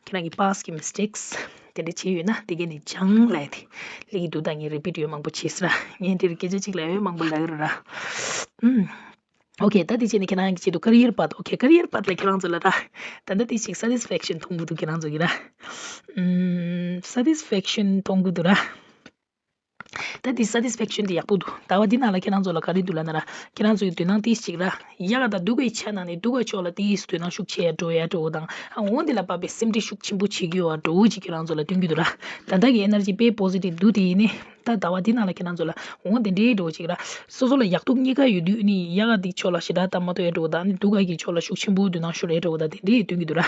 ཁྱེད་རང་གི་past་གི་mistakes་དེ་འདྲ་བྱས་ཡོད་ན་དེ་གས་ནས་སྦྱང་ལབ་ཡ་དེ་སླེབས་ཀྱི་འདུག་ད་ངས་repeat་ཡོད་མང་པོ་བྱས་ཟེར་ར། ངས་འདིར་སྐད་ཆ་གཅིག་ལབ་ཡོད་མང་པོ་ལབ་ཡོད་ར། ཨུམ། Okay་ད་དེ་བྱས་ནས་ཁྱེད་རང་གི་ཆེད་དུ་career path། Okay་career path་ལ་ཁྱེད་རང་ཚོ་ལ་ར། ད་ལྟ་དེ་ཞིག་satisfaction་མཐོང་གི་འདུག་ཁྱེད་རང་ཚོ་གི་ར། ཨུམ་satisfaction་མཐོང་གི་འདུག་ར། ད་འདི་satisfaction དེ་ཡག་པོ་འདུག་ཟླ་བ་འདི་ནང་ལ་ཁྱེད་རང་ཚོ་ལ་ག་རེ་འདུག་ལབ་ན་ར། ཁྱེད་རང་ཚོ་ཡི་དོ་སྣང་ཏིས་ཅིག་ར། ཡག་ག་དང་སྡུག་གའི་ཆ་ནང་ནས་སྡུག་ག་ཕྱོགས་ལ་ཏིས་དོ་སྣང་ཤུགས་ཆེ་འགྲོ་ཡ་འགྲོ་དང་། ཨ་འོ་འདི་ལ་བབས་པའི་སེམས་ཁྲལ་ཤུགས་ཆེན་པོ་བྱེད་ཀྱི་ཡོད་པ་འདྲ་བོ་ཅིག་ཁྱེད་རང་ཚོ་ལ་སྟོན་གྱི་འདུག་ར། ད་ལྟ་གི་ཨེ་ནར་ཇི་དཔེ་པོ་སི་ཊིབ་འདུག་དེ་ཡིན་ནི། ད་ཟླ་བ་འདི་ནང་ལ་ཁྱེད་རང་ཚོ་ལ་འོ་དེ་འདྲའི་འགྲོ་ཅིག་ར། སོ་སོ་ལ་ཡག་སྡུག་གཉིས་ཀ་ཡོད་དུས་ནི་ཡག་ག་འདི་ཕྱོགས་ལ་ཞེ་དྲག་ལྟ་མ་ཐུབ་ཡ་འགྲོ་དང་ནི་སྡུག་ག་གི་ཕྱོགས་ལ་ཤུགས་ཆེན་པོ་དོ་སྣང་ཤོར་ཡ་འགྲོ་དང་དེ་འདྲའི་སྟོན་གྱི་འདུག་ར།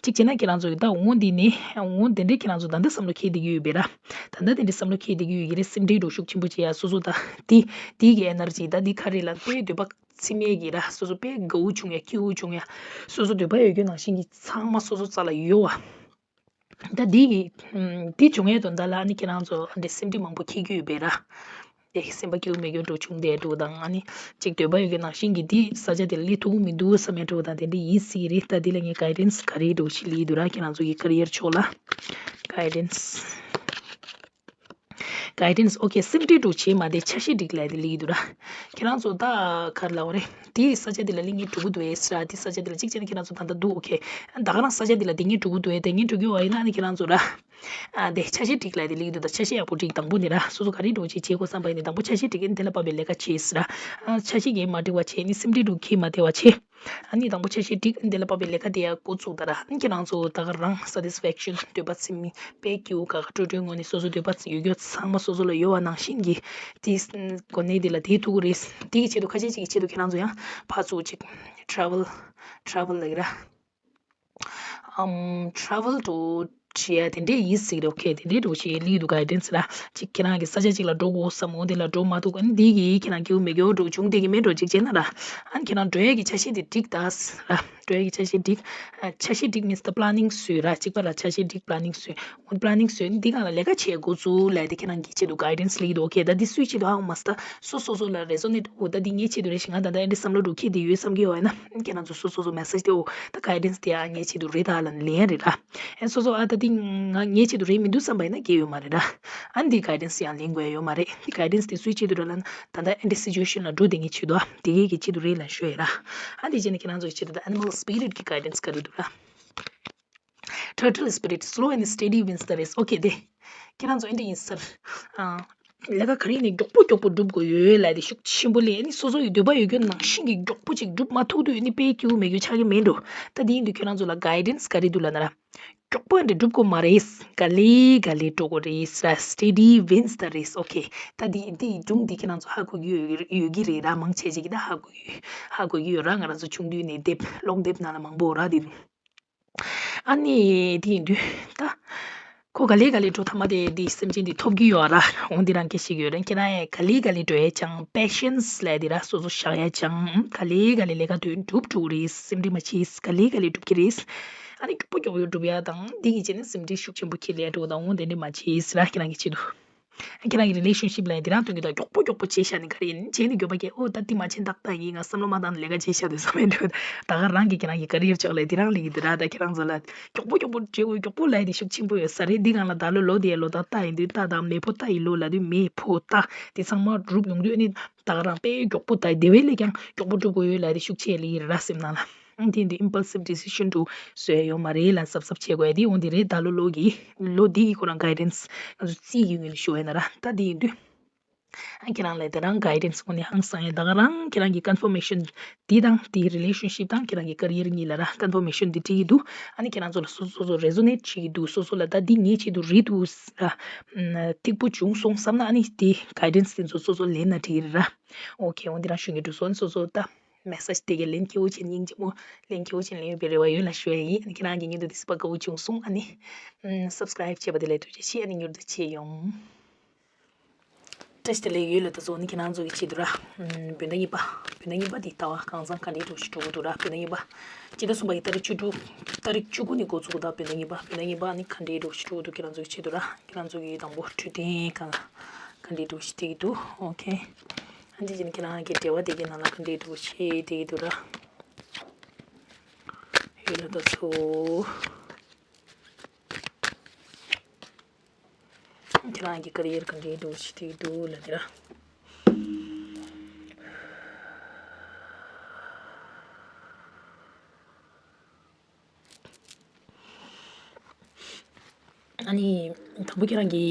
གཅིག་བྱས་ན་ཁྱེད་རང་ཚོ་ཡི་ད་འོ་འདི་ནི་འོ་དེ་འདྲའི་ཁྱེད་རང་ཚོ་ད་ལྟ་བསམ་བློ་འཁྱེར་བསྡད་ཀྱི་ཡོད་པས་ར། ད་ལྟ་དེ་འདྲའི་བསམ་བློ་འཁྱེར་བསྡད་ཀྱི་ཡོད་ཀྱི་རེད། སེམས་ཁྲལ་འགྲོ་ཤུགས་ཆེན་པོ་བྱེད་ཡ་སོ་སོ་ད་དེ་དེ་གི་ཨེ་ནར་ཇི་ད་འདི་ག་རེ་ལ་དཔེ་འདོད་པ་ཚིམ་ཡས་ཀྱི་ར། སོ་སོ་དཔེ་དགའ་བོ་བྱུང་ཡ་སྐྱིད་བོ་བྱུང་ཡ། སོ་སོ་འདོད་པ་ཡོད་རྒྱུ་ནང་བཞིན་གྱི་ཚང་མ་སོ་སོ་རྩ་ལ་ཡོད་བ། ད་འདི་གི་འདི་བྱུང་ཡས་དོན་དག་ལ་ཨ་ནི་ཁྱེད་རང་ཚོ་འདི་སེམས་ཁྲལ་མང་པོ་འཁྱེར་གྱི་ཡོད་པས་ར། དེ་སེམས་པ་སྐྱིད་པོ་མེད་རྒྱུ་འགྲོ་བྱུང་བསྡད་འགྲོ་དང་ཨ་ནི་ཅིག་འདོད་པ་ཡོད་རྒྱུ་ནང་བཞིན་གྱི་འདི་ས་ཆ་དེ་ལ་སླེབས་ཐུབ་ཀྱི་མི་འདུག་བསམ་ཡས་འགྲོ་དང་དེ་འདྲ་ཡིན་སྲིད་ཀྱི་རེད། ད་འདི་ལ་ངས་གའི་ཌེན་སི་ག་རེ་འགྲོ་ཞིག་ལི་འདུག་ར། ཁྱེད་རང་ཚོ་གི་ཀ་རི་ཡར་ཕྱོགས་ལ་གའི་ཌེན་སི། guidance okay སེམས་ཁྲལ་འགྲོ་བྱེད་མ་དེ་འཆར་གཞི་སྒྲིག་ལས་དེ་ལི་འདུག་ར། ཁྱེད་རང་ཚོ་ད་ག་རེ་ལབ་དགོས་རེད། དེའི་ས་ཆ་དེ་ལ་སླེབས་ངེས་འགྲོ་གི་འདུག་ཨེ་ཟེར་ར། དེ་ས་ཆ་དེ་ལ་གཅིག་བྱས་ན་ཁྱེད་རང་ཚོ་ད་ལྟ་འདུག okay ད་ག་རང་ས་ཆ་དེ་ལ་སླེབས་ངེས་འགྲོ་གི་འདུག་ཨེ། དེ་ངེས་འགྲོ་གི་ཡོད་ཡིན་ན་ནི་ཁྱེད་རང་ཚོ་ར། ཨ་དེ་འཆར་གཞི་སྒྲིག་ལས་དེ་ལི་འདུག་ད་འཆར་གཞི་ཡག་པོ་སྒྲིག་དང་པོ་ནི་ར། སོ་སོ་ག་རེ་འགྲོ་བྱེད་བྱེད་དགོས་བསམ་པ་ཡིན་ནི་དང་པོ་འཆར་གཞི་སྒྲིག་ཨེ་འདི་ལ་བབས་པའི་ལས་ཀ་བྱེད་ཟེར་ར། ཨ་འཆར་གཞི་གས་མ་སྒྲིག་པ་བྱས་ནི་སེམས་ཁྲལ་འགྲོ་འཁྱེར་མ་བསྡད་པ་བྱེད། ཨ་ནི་དང་པོ་འཆར་གཞི་སྒྲིག་འདི་ལ་བབས་པའི་ལས་ཀ་དེ་ཡང་འགོ་བཙུགས་ད་ར། ཨ་ནི་ཁྱེད་རང་ཚོ་ད་ག་རང་satisfaction འདོད་པ་ཚིམ་མི་དཔེ་སྐྱིད་པོ་དགའ་དགའ་སྤྲོ་སྤྲོའི་ངང་ནས་སོ་སོ་འདོད་པ་ཡོད་རྒྱུ་ཚང་མ་སོ་སོ་ལ་ཡོད་པ་ནང་བཞིན་གྱི་དེ་གོ་གནས་དེ་ལ་དེ་ཐུག་གི་རེད། དེ་གི་ཆེད་དུ་ཁ་ཤས་ཅིག་གི་ཆེད་དུ་ཁྱེད་རང་ཚོ་ཡང་ཕར་ཚུར་ཅིག་travel travel ལབ་ཀྱི་ར། ཨམ་travel to བྱེད་ཡ་དེ་འདྲས་ཡིན་ཟེར་གི་རེད། okay དེ་འདྲས་འགྲོ་བྱེད་ལི་འདུག guidance ར། ཅིག་ཁྱེད་རང་གི་ས་ཆ་ཅིག་ལ་འགྲོ་དགོས་བསམ་འོ་དེ་ལ་འགྲོ་མ་ཐུབ་ཨ་ནི་འདི་གི་ཁྱེད་རང་སྐྱིད་པོ་མེད་རྒྱུ་འགྲོ་བྱུང་བསྡད་ཀྱི་མེད་འགྲོ་ཅིག་བྱས་ན་ར། ཨ་ནི་ཁྱེད་རང་འགྲོ་ཡ་གི་འཆར་གཞི་དེ་སྒྲིག་ད་ཟེར་ར། འགྲོ་ཡ་གི་འཆར་གཞི་སྒྲིག་ཨ་འཆར་གཞི་སྒྲིག་means the planning བཟོས་ར། གཅིག་པ་ལ་འཆར་གཞི་སྒྲིག planning བཟོས་འོ་planning བཟོས་ནི་འདི་གང་ལ་ལས་ཀ་བྱེད་འགོ་བཙུགས་ལས་དེ་ཁྱེད་རང་གི་ཆེད་དུ་guidance ལི་འདུག okay ད་འདི་སུའི་ཆེད་དུ་ཨང་མ་སྟ་སོ་སོ་སོ་ལ་resonate འོ་ད་འདི་ངའི་ཆེད་དུ་རེད་ཞེས་ང་ད་ལྟ་ཨ་འདྲས་བསམ་བློ་འགྲོ་ཁྱེད་དེ་ཡོད་བསམ་གི་ཡོད་ན་ཁྱེད་རང་ཚོ་སོ་སོ་སོ་message དེ་འོ་ད་guidance དེ་ཨ་ངའི་ཆེད་དུ་རེད་ད་ལ་ལན་རེད་ར། ཨེ་སོ་སོ་ཨ་ད་འདི་ང་ངའི་ཆེད་དུ་རེད་མི་འདུག་བསམ་པ་ཡིན་ན་སྐྱེ་ཡོད་མ་རེད་ར། ཨ་འདི་guidance ཡང་ལེན་དགོས་ཡ་ཡོད་མ་རེད། འདི་guidance དེ་སུའི་ཆེད་དུ་ར་ལ་ན་ད་ལྟ་ཨ་འདྲས་situation ལ་འགྲོ་དེ་ངའི་ཆེད་དུ་ཨ་དེ་གའི་གི་ཆེད་དུ་རེད་ལ་ཤོད་ཡ་ར། ཨ་འདི་བྱས་ན་ཁྱེད་རང་ཚོའི་ཆེད་དུ་ད་animal spirit གི་guidance ག་རེ་འདུག་ར། Turtle spirit, slow and steady wins the race. Okay དེ། ཁྱེད་རང་ཚོ་ཨེ་འདྲ་ཡིན་ཟེར། ཨ། ལས་ཀ་ག་རེ་ཡིན་ནའི་མགྱོགས་པོ་མགྱོགས་པོ་སྒྲུབ་དགོས་ཡོད་ལབ་དེ་ཤུགས་ཆེན་པོ་ལས་ཨ་ནི་སོ་སོ་ཡི་འདོད་པ་ཡོད་རྒྱུ་ནང་བཞིན་གྱི་མགྱོགས་པོ་ཅིག་སྒྲུབ་མ་ཐུབ་དུས་ཨ་ནི་དཔེ་སྐྱིད་པོ་མེད་རྒྱུ་ཆགས་ཀྱི་མེད་འགྲོ། ད་དེ་ཡིན་དུས་ཁྱེད་རང་ཚོ་ལ་guidance ག་རེ་འདུག་ལབ་ན་ར། མགྱོགས་པོ་ཨ་འདྲ་སྒྲུབ་དགོས་མ་རེད། ག་ལེ་ག་ལེ་འགྲོ་དགོས་རེད་ཟེར། Steady wins the race. Okay ད་དེ་དེ་ཡི་སྒྲུང་འདི་ཁྱེད་རང་ཚོ་ཧ་གོ་གི་ཡོད་ཡོད་ཀྱི་རེད་ར། མང་ཆེ་ཅིག་གིས་ད་ཧ་གོ་ཡོད་ཧ་གོ་གི་ཡོད་ར། ང་རང་ཚོ་ཆུང་དུས་ནས་དེབ་ཀློག་དེབ་ནང་ལ་མང་པོ་ར་དེ། ཨ་ནི་དེ་ཡིན་དུས་ད། ཁོ་ག་ལེ་ག་ལེ་འགྲོ་ཐ་མ་དེ་དེ་སེམས་ཅན་དེ་ཐོབ་ཀྱི་ཡོད་ར། འོ་འདི་རང་སྐད་ཤེས་ཀྱི་ཡོད་རེད། ཁྱེད་རང་ཡང་ག་ལེ་ག་ལེ་འགྲོ་ཡ་ཅང་patience ལབ་དེ་ར་སོ་སོ་བཞག་ཡ་ཅང་ག་ལེ་ག་ལེ་ལས་ཀ་དོན་འགྲུབ་འགྲོ་གི་རེད། སེམས་ཁྲལ་མ་བྱེད། ག་ལེ་ག་ལེ་འགྲུབ་ཀྱི་རེད། ཨ་ནི་མགྱོགས་པོ་མགྱོགས་པོ་འགྲུབ་ཡ་དང་འདི་གི་བྱས་ནས་སེམས་ཁྲལ་ཤུགས་ཆེན་པོ་ཁྱེར་ལས་འགྲོ་དང་འོ་དེ་འདྲ་མ་བྱེད་ཟེར་ར་ཁྱེད་རང་གི་ཆེད་དུ། ཁྱེད་རང་གི་relationship ལ་ཡང་དེ་རང་སྟོན་གྱི་དང་མགྱོགས་པོ་མགྱོགས་པོ་བྱས་བཞག་ནས་ག་རེ་ཡིན་བྱས་ནས་མགྱོགས་པ་སྐྱེ་ཨོ་ད་དེ་མ་བྱས་ཏག་ཏག་ཡིན། ང་བསམ་བློ་མ་བཏང་ནས་ལས་ཀ་བྱས་བཞག་དུས་བསམ་མེད་འགྲོ། ད་ག་རང་གི་ཁྱེད་རང་གི་career ཕྱོགས་ལ་དེ་རང་ལས་ཀྱི་དེ་ར། ད་ཁྱེད་རང་ཚོ་ལ་མགྱོགས་པོ་མགྱོགས་པོ་བྱེད་དགོས། མགྱོགས་པོ་ལས་དེ་ཤུགས་ཆེན་པོ་ཡོད་ས་རེད། འདི་གང་ལ་ད་ལོ་ལོ་དེ་ལོ་ད་ལྟ་ཡིན་དུས་ད་ད་མེ་ཕོ་ད་ཡི་ལོ་ལ་དུས་མེ་ཕོ་ད་དེ་ཚང་མ་སྒྲུབ་ཡོང་དུས་ནི་ད་ག་རང་དཔེ་མགྱོགས་པོ་ད་དེ་བས་ལས་ཀྱང་མགྱོགས་པོ་སྒྲུབ་དགོས་ཡོད་ལ་དེ་ཤུགས་ཆེ་ལས་ཀྱི་རེད་ར་སེམས་ནང་ལ། དེ་འདི་impulsive decision དུ་བཟོས་ཡོད་མ་རེད་ལ་གཟབ་གཟབ་བྱེད་དགོས་ཡ་དེ་འོ་འདི་རེད། ད་ལོ་ལོ་གི་ལོ་འདི་གི་ཁོ་རང་guidance ང་ཚོ་རྩིས་ཀྱི་ངོས་ནས་ཞུ་བ་ཡིན་ན་ར། ད་འདི་ཡིན་དུས་ཨ་ཁྱེད་རང་ལ་དེ་རང་guidance དངོས་གནས་ཧང་སང་ཡ། ད་ག་རང་ཁྱེད་རང་གི་confirmation འདི་དང་དེའི་relationship དང་ཁྱེད་རང་གི་career གཉིས་ལ་ར་confirmation འདི་སྤྲད་ཀྱི་འདུག་ཨ་ནི་ཁྱེད་རང་ཚོ་ལ་སོ་སོ་སོ་resonate བྱེད་ཀྱི་འདུག་སོ་སོ་ལ་ད་འདི་ངའི་ཆེད་དུ་རེད་འདུག་ཨ་ཐིག་པོ་བྱུང་སོང་བསམ་ན་ཨ་ནི་དེ་guidance དེ་ཚོ་སོ་སོ་ལེན་ན་འགྲིག་གི་རེད་ར། okay འོ་འདི་རང་ཞུ་གི་འདུག་སོ་སོ་སོ་ད། message དེ་གའི་ལན་སྐྱིད་པོ་ཅན་སྙིང་རྗེ་མོ་ལན་སྐྱིད་པོ་ཅན་ལེན་ཡོད་པའི་རེ་བ་ཡོད་ལ་ཞུ་ཡ་ཡིན། ཁྱེད་རང་གི་ཉིན་ཐོ་དེ་སི་པ་དགའ་བོ་བྱུང་སོང་། ཨ་ནི་subscribe བྱས་པ་དེ་ལ་ཐུགས་རྗེ་ཆེ། ཨ་ནི་མྱུར་དུ་མཇལ་ཡོང་། བཀྲ་ཤིས་བདེ་ལེགས་ཡོད་ལ་ད་གཟོད་ནི་ཁྱེད་རང་ཚོ་གི་ཆེད་དུ་ར། བོད་ཟླ་གཉིས་པ་བོད་ཟླ་གཉིས་པ་དེ་ཟླ་བ་གང་ཚང་ག་འདྲའི་འགྲོ་ཞིག་འགྲོ་གི་འདུག་ར། བོད་ཟླ་གཉིས་པ་སྤྱི་ཟླ་གསུམ་པ་ཡི་ཏ་རིག་བཅུ་དྲུག་ཏ་རིག་བཅུ་དགུ་ནས་འགོ་ཚུགས་གི་ད་བོད་ཟླ་གཉིས་པ་བོད་ཟླ་གཉིས་པ་ནི་ག་འདྲའི་འགྲོ་ཞིག་འགྲོ་གི་འདུག་ཁྱེད་རང་ཚོ་གི་ཆེད་དུ་ར། ཁྱེད་རང་ཚོ་གི་དང་པོ་འཕྲོད་བསྟེན་གང་ག་འདྲའི་འགྲོ་ཞིག་བསྡད་ཀྱི་འདུག okay ཨ་འདི་བཞིན་ཁྱེད་རང་གི་འབྲེལ་བ་དེ་གའི་ནང་ལ་ག་འདྲའི་འགྲོ་ཞིག་བསྡད་ཀྱི་འདུག་ར། ཡོད་ལ་ད་ཚོ། ཁྱེད་རང་གི་career ག་འདྲའི་འགྲོ་ཞིག་བསྡད་ཀྱི་འདུག་ལ་དེ་ར། ཨ་ནི། དང་པོ་ཁྱེད་རང་གི་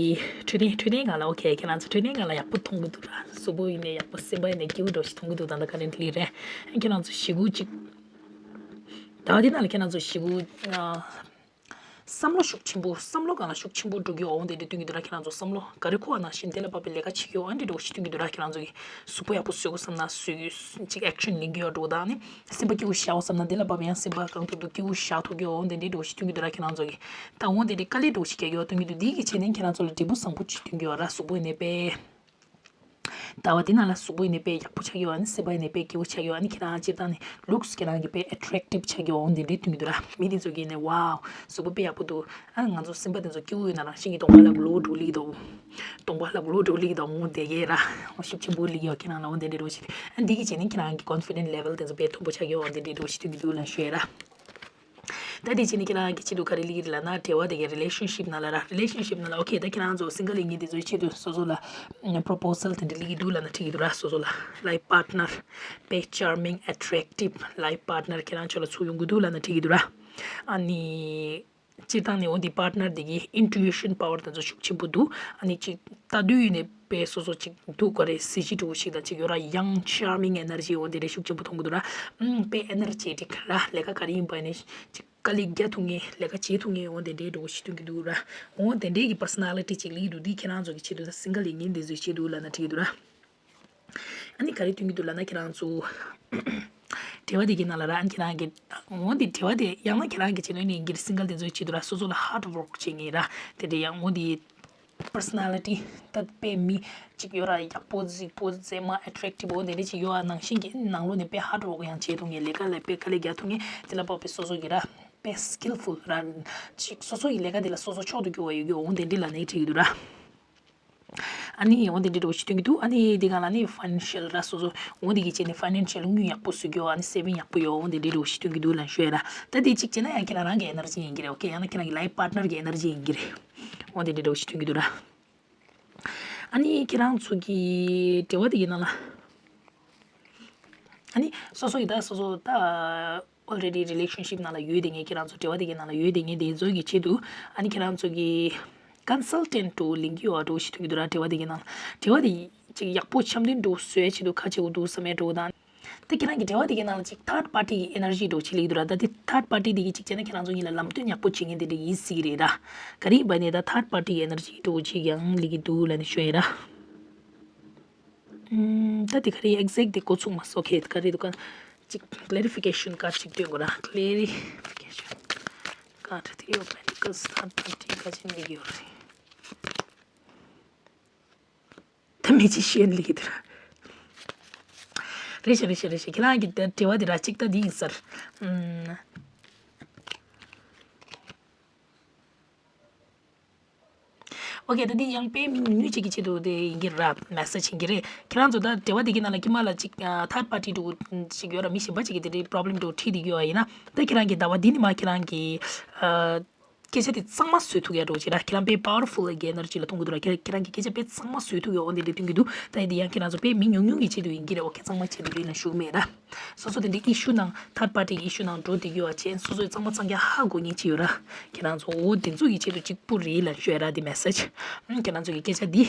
འཕྲོད་བསྟེན་འཕྲོད་བསྟེན་སྒང་ལ། ཨོ་ཁེ། ཁྱེད་རང་ཚོ་འཕྲོད་བསྟེན་སྒང་ལ་ཡག་པོ་མཐོང་གི་འདུག་ར། གཟུགས་པོ་ཡིན་ནའི་ཡག་པོ། སེམས་པ་ཡིན་ནའི་སྐྱིད་པོ་འདྲ་ཞིག་མཐོང་གི་འདུག་ད་ལྟ་ཁ་རེན་ལི་རེད། ཁྱེད་རང་ཚོ་ཞེ་དགུ་ཅིག་ཟླ་བ་འདི་ནང་ལ་ཁྱེད་རང་ཚོ་ཞེ་དགུ་ཨ། བསམ་བློ་ཤུགས་ཆེན་པོ། བསམ་བློ་སྒང་ལ་ཤུགས་ཆེན་པོ་འགྲོ་གི་ཡོད། འོ་དེ་འདྲ་སྟོན་གྱི་འདུག་ར། ཁྱེད་རང་ཚོ་བསམ་བློ་ག་རེ་འཁོར་བ་ནང་བཞིན་དེ་ལ་བབས་པའི་ལས་ཀ་བྱེད་ཀྱི་ཡོད། ཨ་འདྲ་འདྲ་བོ་ཞིག་སྟོན་གྱི་འདུག་ར། ཁྱེད་རང་ཚོ་གི་གཟུགས་པོ་ཡག་པོ་བཟོ་དགོས་བསམ་ན་བཟོ་གི་ཡོད། ཅིག་ཨེག་ཤན་ལེན་གྱི་ཡོད་འགྲོ་དང་ནི། སེམས་པ་སྐྱིད་པོ་བཞག་དགོས་བསམ་ན་དེ་ལ་བབས་པའི་ཡང་སེམས་པ་གང་ཐུབ་ཐུབ་སྐྱིད་པོ་བཞག་ཐུབ་ཀྱི་ཡོད། འོ་དེ་འདྲ་འདྲ་བོ་ཞིག་སྟོན་གྱི་འདུག་ར། ཁྱེད་རང་ཚོ་གི་ད་འོ་དེ་འདྲ་དཀའ་ལས་འདྲ་བོ་ཞིག་རྒྱག་གི་ཡོད་སྟོན་གྱི་འདུག་འདི་གི་བྱས་ནས་ཁྱེད་རང་ཚོ་ལ་འབྲས་བུ་བཟང་པོ་ཅིག་སྟོན་གྱི་ཡོད་ར། གཟུགས་པོ་ཡིན་ནའི་དཔེ། ཟླ་བ་འདི་ནང་ལ་གཟུགས་པོ་ཡིན་ནའི་དཔེ་ཡག་པོ་ཆགས་ཡོད། ཨ་ནི་སེམས་པ་ཡིན་ནའི་དཔེ་སྐྱིད་པོ་ཆགས་ཡོད། ཨ་ནི་ཁྱེད་རང་སྤྱིར་བཏང་ནས་ལུགས་ཁྱེད་རང་གི་དཔེ་ཨེ་ཊེག་ཊིབ་ཆགས་ཡོད། འོ་འདི་འདྲའི་སྟོན་གྱི་འདུག་ར། མི་དེ་ཚོ་གིས་ནི་ཝའོ། གཟུགས་པོ་དཔེ་ཡག་པོ་འདུག་ཨ་ང་ཚོ་སེམས་པ་དེ་ཚོ་སྐྱིད་པོ་ཡོད་ན་རང་བཞིན་གྱིས་གདོང་པ་ལ་གློ་བོ་འདྲ་བོ་སླེབས་ཀྱི་འདུག་གདོང་པ་ལ་གློ་བོ་འདྲ་བོ་སླེབས་ཀྱི་འདུག་འོ་དེ་གས་ར། ཤུགས་ཆེན་པོ་སླེབས་ཀྱི་ཡོད། ཁྱེད་རང་འོ་འདི་འདྲའི་འདྲ་བོ་ཞིག་ཨ་འདི་གི་བྱས་ནས་ཁྱེད་རང་གི་ཀོན་ཕི་ཌེན་ཊི་ལེ་ཝེལ་དེ་ཚོ་དཔེ་མཐོན་པོ་ཆགས་ཀྱི་ཡོད། འོ་འདི་འདྲའི་འདྲ་བོ་ཞིག་སྟོན་གྱི་འདུག་ལབ་ཞུ་ཡ་ར། ད་དེ་བྱས་ནས་ཁྱེད་རང་གི་ཆེད་དུ་ག་རེ་སླེབས་ཀྱི་རེད་ལབ་ན། འབྲེལ་བ་དེ་གའི་རི་ལེ་ཤན་ཤིབ་ནང་ལ་ར། རི་ལེ་ཤན་ཤིབ་ནང་ལ་ཨོ་ཁེ། ད་ཁྱེད་རང་ཚོ་སིང་གལ་ཡིན་མཁན་དེ་ཚོའི་ཆེད་དུ་སོ་སོ་ལ་པོ་རོ་པོ་སལ་དེ་འདྲ་སླེབས་ཀྱི་འདུག་ལབ་ན་འགྲིག་གི་འདུག་ར། སོ་སོ་ལ་ལའིཕ་པཱར་ཊི་ནར་དཔེ་ཅར་མིང་ཨེ་ཊེག་ཊིབ་ལའིཕ་པཱར་ཊི་ནར་ཁྱེད་རང་ཚོ་ལ་ཚུར་ཡོང་གི་འདུག་ལབ་ན་འགྲིག་གི་འདུག་ར། ཨ་ནི། སྤྱིར་བཏང་ནས་འོ་འདི་པཱར་ཊི་ནར་འདི་གི་ཨིན་ཊུ་ཨི་ཤན་པ་ཝར་དེ་ཚོ་ཤུགས་ཆེན་པོ་འདུག་ཨ་ནི་ཅིག་ལྟ་དུས་ནས་དཔེ་སོ་སོ་ཅིག་འདུག་ག་རེ་གཟི་བརྗིད་འདྲ་བོ་ཞིག་དང་ཅིག་ཡོད་ར། ཡང་ཅར་མིང་ཨེ་ནར་ཇི་འོ་དེ་འདྲ་ཤུགས་ཆེན་པོ་མཐོང་གི་འདུག་ར། ཨུམ། དཔེ་ཨེ་ནར་ཇེ་ཊིག་ར། ལས་ཀ་ག་རེ་ཡིན་པ་ནས་ཅིག་དཀའ་ལས་རྒྱག་ཐུབ་མཁན། ལས་ཀ་བྱེད་ཐུབ་མཁན་འོ་དེ་འདྲའི་འདྲ་བོ་ཞིག་སྟོན་གྱི་འདུག་ར། འོ་དེ་འདྲའི་གི་པར་སོ་ན་ལི་ཊི་ཅིག་སླེབས་ཀྱི་འདུག་འདི་ཁྱེད་རང་ཚོ་གི་ཆེད་དུ་དང་སིང་གལ་ཡིན་མཁན་དེ་ཚོའི་ཆེད་དུ་ལབ་ན་འགྲིག་གི་འདུག་ར། ཨ་ནི་ག་རེ་སྟོན་གྱི་འདུག་ལབ་ན་ཁྱེད་རང་ཚོ་འབྲེལ་བ་དེ་གི་ནང་ལ་ར། ཨ་ནི་ཁྱེད་རང་གི་འོ་འདི་འབྲེལ་བ་དེ་ཡང་ན་ཁྱེད་རང་གི་བྱེད་ནུས་ནི་ཡིན་གྱི་རེད། སིང་གལ་དེ་ཚོའི་ཆེད་དུ་ར། སོ་སོ་ལ་ཧར་ཌི་ཝོརྐ་བྱེད་མཁན་ར། དེ་འདྲ་ཡང་འོ་འདི་པར་སོ་ན་ལི་ཊི་ད་དཔེ་མི་གཅིག་ཡོད་ར། ཡག་པོ་གཟིགས་པོ་མཛེས་མ་ཨེ་ཊེག་ཊིབ་འོ་དེ་འདྲ་ཅིག་ཡོད་ཨ། ནང་བཞིན་གྱི་ནང་ལོགས་ནས་དཔེ་ཧར་ཌི་ཝོརྐ་ཡང་བྱེད་ཐུབ་མཁན། ལས་ཀ་ལ་དཔེ་དཀའ་ལས་རྒྱག་ཐུབ་མཁན། དེ་ལ་དཔག་པའི་སོ་སོ་གི་ར་དཔེ་སི་ཀིལ་ཕུལ་ར། ཅིག་སོ་སོ་ཡི་ལས་ཀ་དེ་ལ་སོ་སོ་ཕྱོགས་སུ་གྱུར་པ་ཡོད་རྒྱུ་འོ་དེ་འདྲ་ལབ་ནའི་འགྲིག་གི་འདུག་ར། ཨ་ནི་འོ་དེ་འདྲའི་འདྲ་བོ་ཞིག་སྟོན་གྱི་འདུག་ཨ་ནི་དེ་སྒང་ལ་ནི་ཕའི་ནན་ཤལ་ར་སོ་སོ་འོ་དེ་གི་བྱས་ནས་ཕའི་ནན་ཤལ་དངུལ་ཡག་པོ་བཟོ་རྒྱུ། ཨ་ནི་སེ་ཝིང་ཡག་པོ་ཡོད། འོ་དེ་འདྲའི་འདྲ་བོ་ཞིག་སྟོན་གྱི་འདུག་ལབ་ཞུ་ཡ་ར། ད་དེ་གཅིག་བྱས་ན་ཡང་ཁྱེད་རང་རང་གི་ཨེ་ནར་ཇི་ཡིན་གྱི་རེད། ཨོ་ཁེ། ཡང་ན་ཁྱེད་རང་གི་ལའིཕ་པཱར་ཊི་ནར་གི་ཨེ་ནར་ཇི་ཡིན་གྱི་རེད། འོ་དེ་འདྲའི་འདྲ་བོ་ཞིག་སྟོན་གྱི་འདུག་ར། ཨ་ནི་ཁྱེད་རང་ཚོ་གི་འབྲེལ་བ་དེ་གི་ནང་ལ། ཨ་ནི་སོ་སོ་ཡི་ད་སོ་སོ་ད་ཨོལ་རེ་ཌི་རི་ལེ་ཤན་ཤིབ་ནང་ལ་ཡོད་དེ་ངས། ཁྱེད་རང་ཚོ་འབྲེལ་བ་དེ་གའི་ནང་ལ་ཡོད་དེ་ངས། དེ་ཚོ་གི་ཆེད་དུ་ཨ་ནི་ཁྱེད་རང་ཚོ་གི་ཀོན་སལ་ཊེན་ཊི་འདྲ་བོ་ལེན་གྱི་ཡོད་འདྲ་བོ་ཞིག་སྟོན་གྱི་འདུག་ར། འབྲེལ་བ་དེ་གའི་ནང་ལ་འབྲེལ་བ་དེ་ཅིག་ཡག་པོ་འཆམ་མཐུན་འདྲ་བོ་བཟོ་ཡའི་ཆེད་དུ་ག་བྱེད་དགོས་འདུག་བསམ་ཡ་འདྲ་བོ་དང་། ད་ཁྱེད་རང་གི་འབྲེལ་བ་དེ་གའི་ནང་ལ་ཅིག་ཐར་པར་ཊི་གི་ཨེ་ནར་ཇི་འདྲ་བོ་ཅིག་སླེབས་ཀྱི་འདུག་ར། ད་དེ་ཐར་པར་ཊི་དེ་གིས་ཅིག་བྱས་ན་ཁྱེད་རང་ཚོ་གཉིས་ལ་ལམ་སྟོན་ཡག་པོ་བྱེད་མཁན་དེ་འདྲ་ཡིན་སྲིད་ཀྱི་རེད་ར། ག་རེ་ཡིན་པ་ནས་ད་ཐར་པར་ཊི་གི་ཨེ་ནར་ཇི་འདྲ་བོ་ཅིག་ཡང་སླེབས་ཀྱི་འདུག་ལབ་ནས་ཞུ་ཡ་ར། ཨུམ། ད་དེ་ག་རེ་ཨེག་ཛེག་ཊི་དེ་གོ་ཚུགས་མ་སོང་། ཨོ་ཁེ། ག་རེ་འདུག་ག་ཅིག་ཀི་ལེ་རི་ཕི་ཀེ་ཤན་ཀཱཌ་ཅིག་སྟོན་དགོས་ར། ཀི་ལེ་རི་ཕི་ཀེ་ཤན་ཀཱཌ། ཐི་རི་ཨོཕ་པེན་ཊི་ཀལ་སི་ཐར་པར་ཊི་ག་ཅིག་སླེབས་ཀྱི་ཡོད་རེད། ད་མི་གཅིག་ཤེས་ཡོན་སླེབས་ཀྱི་འདུག་ར། རེད་ཤག་རེད་ཤག་རེད་ཤག་ཁྱེད་རང་གི་འབྲེལ་བ་དེ་ར་གཅིག་ད་འདི་ཡིན་ས་རེད། ཨུམ། ཨོ་ཁེ། ད་འདི་ཡང་དཔེ་མི་ཉུང་ཉུང་ཅིག་གི་ཆེད་དུ་དེ་ཡིན་གྱི་ར། མེ་སེ་ཇི་ཡིན་གྱི་རེད། ཁྱེད་རང་ཚོ་ད་འབྲེལ་བ་དེ་གི་ནང་ལ་ཁྱིམ་ལ་ཅིག་ཐར་པར་ཊི་འདྲ་བོ་ཅིག་ཡོད་ར། མི་གཞན་པ་ཅིག་གིས་དེ་འདྲའི་པོ་རོབ་ལེམ་འདྲ་བོ་འཁྲིད་བསྡད་ཀྱི་ཡོད་པ་ཡིན་ན། ད་ཁྱེད་རང་གིས་ཟླ་བ་འདི་ནས་མར་ཁྱེད་རང་གིས་ཨ་སྐད་ཆ་དེ་གཙང་མ་བཟོ་ཐུབ་ཡ་འདྲ་བོ་ཅིག་ར། ཁྱེད་རང་དཔེ་པ་ཝར་ཕུལ་གི་ཨེ་ནར་ཇི་ལ་མཐོང་གི་འདུག་ར། ཁྱེད་ཁྱེད་རང་གིས་སྐད་ཆ་དཔེ་གཙང་མ་བཟོ་ཐུབ་ཡ་འོ་དེ་འདྲ་སྟོན་གྱི་འདུག་ད་འདི་ཡང་ཁྱེད་རང་ཚོ་དཔེ་མི་ཉུང་ཉུང་གི་ཆེད་དུ་ཡིན་གྱི་རེད། ཨོ་ཁེ། གཙང་མ་ཆེད་དུ་རེད་ལབ་ཞུ་གི་མེད་ར། སོ་སོ་དེ་འདྲའི་ཨི་ཤུ་ནང་ཐར་པར་ཊི་གི་ཨི་ཤུ་ནང་འགྲོ་བསྡད་ཀྱི་ཡོད་པ་བྱས། སོ་སོའི་གཙང་མ་གཙང་རྐྱང་ཧ་གོ་མཁན་ཅིག་ཡོད་ར། ཁྱེད་རང་ཚོ་འོ་དེ་ཚོ་གི་ཆེད་དུ་གཅིག་པུ་རེད་ལབ་ཞུ་ཡ་ར། འདི་མེ་སེ་ཇི། ཨང་། ཁྱེད་རང་ཚོ་གི་སྐད་ཆ་འདི་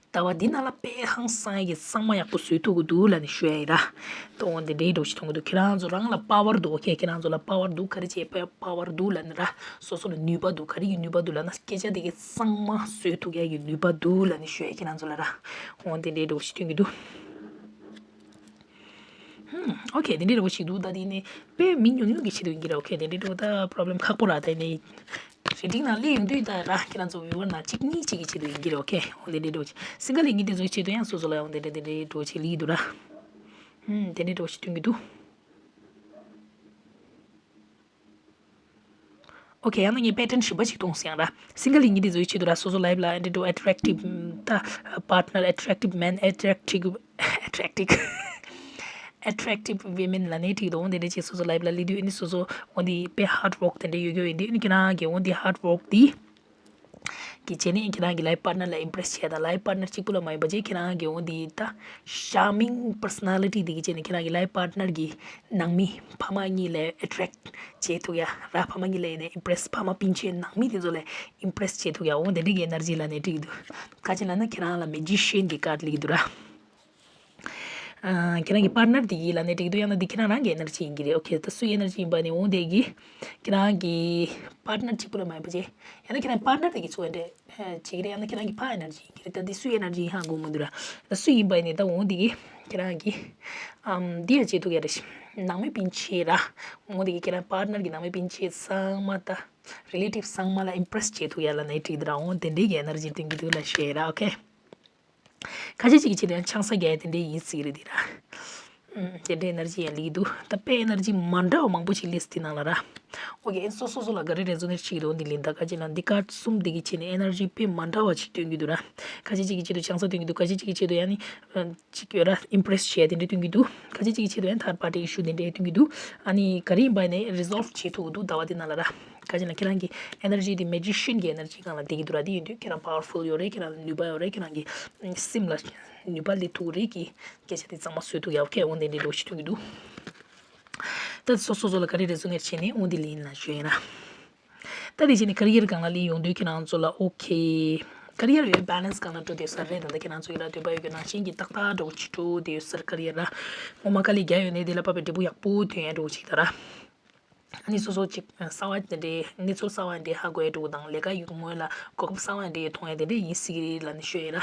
ཟླ་བ་འདི་ནང་ལ་དཔེ་ཧང་སང་ཡ་གི་གཙང་མ་ཡག་པོ་བཟོས་ཐུབ་ཀྱི་འདུག་ལབ་ནས་ཞུ་ཡ་ཡིན་ར། ད་འོ་དེ་འདྲའི་འདྲ་བོ་ཞིག་མཐོང་གི་འདུག་ཁྱེད་རང་ཚོ་རང་ལ་པ་ཝར་འདུག་ཨོ་ཁེ། ཁྱེད་རང་ཚོ་ལ་པ་ཝར་འདུག་ག་རེ་བྱས་པ་པ་ཝར་འདུག་ལབ་ནས་ར། སོ་སོ་ལ་ནུས་པ་འདུག་ག་རེ་ཡི་ནུས་པ་འདུག་ལབ་ན། སྐད་ཆ་དེ་གི་གཙང་མ་བཟོས་ཐུབ་ཡ་གི་ནུས་པ་འདུག་ལབ་ནས་ཞུ་ཡ་ཁྱེད་རང་ཚོ་ལ་ར། འོ་དེ་འདྲའི་འདྲ་བོ་ཞིག་སྟོན་གྱི་འདུག་ཧུམ། ཨོ་ཁེ། དེ་འདྲའི་འདྲ་བོ་ཞིག་འདུག་ད་དེ་ནི་དཔེ་མི་ཉུང་ཉུང་གི་ཆེད་དུ་ཡིན་གྱི་རེད། ཨོ་ཁེ། དེ་འདྲའི་འདྲ་བོ་ད་པོ་རོབ་ལེམ་ཁག་པོ་ར། ད་ནི་རི་ཌིང་ནང་སླེབས་ཡོང་དུས་ད་ར། ཁྱེད་རང་ཚོ་བིའུ་ཝར་ནང་གཅིག་གཉིས་གཅིག་གི་ཆེད་དུ་ཡིན་གྱི་རེད། ཨོ་ཁེ། འོ་དེ་འདྲའི་འདྲ་བོ་ཞིག་སིང་གལ་ཡིན་མཁན་དེ་ཚོའི་ཆེད་དུ་ཡང་སོ་སོ་ལ་འོ་དེ་འདྲ་དེ་འདྲའི་འདྲ་བོ་ཆེད་ལ་ཡིན་འདུག་ར། ཧུམ། དེ་འདྲའི་འདྲ་བོ་ཞིག་སྟོན་གྱི་འདུག་ཨོ་ཁེ། ཡང་ན་ངས་པེ་ཊན་གཞན་པ་ཞིག་མཐོང་སོང་ཡང་ར། སིང་གལ་ཡིན་མཁན་དེ་ཚོའི་ཆེད་དུ་ར། སོ་སོ་ལའིཕ་ལ་འདི་འདྲ་ཨེ་ཊེག་ཊིབ་ད་པཱར་ཊི་ནར། ཨེ་ཊེག་ཊིབ་མེན། ཨེ་ཊེག་ཊིབ། ཨེ་ཊེག་ཊིབ། ཨེ་ཊེག་ཊིབ་ཝི་མེན་ལབ་ནའི་འགྲིག་འདུག་འོ་དེ་འདྲ་ཅིག་སོ་སོ་ལའིཕ་ལ་སླེབས་དུས་ཨ་ནི་སོ་སོ་འོ་འདི་དཔེ་ཧར་ཌི་ཝོརྐ་དེ་འདྲ་ཡོད་ཡོད་ཡིན་དུས། ཨ་ནི་ཁྱེད་རང་གིས་འོ་འདི་ཧར་ཌི་ཝོརྐ་འདི་ གི་བྱས་ནས་ཁྱེད་རང་གི་life partner་ལ་impress་བྱས་དང་life partner་གཅིག་པུ་ལ་མ་ཡིན་པ་བྱས་ཁྱེད་རང་གི་འོ་འདི་ད་charming personality་འདི་གི་བྱས་ནས་ཁྱེད་རང་གི་life partner་གི་ནང་མི་ཕ་མ་གཉིས་ལ་attract་བྱེད་ཐུབ་ཡ་ར། ཕ་མ་གཉིས་ལ་ཡིན་ནས་impress་ཕ་མ་སྤུན་མཆེད་ནང་མི་དེ་ཚོ་ལ་impress་བྱེད་ཐུབ་ཡ་འོ་དེ་འདྲ་གི་energy་ལབ་ནས་བྲིས་འདུག་ག་ཅི་ལབ་ན་ཁྱེད་རང་ལ་magician་གི་card་སླེབས་འདུག་ར། ཨ། ཁྱེད་རང་གི་partner་དེ་གི་ལབ་ནས་འགྲིག་འདུག་ཡང་ན་འདི་ཁྱེད་རང་རང་གི་energy་ཡིན་གྱི་རེད། ཨོ་ཁེ། ད་སུའི་energy་ཡིན་པ་ནི་འོ་དེ་གི་ཁྱེད་རང་གི་partner་གཅིག་པུ་ལ་མ་ཡིན་པ་བྱས། ཡང་ན་ཁྱེད་རང་partner་དེ་གི་ཚོ་འདྲ་བྱེད་ཀྱི་རེད། ཡང་ན་ཁྱེད་རང་གི་ཕ་energy་ཡིན་གྱི་རེད། ད་འདི་སུའི་energy་ཡིན་ཧ་གོ་མི་འདུག་ར། ད་སུ་ཡིན་པ་ནི་ད་འོ་དེ་གི་ཁྱེད་རང་གི་ཨམ་འདི་ཡང་བྱེད་ཐུབ་ཀྱི་རེད། ནང་མི་སྤུན་མཆེད་ར། འོ་དེ་གི་ཁྱེད་རང་partner་གི་ནང་མི་སྤུན་མཆེད་ཚང་མ་ད་relative་ཚང་མ་ལ་impress་བྱེད་ཐུབ་ཡ་ལབ་ནས་འགྲིག་འདུག་ར། འོ་དེ་འདྲའི་གི་energy་སྟོན་གྱི་འདུག་ལབ་ཤེས་ར། ཨོ་ཁེ། ཁ་ཤས་ཅིག་གི་ཆེད་དུ་ཡང་ཆང་ས་རྒྱག་ཡ་དེ་འདྲའི་ཡིན་སྲིད་རེད་དེ་ར། ཨུམ། དེ་འདྲའི་energy་ཡང་སླེབས་འདུག་ད་དཔེ་energy་མ་འདྲ་བ་མང་པོ་ཞིག་སླེབས་སྲིད་དེ་ནང་ལ་ར། ཨོ་ཁེ། སོ་སོ་སོ་ལ་ག་རེ་resonate་བྱེད་ཀྱི་འདུག་འདི་ལེན་ད་ག་ཅི་ལ་འདི་card་གསུམ་འདི་གི་ཆེད་ནས་energy་དཔེ་མ་འདྲ་བ་ཞིག་སྟོན་གྱི་འདུག་ར། ཁ་ཤས་ཅིག་གི་ཆེད་དུ་ཆང་ས་སྟོན་གྱི་འདུག་ཁ་ཤས་ཅིག་གི་ཆེད་དུ་ཡང་ནི་ཅིག་ཡོད་ར། impress་བྱས་དེ་འདྲའི་སྟོན་གྱི་འདུག་ཁ་ཤས་ཅིག་གི་ཆེད་དུ་ཡང་third party issue་དེ་འདྲའི་སྟོན་གྱི་འདུག་ཨ་ནི་ག་རེ་ཡིན་པ་ནས་resolve་བྱེད་ཐུབ་ཀྱི་འདུག་ཟླ་བ་འདི་ནང་ལ་ར། ག་ཅི་ན་ཁྱེད་རང་གི་energy་དེ་magician་གི་energy་སྒང་ལ་བསྡད་ཀྱི་འདུག་ར། དེ་ཡིན་དུས་ཁྱེད་རང་powerful་ཡོད་རེད། ཁྱེད་རང་ལ་ནུས་པ་ཡོད་རེད། ཁྱེད་རང་གི་སེམས་ལ་ནུས་པ་སླེབས་ཐུབ་རེད་ཀྱི་སྐད་ཆ་དེ་གཙང་མ་བཟོས་ཐུབ་ཡག་གི་འོ་དེ་འདྲའི་འགྲོ་ཞིག་ཐུབ་ཀྱི་འདུག་ད་སོ་སོ་སོ་ལ་ག་རེ་resonate་བྱས་ནས་འོ་འདི་ལེན་ལ་ཞུ་ཡིན་ར། ད་དེ་བྱས་ནས་career་སྒང་ལ་སླེབས་ཡོང་དུས་ཁྱེད་རང་ཚོ་ལ་okay career་ཡོད་balance་སྒང་ལ་འགྲོ་བསྡད་ས་རེད། ད་ལྟ་ཁྱེད་རང་ཚོ་ཡིན་ན་འདོད་པ་ཡོད་ཀྱི་ནང་བཞིན་གྱི་ཏག་ཏག་འགྲོ་གི་ཅིག་འགྲོ་བསྡད་ཡོད་ས་རེད། career་ར་ངོ་མ་དཀའ་ལས་རྒྱག་ཡོད་ནའི་དེ་ལ་བབས་པའི་འབྲས་བུ་ཡག་པོ་ཐོན་ཡ་འགྲོ་གི་ཅིག་ད་ར། ཨ་ནི་སོ་སོ་ཅིག་གསར་བ་དེ་འདྲའི་གནས་ཚུལ་གསར་བ་འདྲའི་ཧ་གོ་ཡ་འགྲོ་གི་དང་ལས་ཀ་ཡོད་ཀྱི་སྔོན་ལ་གོ་སྐབས་གསར་བ་འདྲའི་མཐོང་ཡ་དེ་འདྲའི་ཡིན་སྲིད་ཀྱི་རེད་ལབ་ནས་ཤོད་ཡ་ར།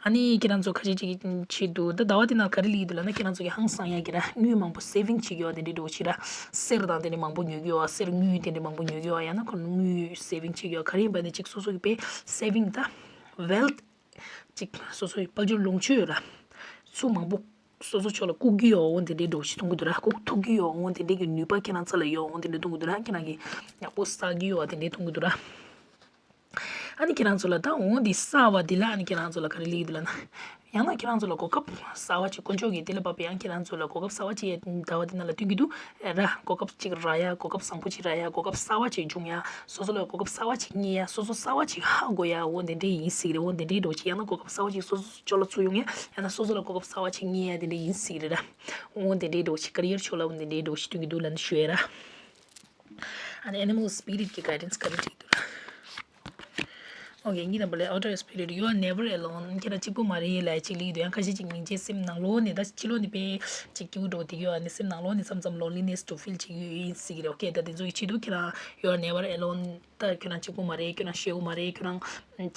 ཨ་ནི་ཁྱེད་རང་ཚོ་ཁ་ཤས་ཅིག་གི་ཆེད་དུ་ད་ཟླ་བ་འདི་ནང་ག་རེ་སླེབས་འདུག་ལབ་ན་ཁྱེད་རང་ཚོ་གི་ཧང་སང་ཡ་གི་ར་དངུལ་མང་པོ་saving་བྱེད་ཀྱི་ཡོད་དེ་འདྲའི་འགྲོ་ཅིག་ར། གསེར་དང་དེ་འདྲའི་མང་པོ་ཉོ་གི་ཡོད། གསེར་དངུལ་དེ་འདྲའི་མང་པོ་ཉོ་གི་ཡོད། ཡང་ན་ཁོ་དངུལ་saving བྱེད་ཀྱི་ཡོད། ག་རེ་ཡིན་པ་ནི་ཅིག་སོ་སོ་གི་དཔེ་saving་ད་wealth་ཅིག་སོ་སོ་ཡི་དཔལ་འབྱོར་ལོངས་སྤྱོད་ཡོད་ར། ཚུར་མང་པོ་སོ་སོ་ཕྱོགས་ལ་བཀུག་གི་ཡོད་འོང་དེ་འདྲའི་འགྲོ་ཞིག་གཏོང་གི་འདུག་ར། བཀུག་ཐུབ་ཀྱི་ཡོད་འོང་དེ་འདྲའི་གི་ནུས་པ་ཁྱེད་རང་ཚོ་ལ་ཡོད་འོང་དེ་འདྲའི་གཏོང་གི་འདུག་ར། ཁྱེད་རང་གི་ཡག་པོ་བསགས་ཀྱི་ཡོད་དེ་འདྲའི་གཏོང་གི་འདུག་ར། ཨ་ནི་ཁྱེད་རང་ཚོ་ལ་ད་འོང་འདི་གསར་བ་འདི་ལ་ཨ་ནི་ཁྱེད་རང་ཚོ་ལ་ག་རེ་སླེབས་འདུག་ལབ་ན། ཡང་ན་ཁྱེད་རང་ཚོ་ལ་གོ་སྐབས་གསར་བ་ཅིག་དཀོན་མཆོག་གིས་དེ་ལ་བབས་པའི་ཡང་ཁྱེད་རང་ཚོ་ལ་གོ་སྐབས་གསར་བ་ཅིག་ཟླ་བ་འདི་ནང་ལ་སྟོན་གྱི་འདུག་ར། གོ་སྐབས་ཅིག་རག་ཡ། གོ་སྐབས་བཟང་པོ་ཅིག་རག་ཡ། གོ་སྐབས་གསར་བ་ཅིག་འབྱུང་ཡ། སོ་སོ་ལ་གོ་སྐབས་གསར་བ་ཅིག་རྙེད་ཡ། སོ་སོ་གསར་བ་ཅིག་ཧ་གོ་ཡ། འོ་དེ་འདྲའི་ཡིན་སྲིད་རེད། འོ་དེ་འདྲའི་འགྲོ་ཅིག་ཡང་ན་གོ་སྐབས་གསར་བ་ཅིག་སོ་སོ་ཅོ་ལ་ཚུར་ཡོང་ཡ། ཡང་ན་སོ་སོ་ལ་གོ་སྐབས་གསར་བ་ཅིག་རྙེད་ཡ་དེ་འདྲ་ཡིན་སྲིད་རེད་ར། འོ་དེ་འདྲའི་འགྲོ་ཅིག་ཀ་རི་ཡར་ཕྱོགས་ལ་འོ་དེ་འདྲའི་འགྲོ་ཅིག་སྟོན་གྱི་འདུག་ལབ་ནས་ཞུ་ཡ་ར། ཨ་ནི་animal spirit་གི་guidance་ག་རེ་བྲིས་འདུག་ར། Okay, ངའི་number་ལ་outer spirit, you are never alone. ཁྱེད་རང་གཅིག་པུ་མ་རེད་ལབ་ཅིག་སླེབས་འདུག་ཡང་ཁ་ཤས་ཅིག་སྙིང་རྗེ་སེམས་ནང་ལོགས་ནས་ད་ཕྱི་ལོགས་ནས་དཔེ་ཅིག་སྐྱིད་པོ་འགྲོ་བསྡད་ཡོད། ཨ་ནི་སེམས་ནང་ལོགས་ནས་མཚམས་མཚམས་loneliness་དུ་feel་བྱེད་ཀྱི་ཡོད་ཡིན་སྲིད་ཀྱི་རེད། Okay, ད་དེ་ཚོ་ཡི་ཆེད་དུ་ཁྱེད་རང་you are never alone. ད་ཁྱོད་རང་གཅིག་པུ་མ་རེད། ཁྱོད་རང་ཤེའུ་མ་རེད། ཁྱོད་རང་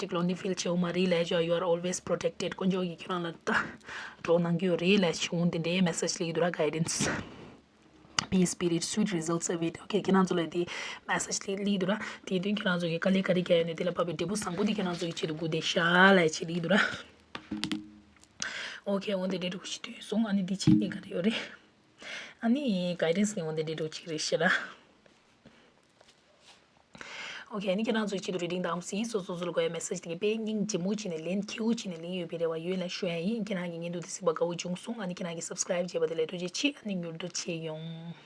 ཅིག་lonely feel་བྱེད་ཡོད་མ་རེད་ལབ་ཅོ། You are always protected. དཀོན་མཆོག་གིས་ཁྱོད་རང་ལ་ད་གྲོགས་གནང་གི་ཡོད་རེད་ལབ་ཅིག་འོང་དེ་འདྲའི་message་སླེབས་ཀྱི་འདུག་ར། Guidance. Be spirit, sweet results await. Okay, ཁྱེད་རང་ཚོ་ལ་དེ་message་སླེབས་སླེབས་འདུག་ར། དེ་དོན་ཁྱེད་རང་ཚོ་གི་དཀའ་ལས་ག་རེ་བརྒྱབ་ཡོད་ནས་དེ་ལ་བབས་པའི་འབྲས་བུ་བཟང་པོ་དེ་ཁྱེད་རང་ཚོ་གི་ཆེད་དུ་སྒུག་བསྡད་ཤག་ལབ་ཅིག་སླེབས་འདུག་ར། Okay, འོ་དེ་འདྲའི་འདྲ་བོ་ཞིག་ཐོན་སོང་། ཨ་ནི་འདི་ཕྱི་ནས་ག་རེ་ཡོད་རེད། ཨ་ནི་guidance་ནི་འོ་དེ་འདྲའི་འདྲ་བོ་ཅིག་རེད་ཤག་ར། Okay, ཨ་ནི་ཁྱེད་རང་ཚོའི་ཆེད་དུ་reading་དང་སི་སོ་སོ་ཚོ་ལ་དགོས་ཡ་message་དེ་གའི་དཔེ་སྙིང་རྗེ་མོ་བྱས་ནས་ལན་ཁྱེའུ་བྱས་ནས་ལན་ཡོད་པའི་རེ་བ་ཡོད་ལ་ཞུ་ཡ་ཡིན། ཁྱེད་རང་གི་བརྙན་ཐུང་དེ་གཟིགས་པ་དགའ་བོ་བྱུང་སོང་། ཨ་ནི་ཁྱེད་རང་གི་subscribe་བྱས་པ་དེ་ལ་ཐུགས་རྗེ་ཆེ། ཨ་ནི་མྱུར་དུ་མཇལ་ཡོང་།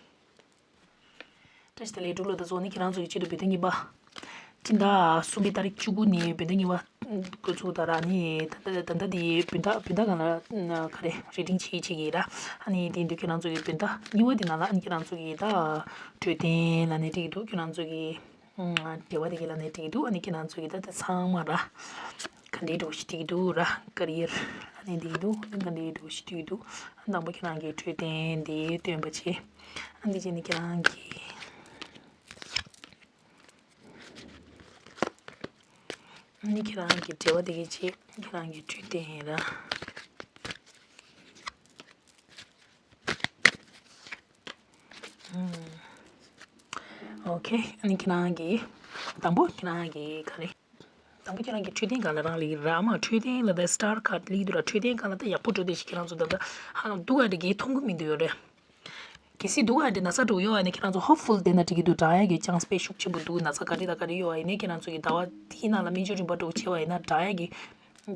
བཀྲ་ཤིས་བདེ་ལེགས་འབྲུག་ལོ། ད་ཚོ་ནི་ཁྱེད་རང་ཚོ་ཡི་ཆེད་དུ་བོད་ཟླ་གཉིས་པ། སྤྱི་ཟླ་གསུམ་པའི་ཏ་རིག་བཅུ་དགུ་ནས་བོད་ཟླ་གཉིས་པ་འགོ་ཚུགས་ད་ར། ནི་ད་ལྟ་ད་ལྟ་དེ་བོད་ཟླ་བོད་ཟླ་སྒང་ལ་ག་རེ་reading་བྱེད་བྱེད་ཀྱི་ར། ཨ་ནི་དེ་འདུག་ཁྱེད་རང་ཚོ་གི་བོད་ཟླ་གཉིས་པ་དེ་ནང་ལ་ཨ་ནི་ཁྱེད་རང་ཚོ་གི་ད་འཕྲོད་བསྟེན་ལབ་ནས་འགྲིག་འདུག་ཁྱེད་རང་ཚོ་གི་འབྲེལ་བ་དེ་གི་ལབ་ནས་འགྲིག་འདུག་ཨ་ནི་ཁྱེད་རང་ཚོ་གི་ད་ལྟ་ཚང་མ་ར་ག་འདྲའི་འགྲོ་ཞིག་འགྲིག་འདུག་ར། career་ཨ་ནི་འགྲིག་འདུག་ཨ་ནི་ག་འདྲའི་འགྲོ་ཞིག་འགྲིག་འདུག་ཨ་དང་པོ་ཁྱེད་རང་གི་འཕྲོད་བསྟེན་དེ་སྟོན་པ་བྱེད། ཨ་འདི་བྱས་ནས་ཁྱེད་རང་གི་ཨ་ནི་ཁྱེད་རང་གི་འབྲེལ་བ་དེ་གི་བྱེད། ཁྱེད་རང་གི་འཕྲོད་བསྟེན་ཡིན་ར། ཨུམ། Okay, ཨ་ནི་ཁྱེད་རང་གི་དང་པོ་ཁྱེད་རང་གི་ག་རེ། དང་པོ་ཁྱེད་རང་གི་འཕྲོད་བསྟེན་སྒང་ལ་རང་ལ་ཡི་ར་མ། འཕྲོད་བསྟེན་ལ་ད་star card་སླེབས་འདུག་ར། འཕྲོད་བསྟེན་སྒང་ལ་ད་ཡག་པོ་འགྲོ་བསྡད་ཤག་ཁྱེད་རང་ཚོ་ད་ལྟ་ཧ་ལམ་སྡུག་ག་འདྲ་གི་མཐོང་གི་མི་འདུག་ཡོད་རེད། གལ་སྲིད་སྡུག་ག་འདྲ་ན་ཚ་འགྲོ་ཡོད་ཨ་ནི་ཁྱེད་རང་ཚོ་hopeful་བསྡད་ན་འགྲིག་གི་འདུག་དྲག་ཡ་གི་chance་དཔེ་ཤུགས་ཆེན་པོ་འདུག་ན་ཚ་ག་འདྲ་ད་ག་འདྲ་ཡོད་ཨ་ནི་ཁྱེད་རང་ཚོ་གི་ཟླ་བ་དེའི་ནང་ལ་སྨན་བཅོས་རིམ་པ་འགྲོ་བྱས་པ་ཡིན་ན་དྲག་ཡ་གི་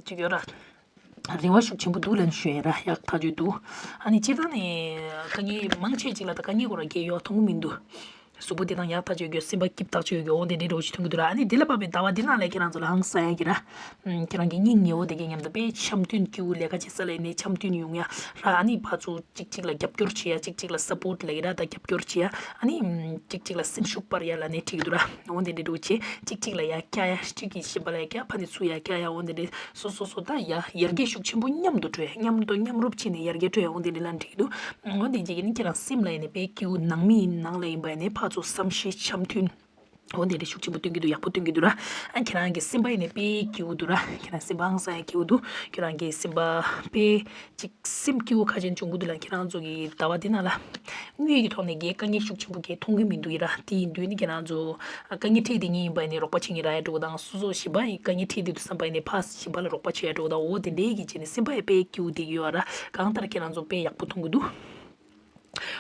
ཅིག་ཡོད་ར། རེ་བ་ཤུགས་ཆེན་པོ་འདུག་ལབ་ནས་ཞུ་ཡ་ར། ཡག་ཐག་ཆོད་འདུག་ཨ་ནི་སྤྱིར་བཏང་ནས་དཀའ་ངལ་མང་ཆེ་ཅིག་ལ་ད་དཀའ་ངལ་ཁོ་རང་གི་ཡོད་མཐོང་གི་མི་འདུག་གཟུགས་པོ་དེ་དང་ཡག་ཐག་ཆོད་ཡོད། སེམས་པ་སྐྱིད་ཐག་ཆོད་ཡོད། འོ་དེ་འདྲའི་འདྲ་བོ་ཞིག་མཐོང་གི་འདུག་ར། ཨ་ནི་དེ་ལ་བབས་པའི་ཟླ་བ་འདི་ནང་ལ་ཁྱེད་རང་ཚོ་ལ་ཧང་སང་ཡ་གི་ར། ཨམ། ཁྱེད་རང་གི་སྙིང་ཉེ་བོ་དེ་གའི་མཉམ་དུ་དཔེ་འཆམ་མཐུན་སྐྱིད་པོ། ལས་ཀ་བྱེད་ས་ལ་ནས་འཆམ་མཐུན་ཡོང་ཡ་ར། ཨ་ནི་ཕར་ཚུར་གཅིག་གཅིག་ལ་རྒྱབ་སྐྱོར་བྱེད་ཡ། གཅིག་གཅིག་ལ་སཔོརྚ་ལབ་ཀྱི་ར། ད་རྒྱབ་སྐྱོར་བྱེད་ཡ། ཨ་ནི་ཨམ། གཅིག་གཅིག་ལ་སེམས་ཤུགས་སྤར་ཡ་ལབ་ནས་བྲིས་ཀྱི་འདུག་ར། འོ་དེ་འདྲའི་འདྲ་བོ་བྱེད། གཅིག་གཅིག་ལ་ཡ་སྐྱག་ཡ། གཅིག་གིས་གཞན་པ་ལ་ཡ་སྐྱག་ཕར་ནས་ཚུར་ཡ་སྐྱག་ཡ། འོ་དེ་འདྲའི་སོ་སོ་སོ་ད་ཡ་ཡར་རྒྱས་ཤུགས་ཆེན་པོ་མཉམ་དུ་འགྲོ་ཡ། མཉམ་དུ་མཉམ་རུབ་བྱས་ནས་ཡར་རྒྱས་འགྲོ་ཡ། འོ་དེ་འདྲའི་ལབ་ནས་བྲིས་ཀྱི་འདུག་འོ་དེ་བྱེད་ཀྱི་ནི་ཁྱེད་རང་སེམས་ལ་ཡིན་ནས་དཔེ་སྐྱིད་པོ། ནང་མི་ཡིན་ནང་ལ་ཡིན་པ་ནས་ཕར་ཚུར་བསམ་ཤེས་འཆམ་མཐུན། འོ་དེ་འདྲ་ཤུགས་ཆེན་པོ་སྟོན་གྱི་འདུག་ཡག་པོ་སྟོན་གྱི་འདུག་ར། ཨ། ཁྱེད་རང་གི་སེམས་པ་ཡིན་ནས་དཔེ་སྐྱིད་པོ་འདུག་ར། ཁྱེད་རང་སེམས་པ་ཧང་སང་ཡ་སྐྱིད་པོ་འདུག་ཁྱེད་རང་གི་སེམས་པ་དཔེ་ཅིག་སེམས་སྐྱིད་པོ་ཁ་ཅན་བྱུང་གི་འདུག་ལ། ཁྱེད་རང་ཚོ་གི་ཟླ་བ་འདི་ནང་ལ་དངུལ་གྱི་ཐོག་ནས་གའི་དཀའ་ངལ་ཤུགས་ཆེན་པོ་གའི་མཐོང་གི་མི་འདུག་ཡ་ར། དེ་ཡིན་དུས་ནི་ཁྱེད་རང་ཚོ་དཀའ་ངལ་འཕྲད་དེ་ཉིན་ཡིན་པ་ནས་རོགས་པ་བྱེད་མཁན་རག་ཡ་འགྲོ་དང་། སོ་སོ་གཞན་པ་ཡི་དཀའ་ངལ་འཕྲད་དེ་འདུག་བསམ་པ་ཡིན་ནས་ཕར་གཞན་པ་ལ་རོགས་པ་བྱེད་ཡ་འགྲོ་དང་། འོ་དེ་འདྲའི་གི་བྱས་ནས་སེམས་པ་ཡང་དཔེ་སྐྱིད་པོ་བསྡད་ཀྱི་ཡོད་ར། གང་ལྟར་ཁྱེད་རང་ཚོ་དཔེ་ཡག་པོ་མཐོང་གི་འདུག་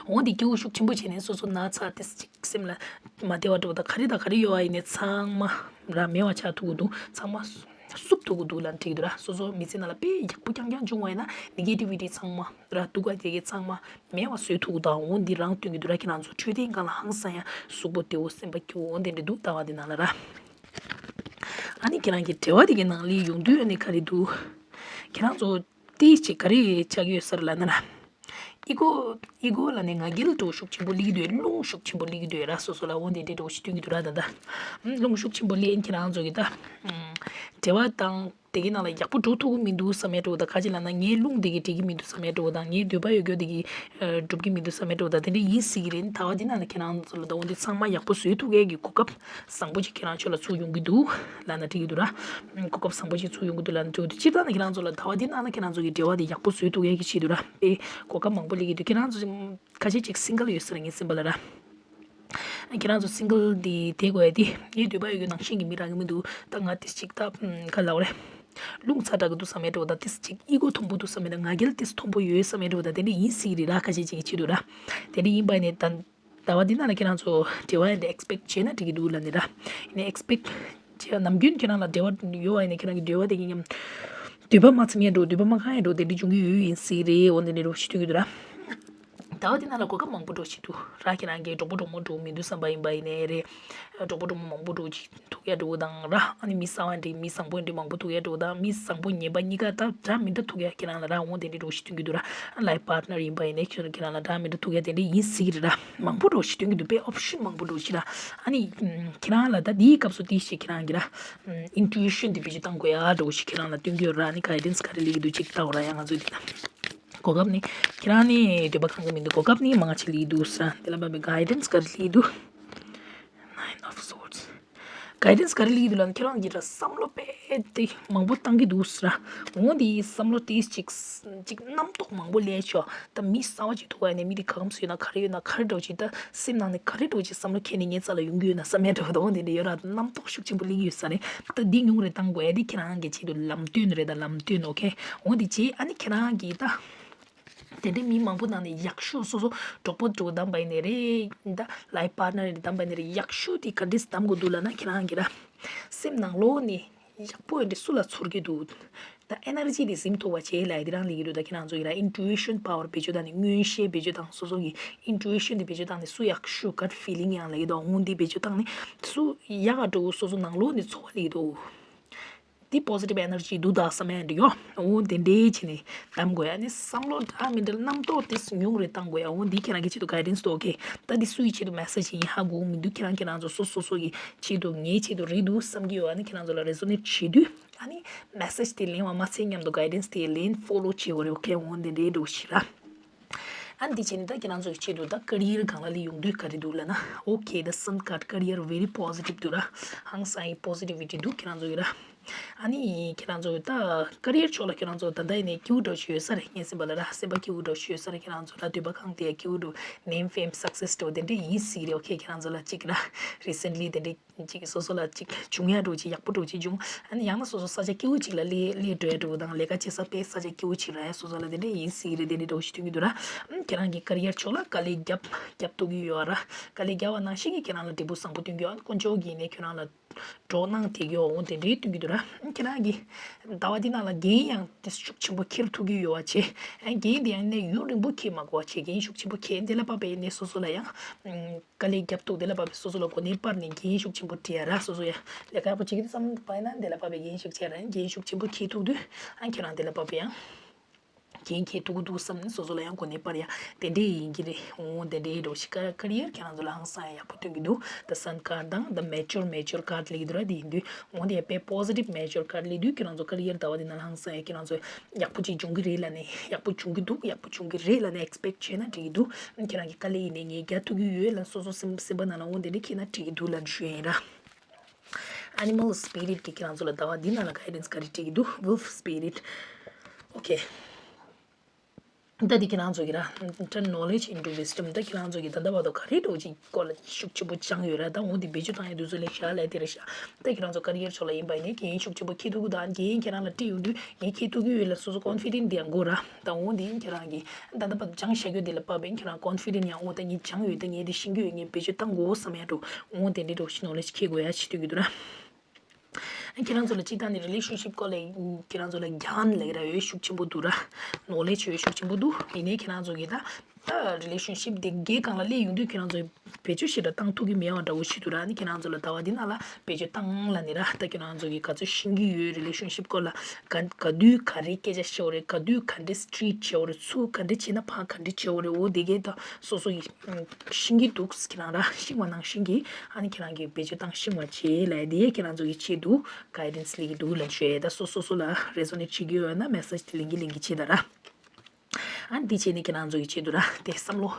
འོ་འདི་སྐྱིད་པོ་ཤུགས་ཆེན་པོ་བྱས་ནས་སོ་སོ་ན་ཚ་ཏིས་ཅིག་སེམས་ལ་མ་བདེ་བ་འགྲོ་དང་ག་རེ་དང་ག་རེ་ཡོད་པ་ཡིན་ནས་ཚང་མ་ར་མེད་པ་ཆགས་ཐུབ་ཀྱི་འདུག་ཚང་མ་བསུབ་ཐུབ་ཀྱི་འདུག་ལབ་ནས་བྲིས་ཀྱི་འདུག་ར། སོ་སོ་མི་ཚེ་ནང་ལ་དཔེ་ཡག་པོ་རྐྱང་རྐྱང་བྱུང་བ་ཡིན་ན་ནེ་གེ་ཊི་བི་ཊི་ཚང་མ་ར་སྡུག་ག་དེ་གའི་ཚང་མ་མེད་པ་བཟོས་ཐུབ་ཀྱི་འདུག་འོ་འདི་རང་སྟོན་གྱི་འདུག་ར། ཁྱེད་རང་ཚོ་འཕྲོད་བསྟེན་སྒང་ལ་ཧང་སང་ཡ། གཟུགས་པོ་བདེ་པོ། སེམས་པ་སྐྱིད་པོ། འོ་དེ་འདྲ་འདུག་ཟླ་བ་འདི་ནང་ལ་ར། ཨ་ནི་ཁྱེད་རང་གི་འབྲེལ་བ་དེ་གའི་ནང་ལ་ཡོང་དུས་ཨ་ནི་ག་རེ་འདུག་ཁྱེད་རང་ཚོ་ཏིས་ཅིག་ག་རེ་ཆགས་ཀྱི་ཡོད་ས་རེད་ལབ་ན་ར། ཨི་གོ། ཨི་གོ་ལབ་ནས་ང་རྒྱལ་འདྲ་བོ་ཤུགས་ཆེན་པོ་སླེབས་ཀྱི་འདུག་རླུང་ཤུགས་ཆེན་པོ་སླེབས་ཀྱི་འདུག་ར། སོ་སོ་ལ་འོ་དེ་འདྲ་འདྲ་བོ་ཞིག་སྟོན་གྱི་འདུག་ར། ད་ལྟ་རླུང་ཤུགས་ཆེན་པོ་སླེབས་ཁྱེད་རང་ཚོ་གི་ད་འབྲེལ་བ་དང་དེ་གའི་ནང་ལ་ཡག་པོ་འགྲོ་ཐུབ་ཀྱི་མི་འདུག་བསམ་ཡ་འདྲ་བོ་དང་། ག་ཅི་ལབ་ན་ངའི་རླུང་དེ་གའི་འགྲིག་གི་མི་འདུག་བསམ་ཡ་འདྲ་བོ་དང་། ངའི་འདོད་པ་ཡོད་རྒྱུ་དེ་གའི་འགྲུབ་ཀྱི་མི་འདུག་བསམ་ཡ་འདྲ་བོ་དང་། དེ་འདྲ་ཡིན་སྲིད་ཀྱི་རེད། ད་བ་འདི་ནང་ལ་ཁྱེད་རང་ཚོ་ལ་ད་འོ་འདི་ཚང་མ་ཡག་པོ་བཟོས་ཐུབ་མཁན་གྱི་གོ་སྐབས་བཟང་པོ་ཅིག་ཁྱེད་རང་ཚོ་ལ་ཚུར་ཡོང་གི་འདུག་ལབ་ན་འགྲིག་གི་འདུག་ར། གོ་སྐབས་བཟང་པོ་ཅིག་ཚུར་ཡོང་གི་འདུག་ལབ་ན་འགྲིག་གི་འདུག་སྤྱིར་བཏང་ནས་ཁྱེད་རང་ཚོ་ལ་ད་བ་འདི་ནང་ལ་ཁྱེད་རང་ཚོ་གི་འབྲེལ་བ་འདི་ཡག་པོ་བཟོས་ཐུབ་མཁན་གྱི་ཆེད་དུ་ར། དཔེ་གོ་སྐབས་མང་པོ་སླེབས་ཀྱི་འདུག་ཁྱེད་རང་ཚོ་ཁ་ཤས་ཅིག་སིང་གལ་ཡོད་ས་རེད། ངའི་སེམས་པ་ལ་ར། ཁྱེད་རང་ཚོ་སིང་གལ་འདི་བསྡད་དགོས་ཡ་འདི་ངའི་འདོད་པ་ཡོད་རྒྱུ་ནང་བཞིན་གྱི་མི་རག་གི་མི་འདུག་ད་ང་ཏིས་ཅིག་ད་ག་ལབ་དགོས་རེད། རླུང་ཚ་དྲག་གི་འདུག་བསམ་ཡ་འདྲ་བོ་དང་། ཏིས་ཅིག་ཨི་གོ་མཐོན་པོ་འདུག་བསམ་ཡ་དང་། ང་རྒྱལ་ཏིས་མཐོན་པོ་ཡོད་བསམ་ཡ་འདྲ་བོ་དང་། དེ་འདྲ་ཡིན་སྲིད་ཀྱི་རེད་ར། ཁ་ཤས་ཅིག་གི་ཆེད་དུ་ར། དེ་འདྲ་ཡིན་པ་ནས་ད་ཟླ་བ་འདི་ནང་ལ་ཁྱེད་རང་ཚོ་འབྲེལ་བ་ཡིན་ན་ཨེག་སི་པེག་བྱས་ན་འགྲིག་གི་འདུག་ལབ་ནས་ར། ཡིན་ན་ཨེག་སི་པེག་བྱས་ནམ་རྒྱུན་ཁྱེད་རང་ལ་འབྲེལ་བ་ཡོད་པ་ཡིན་ན་ཁྱེད་རང་གི་འབྲེལ་བ་དེ་གི་མཉམ་འདོད་པ་མ་ཚིམ་ཡ་འདྲ་བོ། འདོད་པ་མ་ཁེངས་ཡ་འདྲ་བོ་དེ་འདྲ་བྱུང་གི་ཡོད་ཡིན་སྲིད་རེད། འོ་འདི་འདྲ་འདྲ་བོ་ཞིག་ཐོན་གྱི་འདུག་ར། ཟླ་བ་འདི་ནང་ལ་གོ་སྐབས་མང་པོ་འདྲ་བོ་ཞིག་འདུག་ར། ཁྱེད་རང་གི་གྲོགས་པོ་གྲོགས་མོ་འདྲ་བོ་མི་འདུག་བསམ་པ་ཡིན་པ་ཡིན་ནའི་རེད། གྲོགས་པོ་གྲོགས་མོ་མང་པོ་འདྲ་བོ་ཅིག་ཐུག་ཡ་འདྲ་བོ་དང་ར། ཨ་ནི་མི་གསར་པ་འདྲ་མི་བཟང་པོ་འདྲ་མང་པོ་ཐུག་ཡ་འདྲ་བོ་དང་། མི་བཟང་པོ་ངན་པ་གཉིས་ཀ་ད་འདྲ་མི་འདྲ་ཐུག་ཡ་ཁྱེད་རང་ལ་ར། འོ་དེ་འདྲ་འདྲ་བོ་ཞིག་ཐོན་གྱི་འདུག་ར། ཨ་ལའིཕ་པཱར་ཊི་ནར་ཡིན་པ་ཡིན་ནའི་ཁྱེད་ཁྱེད་རང་ལ་འདྲ་མི་འདྲ་ཐུག་ཡ་དེ་འདྲ་ཡིན་སྲིད་ཀྱི་རེད་ར། མང་པོ་འདྲ་བོ་ཞིག་ཐོན་གྱི་འདུག་དཔེ་ཨོབ་ཤན་མང་པོ་འདྲ་བོ་ཞིག་ར། ཨ་ནི་ཁྱེད་རང་ལ་ད་འདིའི་སྐབས་སུ་དེ་ཞིག་ཁྱེད་རང་གི་ར། ཨིན་ཊུ་ཨི་ཤན་དེ་བེད་སྤྱོད་བཏང་དགོས་ཡ་འདྲ་བོ་ཞིག་ཁྱེད་རང་ལ་སྟོན་གྱི་ཡོད་ར། ཨ་ནི་གའི་ཌེན་སི་ག་རེ་སླེབས་ཀྱི་འདུག་ཅིག་ལྟ་བ་ར། ཡ་ང་ཚོས་འདི་ལ་གོ་སྐབས་ནི་ཁྱེད་རང་ནི་འདོད་པ་ཁེངས་ཀྱི་མི་འདུག་གོ་སྐབས་ནི་མང་ཆེ་སླེབས་ཀྱི་འདུག་ས། དེ་ལ་བབས་པའི་གའི་ཌེན་སི་ག་རེ་སླེབས་ཀྱི་འདུག Nine of Swords། གའི་ཌེན་སི་ག་རེ་སླེབས་ཀྱི་འདུག་ལབ་ན། ཁྱེད་རང་གིས་ར་བསམ་བློ་དཔེ་དེ་མང་པོ་བཏང་གི་འདུག་ཟེར་ར། འོ་འདི་བསམ་བློ་དེ་ཅིག་ཅིག་རྣམ་རྟོག་མང་པོ་སླེབས་ཆོག་ད་མི་གསར་པ་ཅིག་ཐུག་པ་ཡིན་ན་མི་དེ་ག་གམ་སུ་ཡོད་ན། ག་རེ་ཡོད་ན། ག་རེ་འདྲ་བོ་ཅིག་ད་སེམས་ནང་ནས་ག་རེ་འདྲ་བོ་ཅིག་བསམ་བློ་འཁྱེར་ནས་ངའི་རྩ་ལ་ཡོང་གི་ཡོད་ན་བསམ་ཡ་འདྲ་བོ་དང་། འོ་འདི་འདྲ་ཡོད་ར། རྣམ་རྟོག་ཤུགས་ཆེན་པོ་སླེབས་ཀྱི་ཡོད་ས་རེད། ད་འདི་ཉུང་རུ་བཏང་དགོས་ཡ་དེ་ཁྱེད་རང་གི་ཆེད་དུ་ལམ་སྟོན་རེད། ད་ལམ་སྟོན། ཨོ་ཁེ། འོ་འདི་བྱས། ཨ་ནི་ཁྱེད་རང་གིས་ད། དེ་འདྲའི་མི་མང་པོ་ནང་ནས་ཡག་ཤོས་སོ་སོ་གྲོགས་པོ་འདྲ་བོ་བདམས་པ་ཡིན་ནའི་རེད། ད་ལའིཕ་པཱར་ཊི་ནར་རེ་བདམས་པ་ཡིན་ནའི་རེད། ཡག་ཤོས་དེ་ག་འདྲས་བདམས་དགོས་འདུག་ལབ་ན། ཁྱེད་རང་གིས་ར་སེམས་ནང་ལོགས་ནས་ཡག་པོ་ཡིན་འདྲ་སུ་ལ་ཚོར་གྱི་འདུག་ད་ཨེ་ནར་ཇི་དེ་ཟིན་ཐུབ་པ་བྱས་ལབ་ཡ་དེ་རང་སླེབས་ཀྱི་འདུག་ད་ཁྱེད་རང་ཚོ་གི་ར་ཨིན་ཊུ་ཨི་ཤན་པ་ཝར་བེད་སྤྱོད་བཏང་ནས། མངོན་ཤེས་བེད་སྤྱོད་བཏང་། སོ་སོ་གི་ཨིན་ཊུ་ཨི་ཤན་དེ་བེད་སྤྱོད་བཏང་ནས་སུ་ཡག་ཤོས། གཊ་ཕི་ལིང་ཡང་ལབ་ཀྱི་འདུག་འོ་འདི་བེད་སྤྱོད་བཏང་ནས་སུ་ཡག་ག་འདྲ་བོ་སོ་སོ་ནང་ལོགས་ནས་ཚོར་བ་སླེབས་ཀྱི་འདུག་འདི་པོ་ཟི་ཊིབ་ཨེ་ནར་ཇི་འདུག་ད་བསམ་ཡ་འདྲ་ཡོད། འོ་དེ་འདྲའི་བྱས་ནས་བདམས་དགོས་ཡ། ནི་བསམ་བློ་འདྲ་མི་འདྲ་རྣམ་རྟོག་དེ་ཉུང་རུ་བཏང་དགོས་ཡ། འོ་འདི་ཁྱེད་རང་གི་ཆེད་དུ་གའི་ཌེན་སི་འདུག་ཨོ་ཁེ། ད་འདི་སུའི་ཆེད་དུ་མེ་སེ་ཇི་ཡིན་ཧ་གོ་མི་འདུག་ཁྱེད་རང་ཁྱེད་རང་ཚོ་སོ་སོ་སོ་གི་ཆེད་དུ་ངའི་ཆེད་དུ་རེད་འདུག་བསམ་གྱི་ཡོད། ཨ་ནི་ཁྱེད་རང་ཚོ་ལ་རེ་སོ་ནེཊ་བྱེད་དུས། ཨ་ནི་མེ་སེ་ཇི་དེ་ལེན་པ་མ་ཚད་མཉམ་དུ་གའི་ཌེན་སི་དེ་ལེན། ཕོ་ལོ་བྱེད་དགོས་རེད། ཨོ་ཁེ། འོ་འདི་འདྲའི་འདྲ་བོ་ཞིག་ར། ཨ་ནི་འདི་བྱས་ནས་ད་ཁྱེད་རང་ཚོ་གི་ཆེད་དུ་ད་ཀེ་རི་ཡར་སྒང་ལ་ལི་ཡོང་དུས་ག་རེ་འདུག་ལབ་ན། ཨོ་ཁེ། ད་སན་ཁཊ་ཀེ་རི་ཡར་ཝེ་རི་པོ་ཟི་ཊིབ་འདུག་ར། ཧང་སང་ཡི་པོ་ཟི་ཊི་ཝི་ཊི་འདུག་ཁྱེད་རང་ཚོ་གི་ར། ཨ་ནི་ཁྱེད་རང་ཚོ་ད་ཀེ་རི་ཡར་ཕྱོགས་ལ་ཁྱེད་རང་ཚོ་ད་ལྟ་ཡིན་ནའི་སྐྱིད་པོ་འདྲ་བོ་ཞིག་ཡོད་ས་རེད། ངའི་སེམས་པ་ལ་ར། སེམས་པ་སྐྱིད་པོ་འདྲ་བོ་ཞིག་ཡོད་ས་རེད། ཁྱེད་རང་ཚོ་ད་འདོད་པ་ཁེངས་ཏེ་སྐྱིད་པོ་འདྲ་བོ། ནེམ་ཕེམ་སག་སེ་སི་འདྲ་བོ་དེ་འདྲ་ཡིན་སྲིད་རེད། ཨོ་ཁེ། ཁྱེད་རང་ཚོ་ལ་གཅིག་ར་རི་སེན་ལི་དེ་འདྲ་ཅིག་སོ་སོ་ལ་ཅིག་བྱུང་ཡ་འདྲ་བོ་ཅིག་ཡག་པོ་འདྲ་བོ་ཅིག་བྱུང་། ཨ་ནི་ཡང་ན་སོ་སོ་ས་ཆ་སྐྱིད་པོ་ཅིག་ལ་སླེབས་སླེབས་འགྲོ་ཡ་འདྲ་བོ་དང་། ལས་ཀ་བྱེད་ས་དཔེ་ས་ཆ་སྐྱིད་པོ་ཅིག་རག་ཡ། སོ་སོ་ལ་དེ་འདྲ་ཡིན་སྲིད་རེད། དེ་འདྲ་འདྲ་བོ་ཞིག་སྟོན་གྱི་འདུག་ར། ཨ་ནི་ཁྱེད་རང་གི་ཀེ་རི་ཡར་ཕྱོགས་ལ་དཀའ་ལས་རྒྱབ་རྒྱབ་ཐུབ་ཀྱི་ཡོད་ར། དཀའ་ལས་རྒྱབ་པ་ནང་བཞིན་གྱི་ཁྱེད་རང་ལ་འབྲས་བུ་བཟང་པོ་སྟོན་གྱི་ཡོད། ཨ་ནི་དཀོན་མཆོག་གིས་ནི་ཁྱེད་རང་ལ་གྲོགས་གནང་བསྡད་ཀྱི་ཡོད། འོ་དེ་འདྲའི་སྟོན་གྱི་འདུག་ར། ཁྱེད་རང་གི་ཟླ་བ་འདི་ནང་ལ་འགན་ཡང་དེ་ཤུགས་ཆེན་པོ་འཁྱེར་ཐུབ་ཀྱི་ཡོད་པ་བྱས། ཨ་འགན་དེ་ཡང་ནས་ཡུན་རིང་པོ་འཁྱེར་མ་དགོས་པ་བྱས། འགན་ཤུགས་ཆེན་པོ་འཁྱེར་དེ་ལ་བབས་པའི་ནས་སོ་སོ་ལ་ཡང་དཀའ་ལས་རྒྱབ་ཐུབ། དེ་ལ་བབས་པའི་སོ་སོ་ལ་གོ་གནས་སྤར་ནས་འགན་ཤུགས་ཆེན་པོ་སྤྲད་ཡ་ར། སོ་སོ་ཡང་ལས་ཀ་ཡག་པོ་བྱེད་ཀྱི་འདུག་བསམ་པ་ཡིན་ན་དེ་ལ་བབས་པའི་འགན་ཤུགས་ཆེ་ར། འགན་ཤུགས་ཆེན་པོ་འཁྱེར་ཐུབ་དུས་ཨ་ཁྱེད་རང་དེ་ལ་བབས་པའི་ཡང་འགན་འཁྱེར་ཐུབ་ཀྱི་འདུག་བསམ་ནས་སོ་སོ་ལ་ཡང་གོ་གནས་སྤར་ཡ་དེ་འདྲས་ཡིན་གྱི་རེད། འོ་དེ་འདྲས་འགྲོ་ཞིག་ཀ་ཀ་རི་ཡར་ཁྱེད་རང་ཚོ་ལ་ཧང་སང་ཡ་ཡག་པོ་སྟོན་གྱི་འདུག་ད་སན་ཁཱར་དང་ད་མེ་ཅོར་མེ་ཅོར་ཁཱར་ལེགས་འདུག་ར། དེ་ཡིན་དུས་འོ་དེ་ཡ་དཔེ་པོ་ཟི་ཊིབ་མེ་ཅོར་ཁཱར་ལེགས་འདུག་ཁྱེད་རང་ཚོ་ཀ་རི་ཡར་ཟླ་བ་འདི་ནང་ལ་ཧང་སང་ཡ་ཁྱེད་རང་ཚོ་ཡག་པོ་ཅིག་འབྱུང་གི་རེད་ལབ་ནས་ཡག་པོ་འབྱུང་གི་འདུག་ཡག་པོ་འབྱུང་གི་རེད་ལབ་ནས་ཨེག་སི་པེག་བྱས་ན་འགྲིག་གི་འདུག་ཁྱེད་རང་གི་དཀའ་ལས་ཡིན་ནའི་ངས་རྒྱག་ཐུབ་ཀྱི་ཡོད་ལབ་སོ་སོ་སེམས་སེམས་པ་ནང་ལ་འོ་དེ་འདྲས་འཁྱེར་ན་འགྲིག་གི་འདུག་ལབ་ཞུ་ཡ་ཡིན་ར། Animal Spirit གི་ཁྱེད་རང་ཚོ་ལ་ཟླ་བ་འདི་ནང་ལ་གའི་ཌེན་སི་ག་རེ་སྤྲད་ཀྱི་འདུག Wolf Spirit. Okay. ད་འདི་ཁྱེད་རང་ཚོ་གི་ར། Turn knowledge into wisdom. ད་ཁྱེད་རང་ཚོ་གི་ད་ལྟ་བར་དུ་ག་རེ་འདྲ་བོ་ཅིག་སྐོར་ལ་ཤུགས་ཆེན་པོ་སྦྱངས་ཡོད་ར། ད་འོ་འདི་བེད་སྤྱོད་བཏང་ཡ་དུས་ཚོད་ལས་ཤག་ལས་དེ་རེད་ཤག་ད་ཁྱེད་རང་ཚོ་ཀ་རི་ཡར་ཕྱོགས་ལ་ཡིན་པ་ཡིན་ནའི་འགན་ཤུགས་ཆེན་པོ་འཁྱེར་ཐུབ་ཀྱི་འདུག་འགན་ཁྱེད་རང་ལ་སྤྲད་ཡོང་དུས་ངས་འཁྱེར་ཐུབ་ཀྱི་ཡོད་ལབ་སོ་སོ་ཀོན་ཕི་ཌེན་ཊི་དེ་ཡང་དགོས་ར། ད་འོ་འདི་ཁྱེད་རང་གི་ད་ལྟ་བར་སྦྱངས་བཞག་རྒྱུ་དེ་ལ་བབས་པའི་ཁྱེད་རང་ཀོན་ཕི་ཌེན་ཊི་ཡང་འོ་ད་ངས་སྦྱངས་ཡོད། ད་ངས་འདི་ཤེས་ཀྱི་ཡོད། ངས་བེད་སྤྱོད་བཏང་དགོས་བསམ་ཡ་འགྲོ། འོ་དེ་འདྲའི་འགྲོ་ཞིག་ནོ་ལེ་ཇི་འཁྱེར་དགོས་ཡ་ཞིག་ཐུག་གི་འདུག་ར། ཁྱེད་རང་ཚོ་ལ་སྤྱིར་བཏང་ནས་རི་ལེ་ཤན་ཤིབ་སྐོར་ལ་ཁྱེད་རང་ཚོ་ལ་གྱན་ལབ་ཀྱི་ར་ཡོད་ཤུགས་ཆེན་པོ་འདུག་ར། ནོ་ལེ་ཇི་ཡོད་ཤུགས་ཆེན་པོ་འདུག་ཡིན་ནའི་ཁྱེད་རང་ཚོ་གི་ད་ད་རི་ལེ་ཤན་ཤིབ་དེ་གའི་སྒང་ལ་སླེབས་ཡོང་དུས་ཁྱེད་རང་ཚོ་བེད་སྤྱོད་ཞེ་དྲག་བཏང་ཐུབ་ཀྱི་མེད་པ་འདྲ་བོ་ཞིག་འདུག་ར། ཨ་ནི་ཁྱེད་རང་ཚོ་ལ་ཟླ་བ་འདི་ནང་ལ་བེད་སྤྱོད་བཏང་ལབ་ནི་ར། ད་ཁྱེད་རང་ཚོ་གི་ག་ཚོད་ཤེས་ཀྱི་ཡོད་རི་ལེ་ཤན་ཤིབ་སྐོར་ལ། ག་ག་དུས་ག་རེ་སྐད་ཆ་བཤད་དགོས་རེད། ག་དུས་ག་འདྲས་ཊི་རིཊ་བྱེད་དགོས་རེད། ཚུར་ག་འདྲས་བྱས་ན་ཕར་ག་འདྲས་བྱེད་དགོས་རེད། འོ་དེ་གའི་ད་སོ་སོ་གི་ཤེས་ཀྱི་འདུག་ཁྱེད་རང་ར་ཤེས་པ་ནང་བཞིན་གྱི་ཨ་ནི་ཁྱེད་རང་གི་བེད་སྤྱོད་བཏང་ཤེས་པ་བྱེད་ལབ་ཡ་དེ་ཁྱེད་རང་ཚོ་གི་ཆེད་དུ་གའི་ཌེན་སི་སླེབས་ཀྱི་འདུག་ལབ་ཞུ་ཡ། ད་སོ་སོ་སོ་ལ་རེ་ཛོ་ནེཊ་བྱེད་ཀྱི་ཡོད་ན་མེ་སེཇ་དེ་ལེན་གྱི་ལེན་གྱི་བྱེད་ད་ར། ཨ་ནི་དེ་བྱས་ནས་ཁྱེད་རང་ཚོ་གི་ཆེད་དུ་ར་དེ་བསམ་བློ་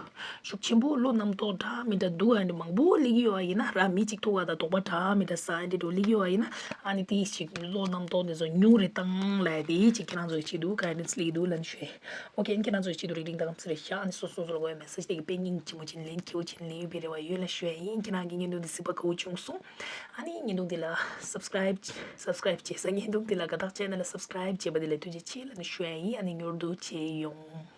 ཤུགས་ཆེན་པོ་བློ་རྣམ་རྟོག་འདྲ་མི་འདྲ་འདུག་ཨ་ནི་མང་པོ་སླེབས་ཀྱི་ཡོད་པ་ཡིན་ན་ར། མི་གཅིག་ཐུག་པ་དང་དོགས་པ་འདྲ་མི་འདྲ་ཟ་ཨ་འདི་འགྲོ་སླེབས་ཀྱི་ཡོད་པ་ཡིན་ན་ཨ་ནི་དེ་ཞིག་བློ་རྣམ་རྟོག་དེ་ཚོ་ཉུང་རུ་བཏང་ལབ་ཡ་དེ་ཅིག་ཁྱེད་རང་ཚོ་གི་ཆེད་དུ་གའི་ཌེན་སི་སླེབས་ཀྱི་འདུག་ལབ་ནས་ཞུ་ཡ། ཨོ་ཁེ། ཨ་ནི་ཁྱེད་རང་ཚོ་གི་ཆེད་དུ་རིག་རིག་དང་སྐམ་སི་རེད་ཤག་ཨ་ནི་སོ་སོ་སོ་ལ་དགོས་པའི་མེ་སེཇ་དེ་གི་དཔེ་སྙིང་རྗེ་མོ་བྱས་ནས་ལན་མཁས་པོ་བྱས་ནས་ལེན་ཡོད་པའི་རེ་བ་ཡོད་ལབ་ཞུ་ཡ་ཡིན། ཁྱེད་རང་གི་བརྙན་ཐུང་འདི་གཟིགས་པ་དགའ་བོ་བྱུང་སོང་། ཨ་ནི་བརྙན་ཐུང་འདི་ལ་སབ་སི་ཀ་རེབ་སབ་སི་ཀ་རེབ་བྱས་ས་བརྙན་ཐུང་འདི་ལ་དགའ་རྟགས་ཅན་ལ་སབ་སི་ཀ་རེབ་བྱས་པ་འདི་ལ་ཐུགས་རྗེ་ཆེ་ལབ་ནས་ཞུ་ཡ་ཡིན། ཨ་ནི་མྱུར་དུ་མཇལ་ཡོང་།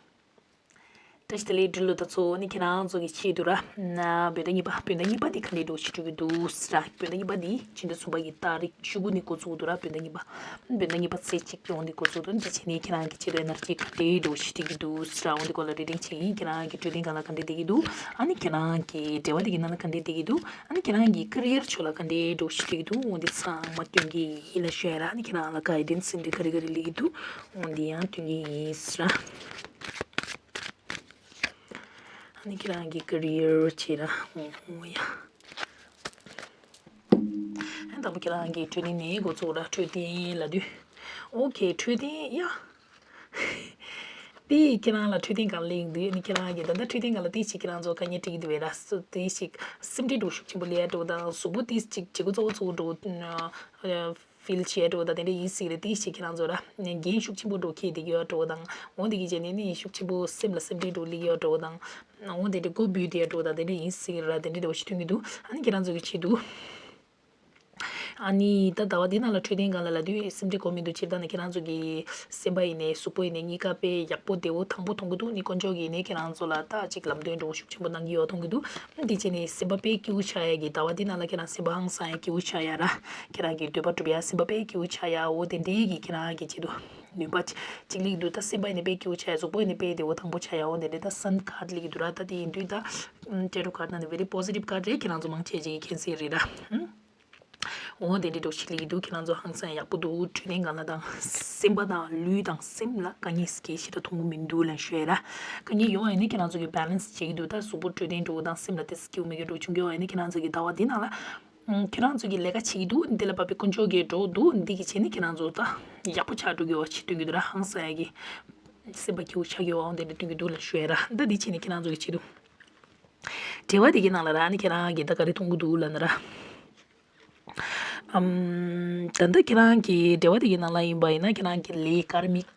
བཀྲ་ཤིས་བདེ་ལེགས་འབྲི་ལོ་ད་ཚོ་ནི་ཁྱེད་རང་ཚོ་གི་ཆེད་དུ་ར། ན་བོད་ཟླ་གཉིས་པ་བོད་ཟླ་གཉིས་པ་འདི་ག་འདྲའི་འགྲོ་ཞིག་འགྲོ་གི་འདུག་ཟེར་ར། བོད་ཟླ་གཉིས་པ་འདི་ཕྱི་ཟླ་གསུམ་པ་གི་ཏ་རིག་བཅུ་དགུ་ནས་འགོ་བཙུགས་འདུག་ར། བོད་ཟླ་གཉིས་པ་བོད་ཟླ་གཉིས་པ་ཚེས་གཅིག་གི་འོང་འདི་འགོ་བཙུགས་འདུག་འདི་བྱས་ནས་ཁྱེད་རང་གི་ཆེད་དུ་ཨེ་ནར་ཇི་ག་འདྲའི་འགྲོ་ཞིག་འགྲིག་གི་འདུག་ཟེར་ར། འོང་འདི་སྐོར་ལ་རེ་རེ་བྱས་ཡིན། ཁྱེད་རང་གི་འཕྲོད་བསྟེན་སྒང་ལ་ག་འདྲའི་བསྡད་ཀྱི་འདུག་ཨ་ནི་ཁྱེད་རང་གི་འབྲེལ་བ་འདི་གི་ནང་ལ་ག་འདྲའི་བསྡད་ཀྱི་འདུག་ཨ་ནི་ཁྱེད་རང་གི་ཀེ་རི་ཡར་ཕྱོགས་ལ་ག་འདྲའི་འགྲོ་ཞིག་འགྲིག་གི་འདུག་འོང་འདི་ཚང་མ་སྟོན་གྱི་ཡིན་ལབ་ཞུ་ཡ་ར། ཨ་ནི་ཁྱེད་རང་ལ་གའི་ཌེན་སི་འདི་ག་རེ་ག་རེ་སླེབས་ཀྱི་འདུག་འོང་འདི་ཡང་སྟོན་གྱི་ཡིན་ཟེར་ར། ཨ་ནི་ཁྱེད་རང་གི་ཀེ་རི་ཡར་བྱེད་ར། ཨོ་ཡ། ཨ་ནི་དང་པོ་ཁྱེད་རང་གི་འཕྲོད་བསྟེན་ནས་འགོ་ཚུགས་ར། འཕྲོད་བསྟེན་ལབ་དུས། ཨོ་ཁེ། འཕྲོད་བསྟེན་ཡ། དེ་ཁྱེད་རང་ལ་འཕྲོད་བསྟེན་སྒང་ལ་གླེང་འདུག་ཨ་ནི་ཁྱེད་རང་གི་ད་ལྟ་འཕྲོད་བསྟེན་སྒང་ལ་དེ་ཞིག་ཁྱེད་རང་ཚོ་དཀའ་ངལ་འཕྲད་ཀྱི་འདུག་བས་ར། སུ་དེ་ཞིག་སེམས་ཁྲལ་འགྲོ་ཤུགས་ཆེན་པོ་སླེབས་འགྲོ་དང་གཟུགས་པོ་དེ་ཞིག་བྱེད་སྒོ་གཙོ་བོ་ཚུགས་འགྲོ། ཕིལ་བྱས་འགྲོ་དང་དེ་འདྲ་ཡིན་སྲིད་རེད། དེ་ཞིག་ཁྱེད་རང་ཚོ་ར་འགན་ཤུགས་ཆེན་པོ་འགྲོ་ཁྱེད་དེ་གི་ཡོད་འགྲོ་དང་འོ་དེ་གི་བྱས་ནས་ནི་ཤུགས་ཆེན་པོ་སེམས་ལ་སེམས་ཁྲལ་འགྲོ་སླེབས་ཡོད་འགྲོ་དང་འོ་དེ་འདྲ་མགོ་འབུས་དེ་འགྲོ་དང་དེ་འདྲ་ཡིན་སྲིད་ར། དེ་འདྲ་འདྲ་བ་ཞིག་ཐོན་གྱི་འདུག་ཨ་ནི་ཁྱེད་རང་ཚོ་གི་ཆེད་དུ། ཨ་ནི་ད་ཟླ་བ་འདི་ནང་ལ་འཕྲོད་བསྟེན་སྒང་ལ་ལབ་དུས་སེམས་ཁྲལ་དགོས་མི་འདུག་སྤྱིར་བཏང་ནས་ཁྱེད་རང་ཚོ་གི་སེམས་པ་ཡིན་ནའི་གཟུགས་པོ་ཡིན་ནའི་གཉིས་ཀ་དཔེ་ཡག་པོ་བདེ་བོ་ཐང་པོ་མཐོང་གི་འདུག་ནི་དཀོན་མཆོག་གིས་ནི་ཁྱེད་རང་ཚོ་ལ་ད་ཅིག་ལམ་སྟོན་འགྲོ་ཤུགས་ཆེན་པོ་གནང་གི་ཡོད་མཐོང་གི་འདུག་འདི་བྱས་ནས་སེམས་པ་དཔེ་སྐྱིད་པོ་ཆགས་ཡ་གི་ཟླ་བ་འདི་ནང་ལ་ཁྱེད་རང་སེམས་པ་ཧང་སང་ཡ་སྐྱིད་པོ་ཆགས་ཡ་ར། ཁྱེད་རང་གི་འདོད་པ་འགྲུབ་ཡ་སེམས་པ་དཔེ་སྐྱིད་པོ་ཆགས་ཡ་འོ་དེ་འདྲའི་གི་ཁྱེད་རང་གི་ཆེད་དུ་ནུས་པ་ཅིག་སླེབས་ཀྱི་འདུག་ད་སེམས་པ་ཡིན་ནའི་དཔེ་སྐྱིད་པོ་ཆགས་ཡ་གཟུགས་པོ་ཡིན་ནའི་དཔེ་བདེ་བོ་ཐང་པོ་ཆགས་ཡ་འོ་དེ་འདྲའི་ད་སན་ཁཱཌ་སླེབས་ཀྱི་འདུག་ར། ད་དེ་ཡིན་དུས་ད་ཊེ་རོ་ཁཱཌ་ནང་ནས་very positive card རེད། ཁྱེད་རང་ཚོ་མང་ཆེ་ཅིག་གིས་མཁྱེན་གསལ་རེད་ར། འོ་དེ་འདྲའི་འགྲོ་ཞིག་སླེབས་ཀྱི་འདུག་ཁྱེད་རང་ཚོ་ཧང་སང་ཡག་པོ་འདུག་འཕྲོད་བསྟེན་སྒང་ལ་དང་སེམས་པ་དང་ལུས་དང་སེམས་ལ་དཀའ་ངལ་སྐྱེ་ཞེ་དྲག་མཐོང་གི་མི་འདུག་ལབ་ཞུ་ཡ་ར། དཀའ་ངལ་ཡོང་བ་ཡིན་ན་ཁྱེད་རང་ཚོ་གི་བྷེ་ལེན་སི་བྱེད་ཀྱི་འདུག་ད་གཟུགས་པོ་འཕྲོད་བསྟེན་འགྲོ་དང་སེམས་ལ་ཏོག་ཙམ་སྐྱིད་པོ་མེད་མཁན་འགྲོ་བྱུང་གི་ཡོད་པ་ཡིན་ན་ཁྱེད་རང་ཚོ་གི་ཟླ་བ་འདི་ནང་ལ་ཁྱེད་རང་ཚོ་གི་ལས་ཀ་བྱེད་ཀྱི་འདུག་འདི་ལ་བབས་པའི་དཀོན་མཆོག་གིས་འགྲོ་འདུག་འདི་གི་བྱས་ནས་ཁྱེད་རང་ཚོ་ད་ཡག་པོ་ཆགས་འགྲོ་གི་ཡོད་པ་ཞིག་སྟོན་གྱི་འདུག་ར། ཧང་སང་ཡ་གི་སེམས་པ་སྐྱིད་པོ་ཆགས་ཀྱི་ཡོད་པ་འདི་འདྲ་སྟོན་གྱི་འདུག་ལབ་ཞུ་ཡ་ར། ད་འདི་བྱས་ནས་ཁྱེད་རང་ཚོ་གི་ཆེད་དུ་འབྲེལ་བ་དེ་གི་ནང་ལ་ར་ནི་ཁྱེད་རང་གིས་ད་ག་རེ་མཐོང་གི་འདུག་ལབ་ན་ར། ཨམ། ད་ལྟ་ཁྱེད་རང་གི་འབྲེལ་བ་དེ་གི་ནང་ལ་ཡིན་པ་ཡིན་ན་ཁྱེད་རང་གི་ལས་ཀར་མིག་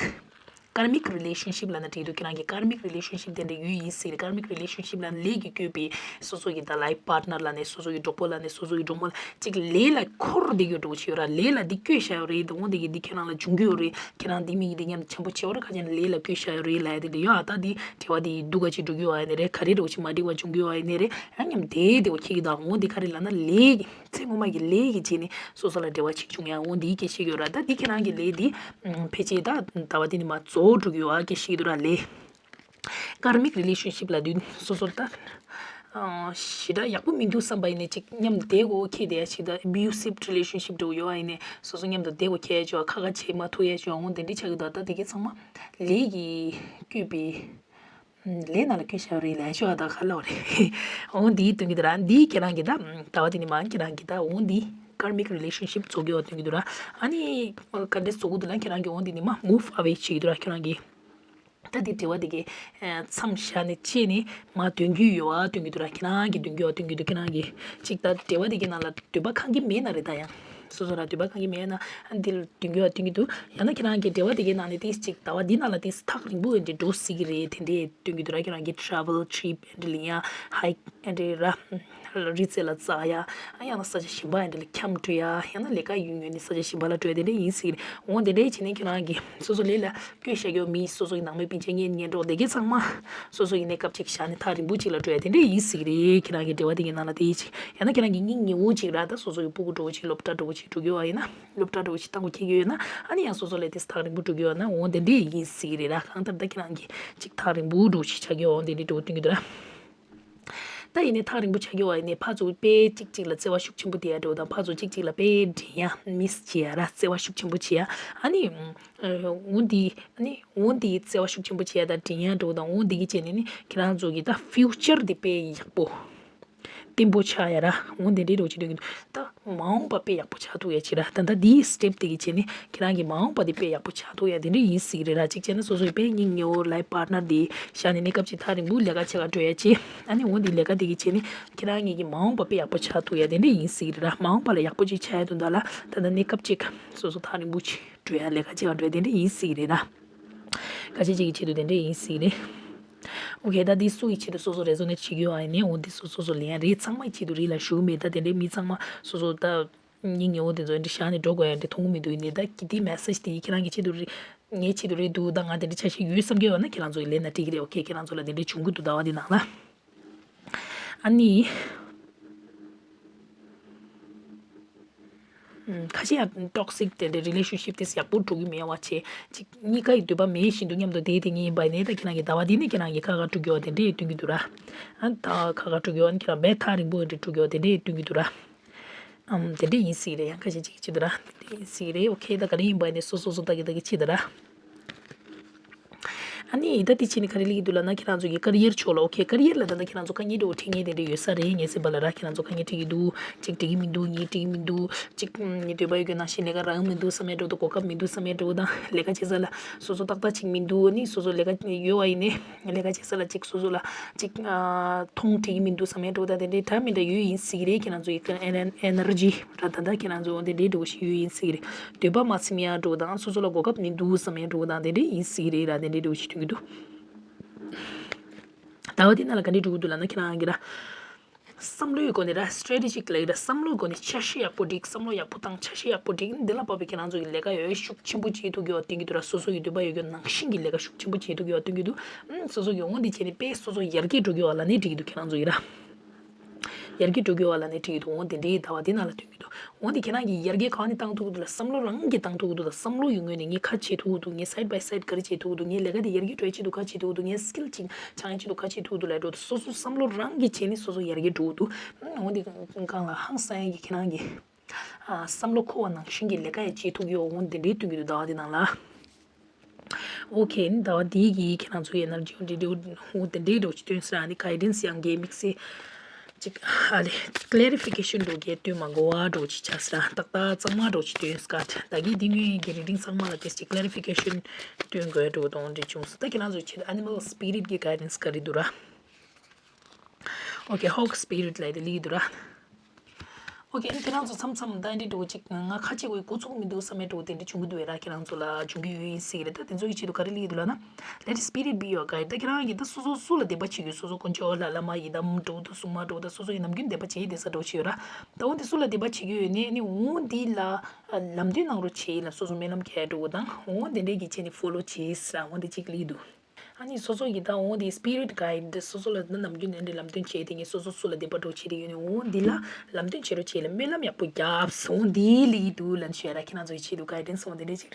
ཀར་མིག་རི་ལེ་ཤན་ཤིབ་ལབ་ན་འགྲིག་འདུག་ཁྱེད་རང་གི་ཀར་མིག་རི་ལེ་ཤན་ཤིབ་དེ་འདྲ་ཡོད་ཡིན་ཟེར། ཀར་མིག་རི་ལེ་ཤན་ཤིབ་ལབ་ན་ལས་ཀྱིས་བསྐོས་པའི་སོ་སོ་གི་ད་ལའིཕ་པར་ཊི་ནར་ལབ་ནས་སོ་སོ་གི་གྲོགས་པོ་ལབ་ནས་སོ་སོ་གི་གྲོགས་མོ་ལ་ཅིག་ལས་ལ་འཁོར་བསྡད་ཡོད་འགྲོ་བྱེད་ཡོད་ར། ལས་ལ་འདི་བསྐོས་བཞག་ཡོད་རེད། འོ་འདི་གི་འདི་ཁྱེད་རང་ལ་འབྱུང་གི་ཡོད་རེད། ཁྱེད་རང་འདི་མི་གི་འདི་མཉམ་དུ་འཆམ་པོ་བྱེད་བར་ཁ་ཅན་ལས་ལ་བསྐོས་བཞག་ཡོད་རེད་ལབ་ཡ་དེ་འདྲ་ཡོད། ཨ་ད་འདི་འབྲེལ་བ་འདི་སྡུག་ག་ཅིག་འགྲོ་གི་ཡོད་ཨ་ནི་རེད། ག་རེ་འགྲོ་ཅིག་མ་འགྲིག་པ་འབྱུང་གི་ཡོད་ཨ་ནི་རེད། ཨ་མཉམ་དེ་དེ་བ་ཁྱེད་ཀྱི་ད་འོ་འདི་ག་རེ་ལབ་ན་ལས་ཀྱི་ཚེ་སྔོན་མ་གི་ལས་ཀྱི་རྗེས་ནི་སོ་སོ་ལ་འབྲེལ་བ་ཅིག་བྱུང་ཡ་འོ་འདིའི་སྐད་ཆ་ཡོད་ར། ད་འདི་ཁྱེད་རང་གི་ལས་འདི་ཕལ་ཆེར་ད་ད་བ་འདི་ནི་མ་རྫོགས་འགྲོ་གི་ཡོད་ཨ་སྐད་ཆ་ཡོད་ར་ལས། ཀར་མིག་རི་ལེ་ཤན་ཤིབ་ལབ་དུས་སོ་སོ་ད་ཞེ་དྲག་ཡག་པོ་མི་འདུག་བསམ་པ་ཡིན་ནའི་ཅིག་མཉམ་དེ་གོ་ཁྱེད་དེ་ཡ་ཅིག་ད་ཨེ་བིའུ་སིབ་རི་ལེ་ཤན་ཤིབ་འདྲ་བོ་ཡོད་ཨ་ཡིན་ནའི་སོ་སོ་མཉམ་དུ་དེ་གོ་ཁྱེད་ཡ་ཅོ་ཁ་ཁ་བྱེད་མ་ཐུབ་ཡ་ཅོ་འོ་དེ་འདྲ་ཆགས་ཀྱི་འདུག་ད་དེ་གའི་ཚང་མ་ལས་ཀྱིས་བསྐོས་པའི་ལས་ནང་ལ་བསྐོས་བཞག་རེད་ལབ་ཤོག་ཨ་ད་ག་ལབ་རེད། འོ་འདིའི་སྟོན་གྱི་འདུག་ར། འདིའི་ཁྱེད་རང་གི་ད་ད་བ་དེ་ནི་མ་ཁྱེད་རང་གི་ད་འོ་འདི་ཀར་མིག་རི་ལེ་ཤན་ཤིབ་རྫོགས་ཀྱི་བ་སྟོན་གྱི་འདུག་ར། ཨ་ནི་ག་འདྲས་རྫོགས་གི་འདུག་ལ་ཁྱེད་རང་གི་འོ་འདི་ནི་མ་མུབ་ཨ་ཝེ་བྱེད་ཀྱི་འདུག་ར། ཁྱེད་རང་གི་ད་འདི་འབྲེལ་བ་དེ་གི་མཚམས་བཞག་ནས་བཅད་ནས་མ་འདོན་རྒྱུ་ཡོད་བ་སྟོན་གྱི་འདུག་ར། ཁྱེད་རང་གི་འདོན་རྒྱུ་བ་སྟོན་གྱི་འདུག་ཁྱེད་རང་གི་ཅིག་ད་འབྲེལ་བ་དེ་གི་ནང་ལ་འདོད་པ་ཁེངས་ཀྱི་མེད་ན་རེད། ད་ཡང་སོ་སོ་ལ་འདོད་པ་ཁེངས་ཀྱི་མེད་ན་ཨ་འདི་ལ་འདོན་རྒྱུ་བ་སྟོན་གྱི་འདུག་ཡང་ན་ཁྱེད་རང་གི་འབྲེལ་བ་དེ་གའི་ནང་ནས་ཏིས་ཅིག་ཟླ་བ་འདི་ནང་ལ་ཏིས་ཐག་རིང་པོ་འདི་འགྲོ་སྲིད་ཀྱི་རེད་དེ་འདྲས་སྟོན་གྱི་འདུག་ར། ཁྱེད་རང་གི་ཊེ་རེ་ཝལ་ཊི་རིབ་འདི་ལ་ཡང་ཧའི་ཀི་འདི་ར་རི་རྩེ་ལ་འཛེག་ཡ། ཡང་ན་ས་ཆ་གཞན་པ་འདི་ལ་འཁྱམས་འགྲོ་ཡ། ཡང་ན་ལས་ཀ་ཡོད་ངོས་ནས་ས་ཆ་གཞན་པ་ལ་འགྲོ་ཡ་དེ་འདྲས་ཡིན་སྲིད་ཀྱི་རེད། འོ་དེ་འདྲས་བྱས་ནས་ཁྱེད་རང་གི་སོ་སོ་ལས་ལ་བསྐོས་བཞག་ཡོད་མི་སོ་སོ་ཡི་ནང་མི་སྤུན་མཆེད་གཉེན་ཉེ་གྲོགས་དེ་གའི་ཚང་མ་སོ་སོ་ཡི་གནས་སྐབས་ཅིག་བཞག་ནས་ཐག་རིང་པོ་ཅིག་ལ་འགྲོ་ཡ་དེ་འདྲས་ཡིན་སྲིད་ཀྱི་རེད། ཁྱེད་རང་གི་འབྲེལ་བ་དེ་གའི་ནང་ལ་དེ་ཡིན་ཅིག་ཡང་ན་ཁྱེད་རང་གི་སྙིང་ཉེ་བོ་ཅིག་ར་ད་སོ་སོ་ཡི་སྤུ་གུ་འདྲ་བོ་ཅིག་སློབ་གྲྭ་འདྲ་བོ་ཅིག་འགྲོ་གི་ཡོད་པ་ཡིན་ན་སློབ་གྲྭ་འདྲ་བོ་ཅིག་གཏང་དགོས་ཁེལ་གྱི་ཡོད་ན་ཨ་ནི་ཡང་སོ་སོ་ལས་དེ་ཐག་རིང་པོ་འགྲོ་གི་ཡོད་ན་འོ་དེ་འདྲས་ཡིན་སྲིད་ཀྱི་རེད་ར། གང་ལྟར་ད་ཁྱེད་རང་གི་ཅིག་ཐག་རིང་པོ་འདྲ་བོ་ཅིག་ཆགས་ཀྱི་ཡོད་འོ་དེ་འདྲས་འདྲ་བོ་སྟོན་གྱི་འདུག་ར། ད་ཡིན་ནའི་ཐག་རིང་པོ་ཆགས་ཀྱི་ཡོད་པ་ཡིན་ནའི་ཕར་ཚུར་དཔེ་གཅིག་གཅིག་ལ་བརྩེ་བ་ཤུགས་ཆེན་པོ་དེ་ཡ་འདྲ་བོ་དང་ཕར་ཚུར་གཅིག་གཅིག་ལ་དཔེ་འདྲེན་ཡ་མིས་བྱེད་ཡ་ར་བརྩེ་བ་ཤུགས་ཆེན་པོ་བྱེད་ཡ། ཨ་ནི་འོ་འདི་ཨ་ནི་འོ་འདི་བརྩེ་བ་ཤུགས་ཆེན་པོ་བྱེད་ཡ་དང་འདྲེན་ཡ་འདྲ་བོ་དང་འོ་འདི་གི་བྱས་ནས་ནི་ཁྱེད་རང་ཚོ་གི་ད་ཕིའུ་ཅར་འདི་དཔེ་ཡག་པོ་བརྟན་པོ་ཆགས་ཡ་ར་འོ་འདི་འདྲའི་འདྲ་བོ་བྱེད་འདོད་ཀྱི་འདུག་ད་མ་འོངས་པ་དཔེ་ཡག་པོ་ཆགས་ཐུབ་ཡ་ཅིག་ར། ད་ལྟ་འདིའི་སི་ཊེབ་དེ་གི་བྱས་ནས་ཁྱེད་རང་གི་མ་འོངས་པ་དེ་དཔེ་ཡག་པོ་ཆགས་ཐུབ་ཡ་དེ་འདྲ་ཡིན་སྲིད་རེད་ར། གཅིག་བྱས་ན་སོ་སོའི་དཔེ་སྙིང་ཉེ་བོ་ལའིཕ་པར་ཊི་ནར་དེ་བཞག་ནས་གནས་སྐབས་ཅིག་ཐག་རིང་པོ་ལས་ཀ་བྱེད་ག་འགྲོ་ཡ་ཅིག་ཨ་ནི་འོ་འདི་ལས་ཀ་དེ་གི་བྱས་ནས་ཁྱེད་རང་གཉིས་ཀྱི་མ་འོངས་པ་དཔེ་ཡག་པོ་ཆགས་ཐུབ་ཡ་དེ་འདྲ་ཡིན་སྲིད་རེད་ར། མ་འོངས་པ་ལ་ཡག་པོ་ཅིག་ཆགས་ཡ་དོན་དག་ལ་ད་ལྟ་གནས་སྐབས་ཅིག་སོ་སོ་ཐག་རིང་པོ་ཅིག་འགྲོ་ཡ་ལས་ཀ་བྱེད་ག་འགྲོ་ཡ་དེ་འདྲ་ཡིན་སྲིད་རེད་ར། ཁ་ཤས་ཅིག་གི་ཆེད་དུ་དེ་འདྲ་ཡིན་སྲིད་རེད། ཨོ་ཁེ། ད་འདི་སུ་ཡི་ཆེད་དུ་སོ་སོ་རེ་ཟོ་ནེ་བྱེད་ཀྱི་ཡོད་ཨ་ཡིན་ནའི་འོ་འདི་སོ་སོ་སོ་ལེན་ཡ་རེད། ཚང་མ་ཡི་ཆེད་དུ་རེད་ལབ་ཞུ་གི་མེད། ད་དེ་འདྲའི་མི་ཚང་མ་སོ་སོ་ད་སྙིང་ཉེ་བོ་དེ་ཚོ་འདི་བཞག་ནས་འགྲོ་དགོས་ཡ་འདི་མཐོང་གི་མི་འདུག་ཡིན་ནའི་ད་གི་དེའི་མེ་སེ་ཇི་དེ་ཁྱེད་རང་གི་ཆེད་དུ་རེད། ངའི་ཆེད་དུ་རེད་འདུག་ད་ང་དེ་འདྲ་ཆ་ཤས་ཡོད་བསམ་གྱི་ཡོད་ན་ཁྱེད་རང་ཚོ་ཡི་ལེན་ན་འགྲིག་གི་རེད། ཨོ་ཁེ། ཁྱེད་རང་ཚོ་ལ་དེ་འདྲའི་བྱུང་གི་འདུག་ཟླ་བ་འདི་ནང་ལ། ཨ་ནི། ཁ་ཤས་ཡང་ཊོག་སིག་དེ་འདྲའི་རི་ལེ་ཤན་ཤིབ་དེ་ཡག་པོ་འགྲོ་གི་མེད་པ་བྱས་ཅིག་གཉིས་ཀ་ཡི་འདོད་པ་མེད་བཞིན་དུ་མཉམ་དུ་བསྡད་དེ་ངེས་ཡིན་པ་ནས་ད་ཁྱེད་རང་གི་ཟླ་བ་འདི་ནས་ཁྱེད་རང་གི་ཁ་ཁ་འགྲོ་རྒྱུ་བ་དེ་འདྲས་སྟོན་གྱི་འདུག་ར། ཨ་ད་ཁ་ཁ་འགྲོ་རྒྱུ་བ་ནི་ཁྱེད་རང་བས་ཐག་རིང་པོ་འདྲ་འགྲོ་རྒྱུ་བ་དེ་འདྲས་སྟོན་གྱི་འདུག་ར། ཨམ་དེ་འདྲས་ཡིན་སྲིད་རེད། ཡང་ཁ་ཤས་ཅིག་གི་ཆེད་དུ་ར་དེ་འདྲས་ཡིན་སྲིད་རེད། ཨོ་ཁེ། ད་ག་རེ་ཡིན་པ་ནས་སོ་སོ་སོ་ད་གི་ད་གི་ཆེད་དུ་ར། ཨ་ནི་ད་དེ་ཕྱིན་ནས་ག་རེ་ལབ་ཀྱི་འདུག་ལབ་ན་ཁྱེད་རང་ཚོ་གི་ཀ་རི་ཡར་ཕྱོགས་ལ། ཨོ་ཁེ། ཀ་རི་ཡར་ལ་ད་ལྟ་ཁྱེད་རང་ཚོ་དཀའ་ངལ་འདྲ་བོ་འཕྲད་མཁན་དེ་འདྲ་ཡོད་ས་རེད། ངའི་སེམས་པ་ལ་ར་ཁྱེད་རང་ཚོ་དཀའ་ངལ་འཕྲད་ཀྱི་འདུག་ཅིག་འགྲིག་གི་མི་འདུག་ངས་འགྲིག་གི་མི་འདུག་ཅིག་ངའི་འདོད་པ་ཡོད་རྒྱུ་ནང་བཞིན་ལས་ཀ་རག་གི་མི་འདུག་བསམ་ཡ་འདྲ་བོ་དང་གོ་སྐབས་མི་འདུག་བསམ་ཡ་འདྲ་བོ་དང་ལས་ཀ་བྱེད་ས་ལ་སོ་སོ་ཏག་ཏག་ཅིག་མི་འདུག་ཨ་ནི་སོ་སོ་ལས་ཀ་ཡོད་པ་ཡིན་ནའི་ལས་ཀ་བྱེད་ས་ལ་ཅིག་སོ་སོ་ལ་ཅིག་མཐོང་འགྲིག་གི་མི་འདུག་བསམ་ཡ་འདྲ་བོ་དང་དེ་འདྲའི་འདྲ་མི་འདྲ་ཡོད་ཡིན་སྲིད་ཀྱི་རེད། ཁྱེད་རང་ཚོ་ཡི་ཨེ་ནར་ཇི་ར་ད་ལྟ་ཁྱེད་རང་ཚོ་དེ་འདྲའི་འདྲ་བོ་ཞིག་ཡོད་ཡིན་སྲིད་ཀྱི་རེད། འདོད་པ་མ་ཚིམ་ཡ་འདྲ་བོ་དང་སོ་སོ་ལ་གོ་སྐབས་མི་འདུག་བསམ་ཡ་འདྲ་བོ་དང་དེ་འདྲ་ཡིན་སྲིད་ཀྱི་རེད་ར། དེ་འདྲའི་འདྲ་བོ་ཞིག་ཐོན་གྱི་འདུག་ཟླ་བ་འདི་ནང་ལ་ག་འདྲས་འགྲོ་གི་འདུག་ལབ་ན་ཁྱེད་རང་གི་ར་བསམ་བློའི་སྒོ་ནས་ར་སི་ཊེ་ཊི་ཇིག་ལབ་ཀྱི་ར་བསམ་བློའི་སྒོ་ནས་འཆར་གཞི་ཡག་པོ་སྒྲིག་བསམ་བློ་ཡག་པོ་བཏང་འཆར་གཞི་ཡག་པོ་སྒྲིག་འདི་ལ་བབས་པའི་ཁྱེད་རང་ཚོ་གི་ལས་ཀ་ཡོད་ཤུགས་ཆེན་པོ་བྱེད་ཐུབ་ཀྱི་ཡོད་སྟོན་གྱི་འདུག་ར། སོ་སོ་ཡི་འདོད་པ་ཡོད་རྒྱུ་ནང་བཞིན་གྱི་ལས་ཀ་ཤུགས་ཆེན་པོ་བྱེད་ཐུབ་ཀྱི་ཡོད་སྟོན་གྱི་འདུག་ཨུམ་སོ་སོ་གི་འོང་འདི་བྱས་ནས་དཔེ་སོ་སོ་ཡར་རྒྱས་འགྲོ་གི་ཡོད་ལབ་ནས་འགྲིག་གི་འདུག་ཁྱེད་རང་ཚོ་ཡི་ར་ཡར་རྒྱས་འགྲོ་གི་ཡོད་ལབ་ནས་འགྲིག་གི་འདུག་འོང་འདི་འདྲའི་ཟླ་བ་འདི་ནང་ལ་སྟོན་གྱི་འདུག་འོ་འདི་ཁྱེད་རང་གིས་ཡར་རྒྱས་གང་ནས་བཏང་ཐུབ་ཀྱི་འདུག་ལ་བསམ་བློ་རང་གིས་བཏང་ཐུབ་ཀྱི་འདུག་ད་བསམ་བློ་ཡོད་ངོས་ནས་ངས་ག་བྱེད་ཐུབ་ཀྱི་འདུག་ངས་སའིཌ་བའི་སའིཌ་ག་རེ་བྱེད་ཐུབ་ཀྱི་འདུག་ངས་ལས་ཀ་དེ་ཡར་རྒྱས་འགྲོ་ཡ་ཆེད་དུ་ག་བྱེད་ཐུབ་ཀྱི་འདུག་ངས་སི་ཀིལ་ཅིག་སྦྱང་ཡ་ཆེད་དུ་ག་བྱེད་ཐུབ་ཀྱི་འདུག་ལབ་འགྲོ་ད་སོ་སོ་བསམ་བློ་རང་གིས་བྱས་ནས་སོ་སོ་ཡར་རྒྱས་འགྲོ་གི་འདུག་འོ་འདི་གང་ལ་ཧང་སང་ཡ་གི་ཁྱེད་རང་གིས་ཨ་བསམ་བློ་འཁོར་བ་ནང་བཞིན་གྱི་ལས་ཀ་ཡང་བྱེད་ཐུབ་ཀྱི་ཡོད། འོ་འདི་འདྲའི་སྟོན་གྱི་འདུག་ཟླ་བ་འདི་ནང་ལ། ཨོ་ཁེ། ནི་ཟླ་བ་འདིའི་གི་ཁྱེད་རང་ཚོའི་ཨེ་ནར་ཇི་འདི་འདྲའི་འོ་དེ་འདྲའི་འདྲ་བོ་ཅིག་སྟོན་ས་ར་ནི་གའི་ཌེན་སི་ཡང་གི་དམིགས་བསལ་ཅིག་ཧ་ལས་ཀི་ལེ་རི་ཕི་ཀེ་ཤན་འདྲ་བོ་གི་སྟོན་མ་དགོས་པ་འདྲ་བོ་ཅིག་ཆགས་ས་ར། ཏག་ཏག་གཙང་མ་འདྲ་བོ་ཅིག་སྟོན་ས་ག་ད་གི་འདི་སྔོན་གྱི་རི་ཌིང་ཚང་མ་ལ་ཏེས་ཅིག་ཀི་ལེ་རི་ཕི་ཀེ་ཤན་སྟོན་དགོས་འདྲ་བོ་དང་འདྲ་བྱུང་སོང་། ད་ཁྱེད་རང་ཚོའི་ཆེད་དུ་ཨེ་ནི་མལ་སི་པི་རིཊ་གི་གའི་ཌེན་སི་ག་རེ་འདུག་ར། ཨོ་ཁེ། ཧོག་སི་པི་རིཊ་ལབ་དེ་ལི་འདུག་ར། ཨོ་ཁེ། ཨ་ནི་ཁྱེད་རང་ཚོ་མཚམས་མཚམས་ད་འདི་འདྲ་བོ་ཅིག་ང་ཁ་ཆེ་བའི་འགོ་ཚུགས་མི་འདུག་བསམ་མེད་འགྲོ་དེ་འདྲ་བྱུང་གི་འདུག་བས་ར། ཁྱེད་རང་ཚོ་ལ་བྱུང་གི་ཡོད་ཡིན་ཟེར་གི་རེད། ད་དེ་ཚོ་ཡི་ཆེད་དུ་ག་རེ་ལབ་ཀྱི་འདུག་ལབ་ན། Let spirit be your guide. ད་ཁྱེད་རང་གིས་ད་སོ་སོ་སུ་ལ་དད་པ་བྱེད་ཀྱི་ཡོད། སོ་སོ་དཀོན་མཆོག་ལ་བླ་མ་ཡི་དམ་འགྲོ་དང་སྲུང་མ་འགྲོ་དང་སོ་སོ་ཡི་ནམ་རྒྱུན་དད་པ་བྱེད་ཡི་དེ་ས་འགྲོ་བྱེད་ཡོད་ར། ད་འོ་འདི་སུ་ལ་དད་པ་བྱེད་ཀྱི་ཡོད་ནས་ནི་འོ་འདི་ལ་ལམ་སྟོན་གནང་རོགས་བྱེད་ཡི་ལབ། སོ་སོ་སྨོན་ལམ་རྒྱག་འགྲོ་དང་འོ་འདི་འདྲས་ཀྱི་བྱས་ནས་ཕོ་ལོ་བྱེད་ས་འོ་འདི་གཅིག་ལབ་ཀྱི་འདུག་ཨ་ནི་སོ་སོ་ཡི་ད་འོ་འདི་spirit guide སོ་སོ་ལ་ན་ནམ་རྒྱུན་ནས་འདི་ལམ་སྟོན་བྱེད་དེ་ངས་སོ་སོ་སུ་ལ་དད་པ་འགྲོ་བྱེད་དེ་ཡོད་ནས་འོ་འདི་ལ་ལམ་སྟོན་བྱེད་རོགས་བྱེད་ལ་སྨོན་ལམ་ཡག་པོ་རྒྱབ་སོང་འདི་ལི་འདུག་ལན་ཤོད་ར། ཁྱེད་རང་ཚོ་ཡི་ཆེད་དུ་guidance འོ་འདི་འདྲས་ཅིག་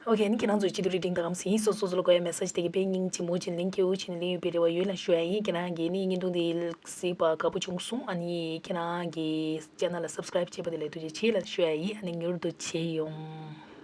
ཨོ་ཁེ། ཨ་ནི་ཁྱེད་རང་ཚོ་ཡི་ཆེད་དུ་reading ད་གམ་སི་ཡིན། སོ་སོ་སོ་ལ་དགོས་ཡ་message དེ་གི་དཔེ་སྙིང་རྗེ་མོ་བྱིན་ལིང་སྐྱེ་བོ་བྱིན་ལིང་ཡོད་པའི་རེ་བ་ཡོད་ལ་ཤོད་ཡ་ཡིན། ཁྱེད་རང་གི་ནི་བརྙན་ཐུང་དེ་གཟིགས་པ་དགའ་པོ་བྱུང་སོང་། ཨ་ནི་ཁྱེད་རང་གི་channel ལ་subscribe བྱས་པ་དེ་ལ་ཐུགས་རྗེ་ཆེ་ལ་ཤོད་ཡ་ཡིན། ཨ་ནི་མྱུར་དུ་མཇལ་ཡོང་།